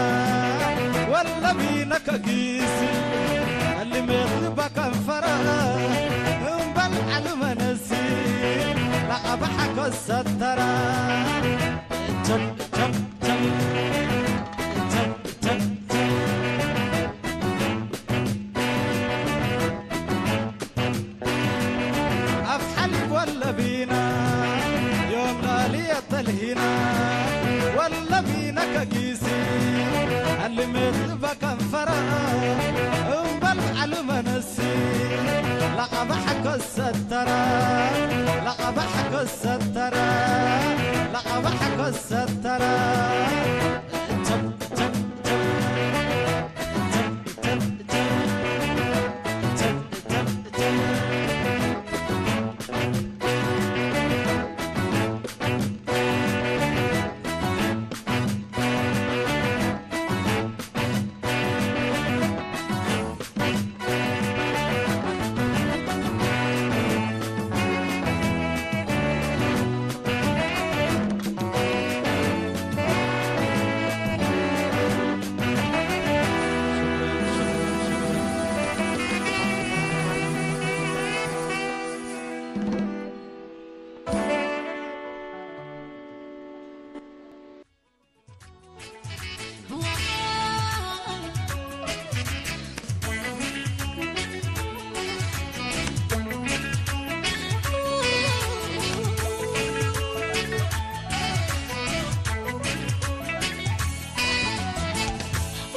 ወለቢና ከጊሲ ልሜት ልባ ከንፈራ እምበል ዓሉ መነሲ ለዓባ ሓከሰተራ ቸም ቸም ቸም ቸም ቸም ቸም ኣብ ሓሊብ ወለቢና ዮም ላሊ የጠልሂና ወለቢና ከጊሲ ኣልሜት ልባ ከንፈራ እምበል ዓሉ መነሲ ለዓባ ሓከሰተራ ለዓባ ሓከሰተራ ለዓባ ሓከሰተራ ቸም ቸም ቸም ቸም ቸም ቸም ቸም ቸም ቸም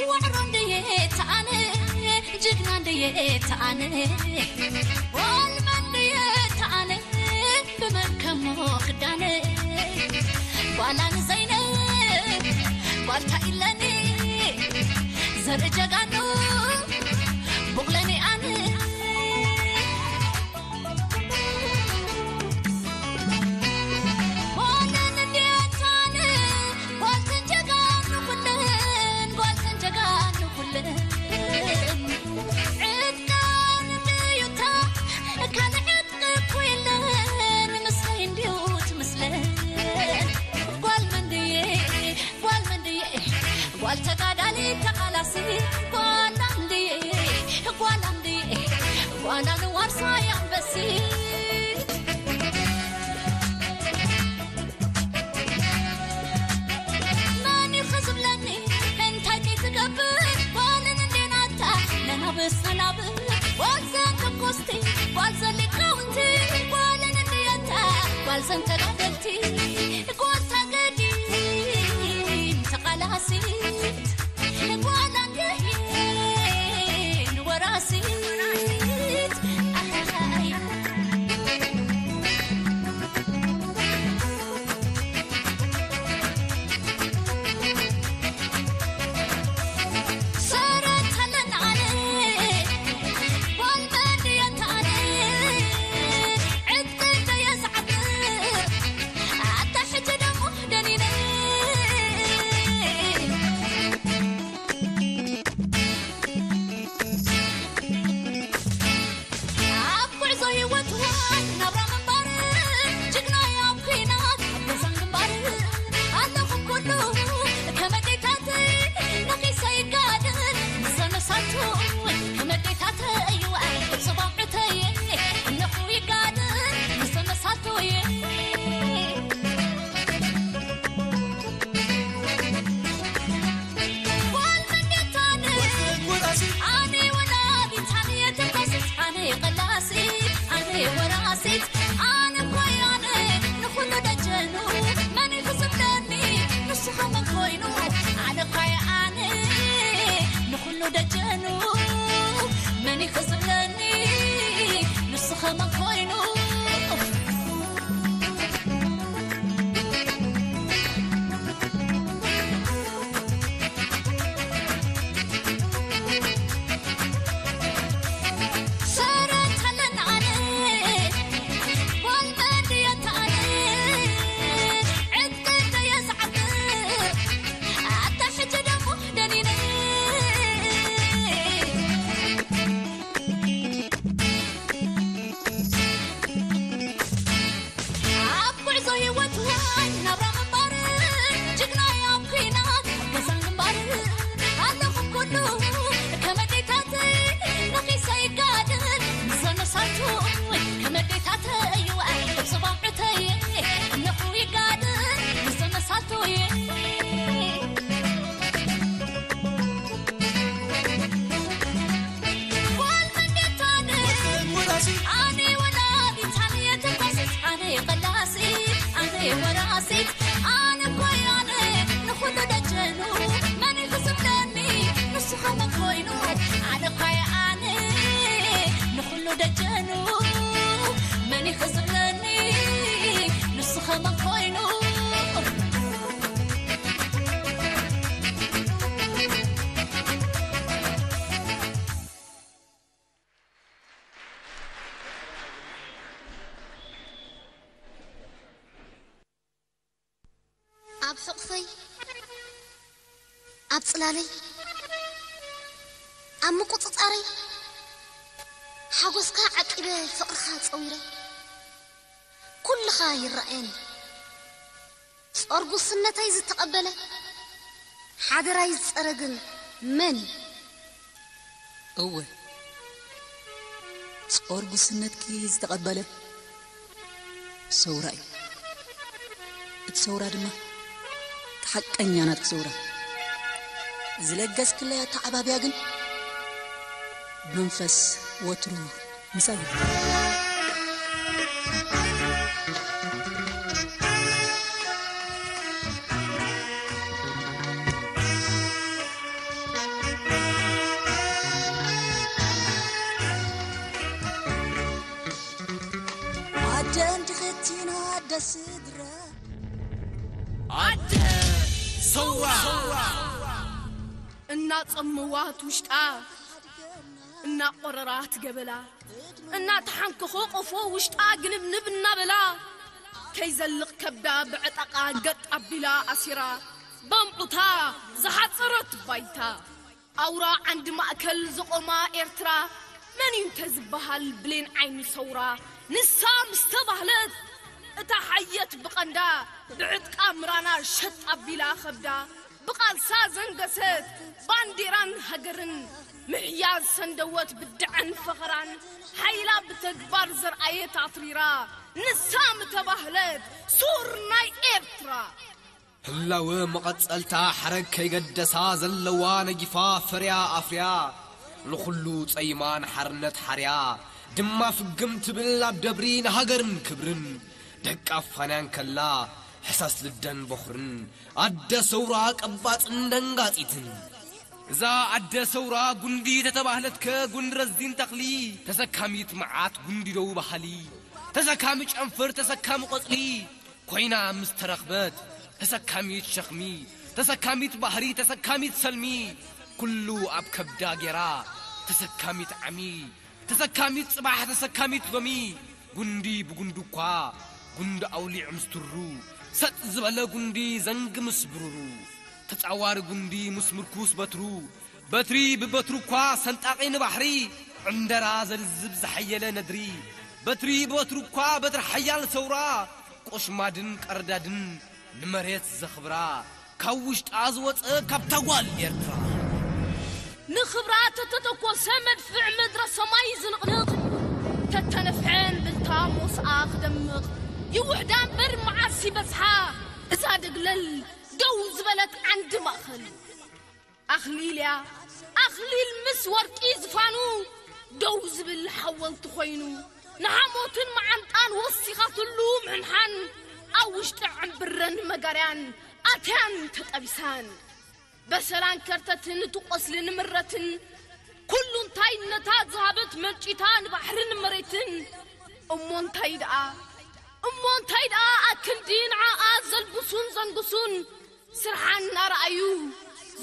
ዋዕሮ እንድየ ተኣነ፣ ጅግና እንድየ ተኣነ፣ ዋልማ እንድየ ተኣነ፣ ብመን ከሞ ክዳነ፣ ጓላ ንዘይነ፣ ጓልታ ኢለኒ፣ ዘርኢ ጀጋኑ፣ ቡቕለኒ ኣነ። ጓልተን ጀጋኑ ኩለን፣ ጓልተን ጀጋኑ ኩለን። ወራሲት ኣነ እኮ ኣነ ንኹሉ ደጀኑ መን ክዝምደኒ ንሱ ኸመን ኮይኑ ኣነ እኮ ኣነ ንኹሉ ደጀኑ መን ክዝምደኒ ንሱ ኸመን ኮይኑ ኣብ ሕቕፈይ ኣብ ጽላለይ ኣብ ምቁጽጻረይ ሓጎስካ ዓቂበ ፍቕርኻ ጸዊረ ኩልኻ ይረኣየኒ ጾር ጉስነተይ ዝተቐበለ ሓደራይ ዝጸረ ግን መን እዩ? እወ ጾር ጉስነትኪ ዝተቐበለ ሰውራ እዩ። እቲ ሰውራ ድማ እቲ ሓቀኛ ናትኪ ሰውራ ዝለገስክለይ ኣተዓባብያ ግን ብመንፈስ ወትሩ ምሳይ እዩ። ኣደ እንድኽቲና ኣደ ስድራ ኣደ ሰውራ እናጸመዋት ውሽጣ እናቆረራት ገበላ እናተሓንከኾ ቆፎ ውሽጣ ግንብንብ እናበላ ከይዘልቕ ከብዳ ብዕጠቓ ገጥ ኣቢላ ኣሲራ በምዑታ ዝሓጸረት ባይታ ኣውራ ዓንዲ ማእከል ዘቖማ ኤርትራ መን እዩ እንተዝበሃል ብሌን ዓይኒ ሰውራ ንሳ ምስ ተባህለት እታ ሓየት ብቐንዳ ብዕጥቃ ምራና ሸጥ ኣቢላ ኸብዳ ብቓልሳ ዘንገሰት ባንዴራን ሃገርን ምሕያዝ ሰንደወት ብድዐን ፈኸራን ሓይላ ብተግባር ዘርኣየት ኣትሪራ ንሳ ምተባህለት ሱር ናይ ኤርትራ ህላወ መቐጸልታ ሓረግ ከይገደሳ ዘለዋ ነጊፋ ፈርያ ኣፍርያ ንኹሉ ጸይማ ንሓርነት ሓርያ ድማ ፍግም ትብል ኣብ ደብሪ ንሃገርን ክብርን ደቃ ፋንያን ከላ ሕሳስ ልደን በኹርን ኣደ ሰውራ ቀባጽን ደንጋጺትን እዛ ኣደ ሰውራ ጉንዲ ተተባህለትከ ጉንዲ ረዚን ተኽሊ ተሰካሚት መዓት ጉንዲ ደው ባህሊ ተሰካሚ ጨንፍር ተሰካሚ ቆጽሊ ኮይና ምስ ተረኽበት ተሰካሚት ሸኽሚ ተሰካሚት ባህሪ ተሰካሚት ሰልሚ ኩሉ ኣብ ከብዳ ጌራ ተሰካሚት ዓሚ ተሰካሚት ጽባሕ ተሰካሚት ሎሚ ጉንዲ ብጉንዲ እኳ ጉንዲ ኣውሊዕ ምስ ትሩ ሰጥ ዝበለ ጉንዲ ዘንግ ምስ ብሩሩ ተጻዋሪ ጉንዲ ምስ ምርኩስ በትሩ በትሪ ብበትሩ እኳ ሰንጣቒ ንባሕሪ ዕንደራ ዘልዝብ ዝሓየለ ነድሪ በትሪ ብበትሩ እኳ በትሪ ሓያል ሰውራ ቆሽማድን ቀርዳድን ንመሬት ዘኽብራ ካብ ውሽጣ ዝወፀ ካብታ ጓል ኤርትራ ንኽብራ ተተተኮሰ መድፍዕ ምድረ ሰማይ ዝንቕንቕ ተተነፍሐ እምብልታ ሞስኣ ክደምቕ ይውሕዳ እምበር መዓስ ይበዝሓ እዛ ደግለል ደው ዝበለት ዓንዲ ማእኸል ኣኽሊል እያ ኣኽሊል ምስ ወርቂ ዝፋኑ ደው ዝብል ሓወልቲ ኮይኑ ንሓሞትን መዓንጣን ወሲኻትሉ ምሕንሓን ኣብ ውሽጢ ዕምብረን መጋርያን ኣትያን ተጠቢሳን በሰላን ከርተትን እቲ ቆስልን ምረትን ኩሉ እንታይ ነታ ዝሃበት መንጪታ ንባሕርን መሬትን እሞ እንታይ ደኣ እሞ እንታይ ደኣ ኣክንዲ ንዓኣ ዘልብሱን ዘንግሱን ስርሓ እናረኣዩ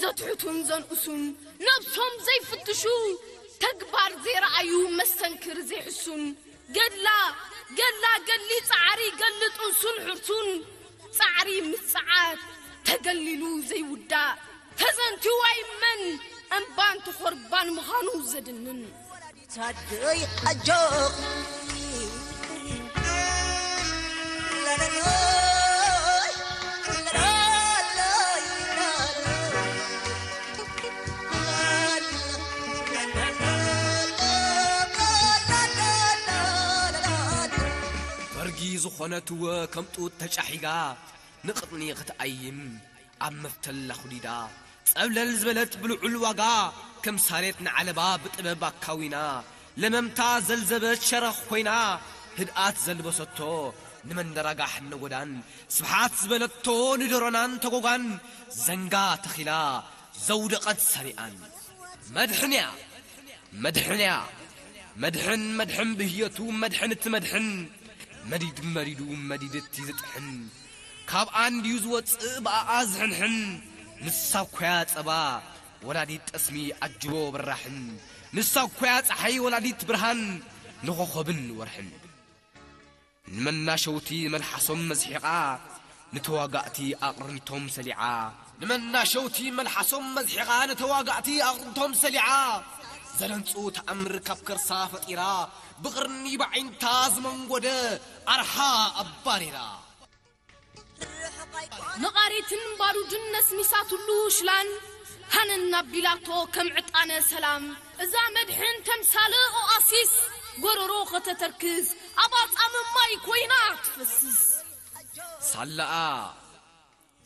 ዘትሕቱን ዘንእሱን ነብሶም ዘይፍትሹ ተግባር ዘይረኣዩ መስተንክር ዘይሕሱን ገድላ ገድላ ገድሊ ጻዕሪ ገድሊ ጥንሱን ሕርሱን ጻዕሪ ምስ ጸዓት ተገሊሉ ዘይውዳእ ተዘንትዩ ኣይመን እምባን ተኾርባን ምዃኑ ዘድንን ታደይ ኣጆኺ በርጊ ዝኾነትወ ከም ጡጥ ተጫሒጋ ንቕጥኒ ክትኣይም ኣብ መፍተል ኣኹዲዳ ጸብለል ዝበለት ብልዑል ዋጋ ከም ሳሬት ንዓለባ ብጥበብ ኣካዊና ለመምታ ዘልዘበት ሸረኽ ኮይና ህድኣት ዘልበሰቶ ንመንደራጋሕ ነጎዳን ስብሓት ዝበለቶ ንደሮናን ተጎጓን ዘንጋ ተኺላ ዘውደቐት ሰሪኣን። መድሕን እያ፣ መድሕን እያ፣ መድሕን፣ መድሕን ብህየቱ መድሕን እቲ መድሕን፣ መዲድ መዲዱ መዲድ እቲ ዝጥሕን፣ ካብኣ እንድዩ ዝወፅእ ብኣኣ ዝሕንሕን፣ ንሳ እኮያ ፀባ ወላዲት ጠስሚ ኣጅቦ በራሕን፣ ንሳ እኮያ ፀሓይ ወላዲት ብርሃን ንኾኾብን ወርሕን። ንመናሸውቲ መልሓሶም መዝሒቓ፣ ንተዋጋእቲ ኣቕርንቶም ሰሊዓ። ንመናሸውቲ መልሓሶም መዝሒቓ፣ ንተዋጋእቲ ኣቕርንቶም ሰሊዓ። ዘለንጹ ተኣምር ካብ ከርሳ ፈጢራ፣ ብቕርኒ ብዓይንታ ዝመንጎደ ኣርሓ ኣባሪራ። ነቓሪትን ባሩድን ነስኒሳትሉ ሽላን፣ ሃነን ኣቢላቶ ከም ዕጣነ ሰላም። እዛ መድሕን ተምሳለ ኦኣሲስ፣ ጎረሮ ከተተርክዝ፣ ኣብ ኣጻምም ማይ ኮይና ትፈስስ። ሳላኣ፣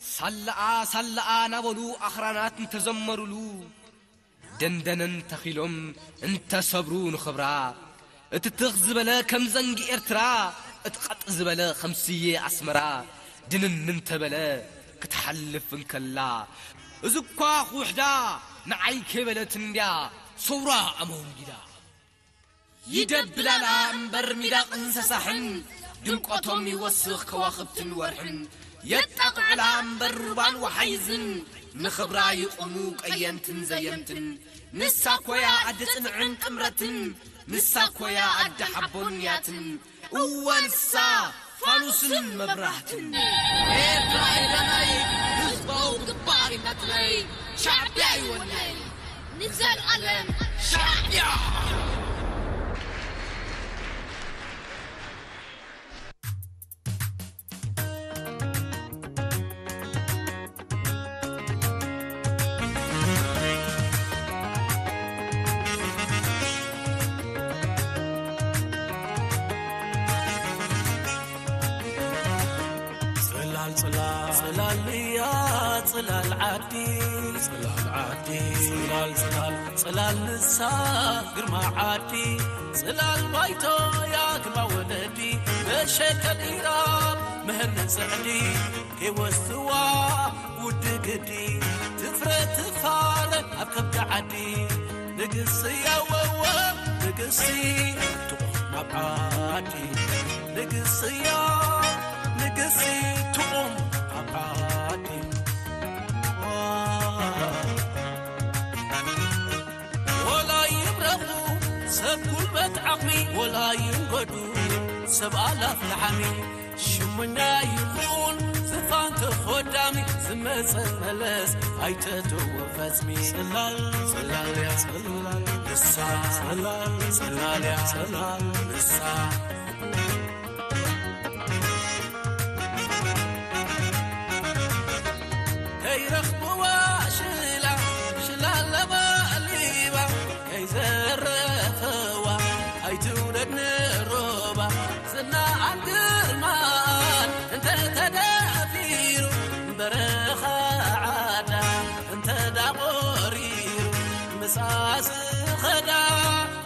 ሳላኣ፣ ሳላኣ እናበሉ ኣኽራናት እንተዘመሩሉ፣ ደንደነን ተኺሎም እንተሰብሩ ንኽብራ፣ እቲ ትኽ ዝበለ ከም ዘንጊ ኤርትራ፣ እቲ ቐጥ ዝበለ ከም ስየ ኣስመራ፣ ድንን እንተበለ ክትሓልፍ እንከላ፣ እዚ እኳ ክውሕዳ ንዓይ ከይበለት እንድያ ሰውራ ኣመውንጊዳ። ይደብላላ እምበር ሚዳቕን ሰሳሕን፣ ድምቀቶም ይወስኽ ከዋኽብትን ወርሕን። የጣቕዕላ እምበር ሩባን ወሓይዝን፣ ንኽብራ ይቆሙ ቀየንትን ዘየምትን። ንሳ ኮያ ኣደ ጽንዕን ጥምረትን፣ ንሳ ኮያ ኣደ ሓቦን ንያትን። እወ ንሳ ፋኑስን መብራህትን። ኤርትራ ኢደናይ ህዝባዊ ግንባር ይመትለይ፣ ሻዕብያ ይወነይ። ንዘልኣለም ሻዕብያ! ጽላል፣ ጽላል፣ ጽላል እያ፣ ጽላል ዓዲ፣ ጽላል ዓዲ፣ ጽላል፣ ጽላል፣ ጽላል ንሳ ግርማ ዓዲ፣ ጽላል ባይቶ ያ ግርማ ወለዲ፣ መሸከል ኢራብ መህነን ስዕዲ፣ ከይወስዋ ውዲ ግዲ፣ ትፍረ ትፋረ ኣብ ከብዲ ዓዲ፣ ንግስያ ወወ ንግስቲ ትቑም ኣብ ዓዲ፣ ንግስያ ንግስቲ ትቑም ኣብ ዓዲ። ወላ ይብረኹ ሰብ ጉልበት ዓቕሚ፣ ወላ ይንገዱ ሰብ ኣላፍ ለሓሚ፣ ሽሙኛ ይኹን ዝፋን ተኾዳሚ፣ ዝመጸ መለስ ኣይተትዎ ፈጽሚ። ጽላል፣ ጽላል እያ ጽላል ንሳ፣ ጽላል፣ ጽላል እያ ጽላል ንሳ። ከይረኽብዋ ሽላ፣ ሽላ ለባሊባ፣ ከይዘረፈዋ ኣይትውረድ ንሮባ። ዝናኣን ግርማን እንተ ተደፊሩ፣ በረኻ ዓዳ እንተ ዳቖሪሩ፣ ምስኣ ዝኸዳ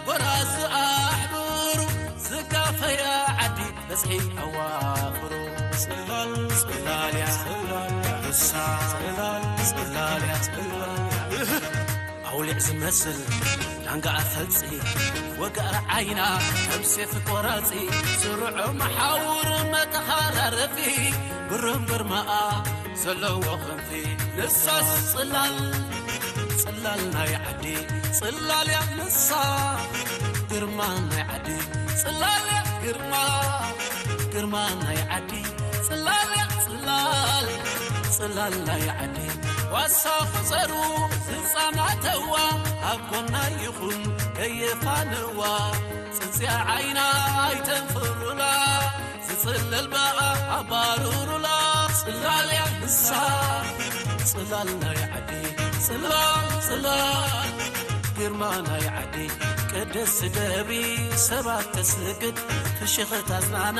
ጎራዙ ኣሕብሩ፣ ዝጋፈያ ዓዲ በዝሒ ኣዋፍሩ። ጽላል ጽላል እያ ጽላል ንሳ፣ ጽላል ጽላል እያ ጽላል። ኣውሊዕ ዝመስል ዳንጋኣ ፈልጺ፣ ወጋእ ዓይና ከም ሴፍ ቆራጺ፣ ስሩዕ መሓውር መተኻራረፊ፣ ግርም ግርማኣ ዘለዎ ክንፊ። ንሳስ ጽላል፣ ጽላል ናይ ዓዲ፣ ጽላል እያ ንሳ፣ ግርማ ናይ ዓዲ፣ ጽላል እያ ግርማ፣ ግርማ ናይ ዓዲ፣ ጽላል እያ ጽላል፣ ጽላል ናይ ዓዲ። ዋሳ ቁጸሩ ዝጻናተዋ፣ ኣብ ጎና ይኹን ከየፋንዋ፣ ጽጽያ ዓይና ኣይተንፍሩላ፣ ዝጽለል በኣ ኣባሩሩላ። ጽላል እያ ንሳ፣ ጽላል ናይ ዓዲ፣ ጽላል፣ ጽላል፣ ግርማ ናይ ዓዲ። ቅድስቲ ደብሪ ሰባት ተስግድ፣ ፍሽኽታ ዝናና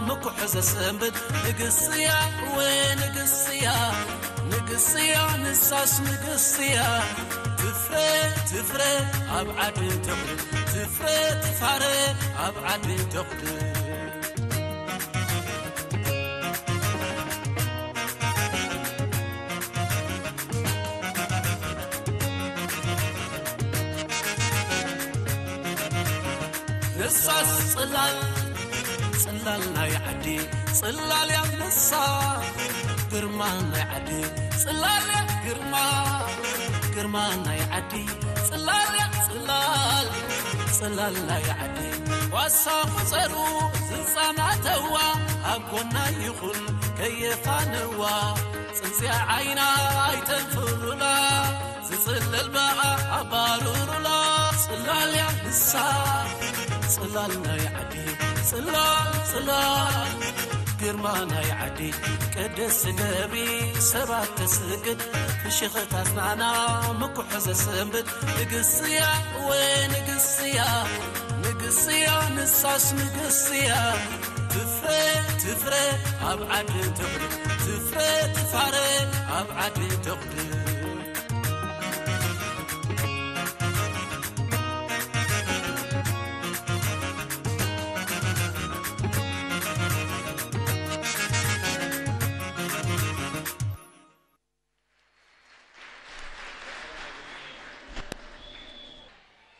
ምኩሑ ዘሰንብድ። ንግስቲ እያ፣ እወ ንግስቲ እያ፣ ንግስቲ እያ፣ ንሳስ ንግስቲ እያ። ትፍረ፣ ትፍረ ኣብ ዓዲ ተኹል፣ ትፍረ፣ ትፋረ ኣብ ዓዲ ተኹል። ንሳስ ጽላል፣ ጽላል ናይ ዓዲ፣ ጽላል እያ ንሳ። ግርማ ናይ ዓዲ፣ ጽላል እያ ግርማ፣ ግርማ ናይ ዓዲ፣ ጽላል እያ ጽላል፣ ጽላል ናይ ዓዲ። ዋሳ ቁጸሩ ዝጻናተዋ፣ ኣብ ጎና ይኹን ከየፋነዋ። ጽንጽያ ዓይና ኣይተንፍሩላ፣ ዝጽለል በኣ ኣባሩሩላ። ጽላል እያ ንሳ፣ ጽላል ናይ ዓዲ፣ ጽላል፣ ጽላል፣ ግርማ ናይ ዓዲ። ቅድስቲ ገብሪ ሰባት ተስግድ፣ ፍሽኽታ ኣጽናና ምኩሑ ዘሰንብድ። ንግስቲ እያ ወይ ንግስቲ እያ፣ ንግስቲ እያ ንሳስ ንግስቲ እያ። ትፍረ፣ ትፍረ ኣብ ዓዲ ተኹሉ፣ ትፍረ፣ ትፋረ ኣብ ዓዲ ተኹሉ።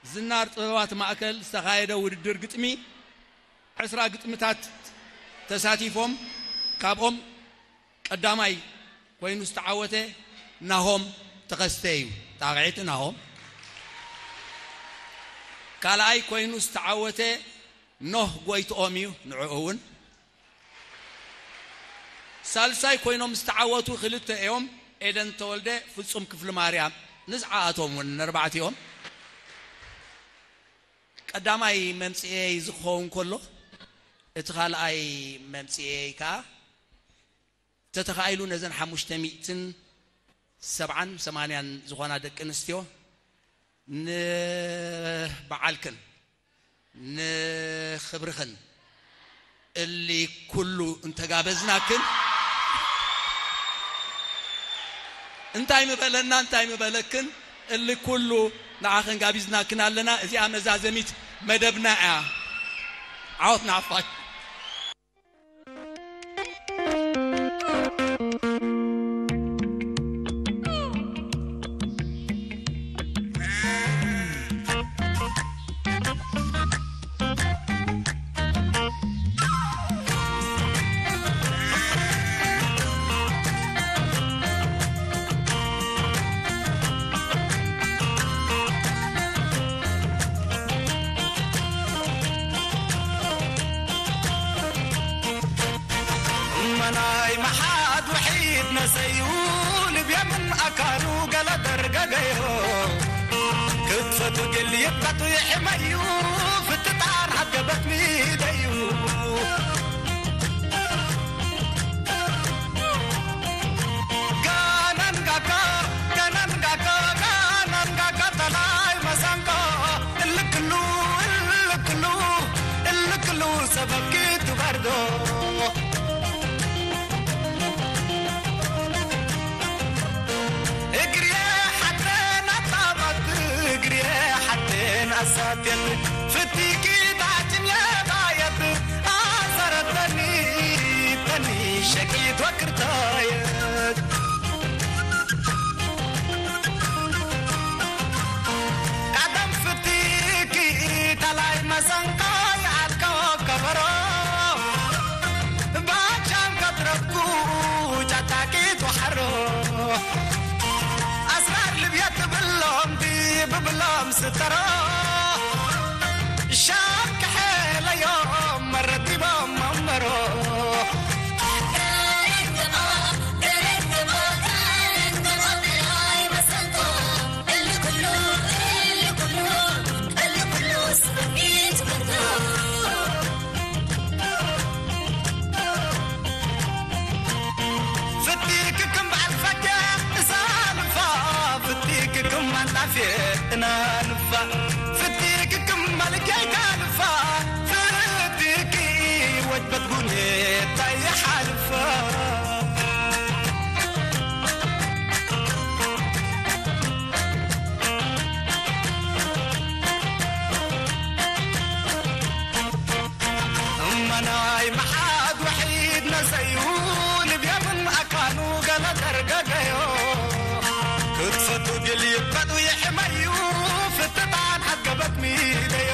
ዝናር ጥበባት ማእከል ዝተኻየደ ውድድር ግጥሚ፣ ዕስራ ግጥምታት ተሳቲፎም፣ ካብኦም ቀዳማይ ኮይኑ ዝተዓወተ ናሆም ተኸስተ እዩ። ጣቕዒት ናሆም። ካልኣይ ኮይኑ ዝተዓወተ ኖህ ጎይትኦም እዩ። ንዕኡ እውን ሳልሳይ ኮይኖም ዝተዓወቱ ክልተ እዮም። ኤደን ተወልደ፣ ፍጹም ክፍሊ ማርያም። ንዝዓኣቶም እውን ነርባዕቲኦም። ቀዳማይ መምጽኤይ ዝኸውን ከሎ፣ እቲ ካልኣይ መምጽኤይ ከኣ ተተኻኢሉ ነዘን ሓሙሽተ ሚእትን ሰብዓን ሰማንያን ዝኾና ደቂ ኣንስትዮ ንበዓልክን ንኽብርኽን እሊ ኩሉ እንተጋበዝናክን፣ እንታይ ምበለና እንታይ ምበለክን፣ እሊ ኩሉ ንዓኽን ጋቢዝናክን ኣለና። እዚኣ መዛዘሚት መደብና እያ። ዓወት ንዓፋር። እመናይ መሓት ውሒድ ነሰዩ፣ ልብየምን ኣካሉ ገለ ደርገገዮ። ክትፈቱ ግል ይብቀቱ ይሕመዩ፣ ፍትጣን ዓገበት ሚደዩ። ጋናን ጋጋ፣ ጋናን ጋጋ፣ ጋናን ጋጋ፣ ተላይ መሰንቆ፣ እልክሉ፣ እልክሉ፣ እልክሉ፣ ሰበኪ ትበርዶ። እግርየ ሓተን ኣጣባት፣ እግርየ ሓተን ኣሳትየት፣ ፍቲኪ ታጭም የባየት፣ ኣሰረተኒ፣ ተኒ ሸቂት ወክርታየት። ቀደም ፍቲኪ፣ ተላይ መሰንቆ ይኣልከ ከበሮ፣ ባቻም ከትረብኩ ጫታቂ ትወሓሮ። ኣስራር ልብያ ትብሎም ዲ ብብሎም ስተሮ፣ ሻም ክሐለዮም መረዲቦም መንበሮ። ፍቲክክም በዓል ፈጃ እሳልፋ፣ ፍቲክክም ኣንጣፌ እናንፋ፣ ፍቲክክም መልከይ ካልፋ፣ ፍቲኪ ወጅበት ጉኔታ ይሓልፋ። እመናይ መሓት ውሒድ ነሰዩ፣ ልብየምን ኣካኑ ገለ ደርገገዮ። ክትፈቱ ድልዩ በጡ ይሕመዩ፣ ፍትጣን ሓገበት ሚደዮ።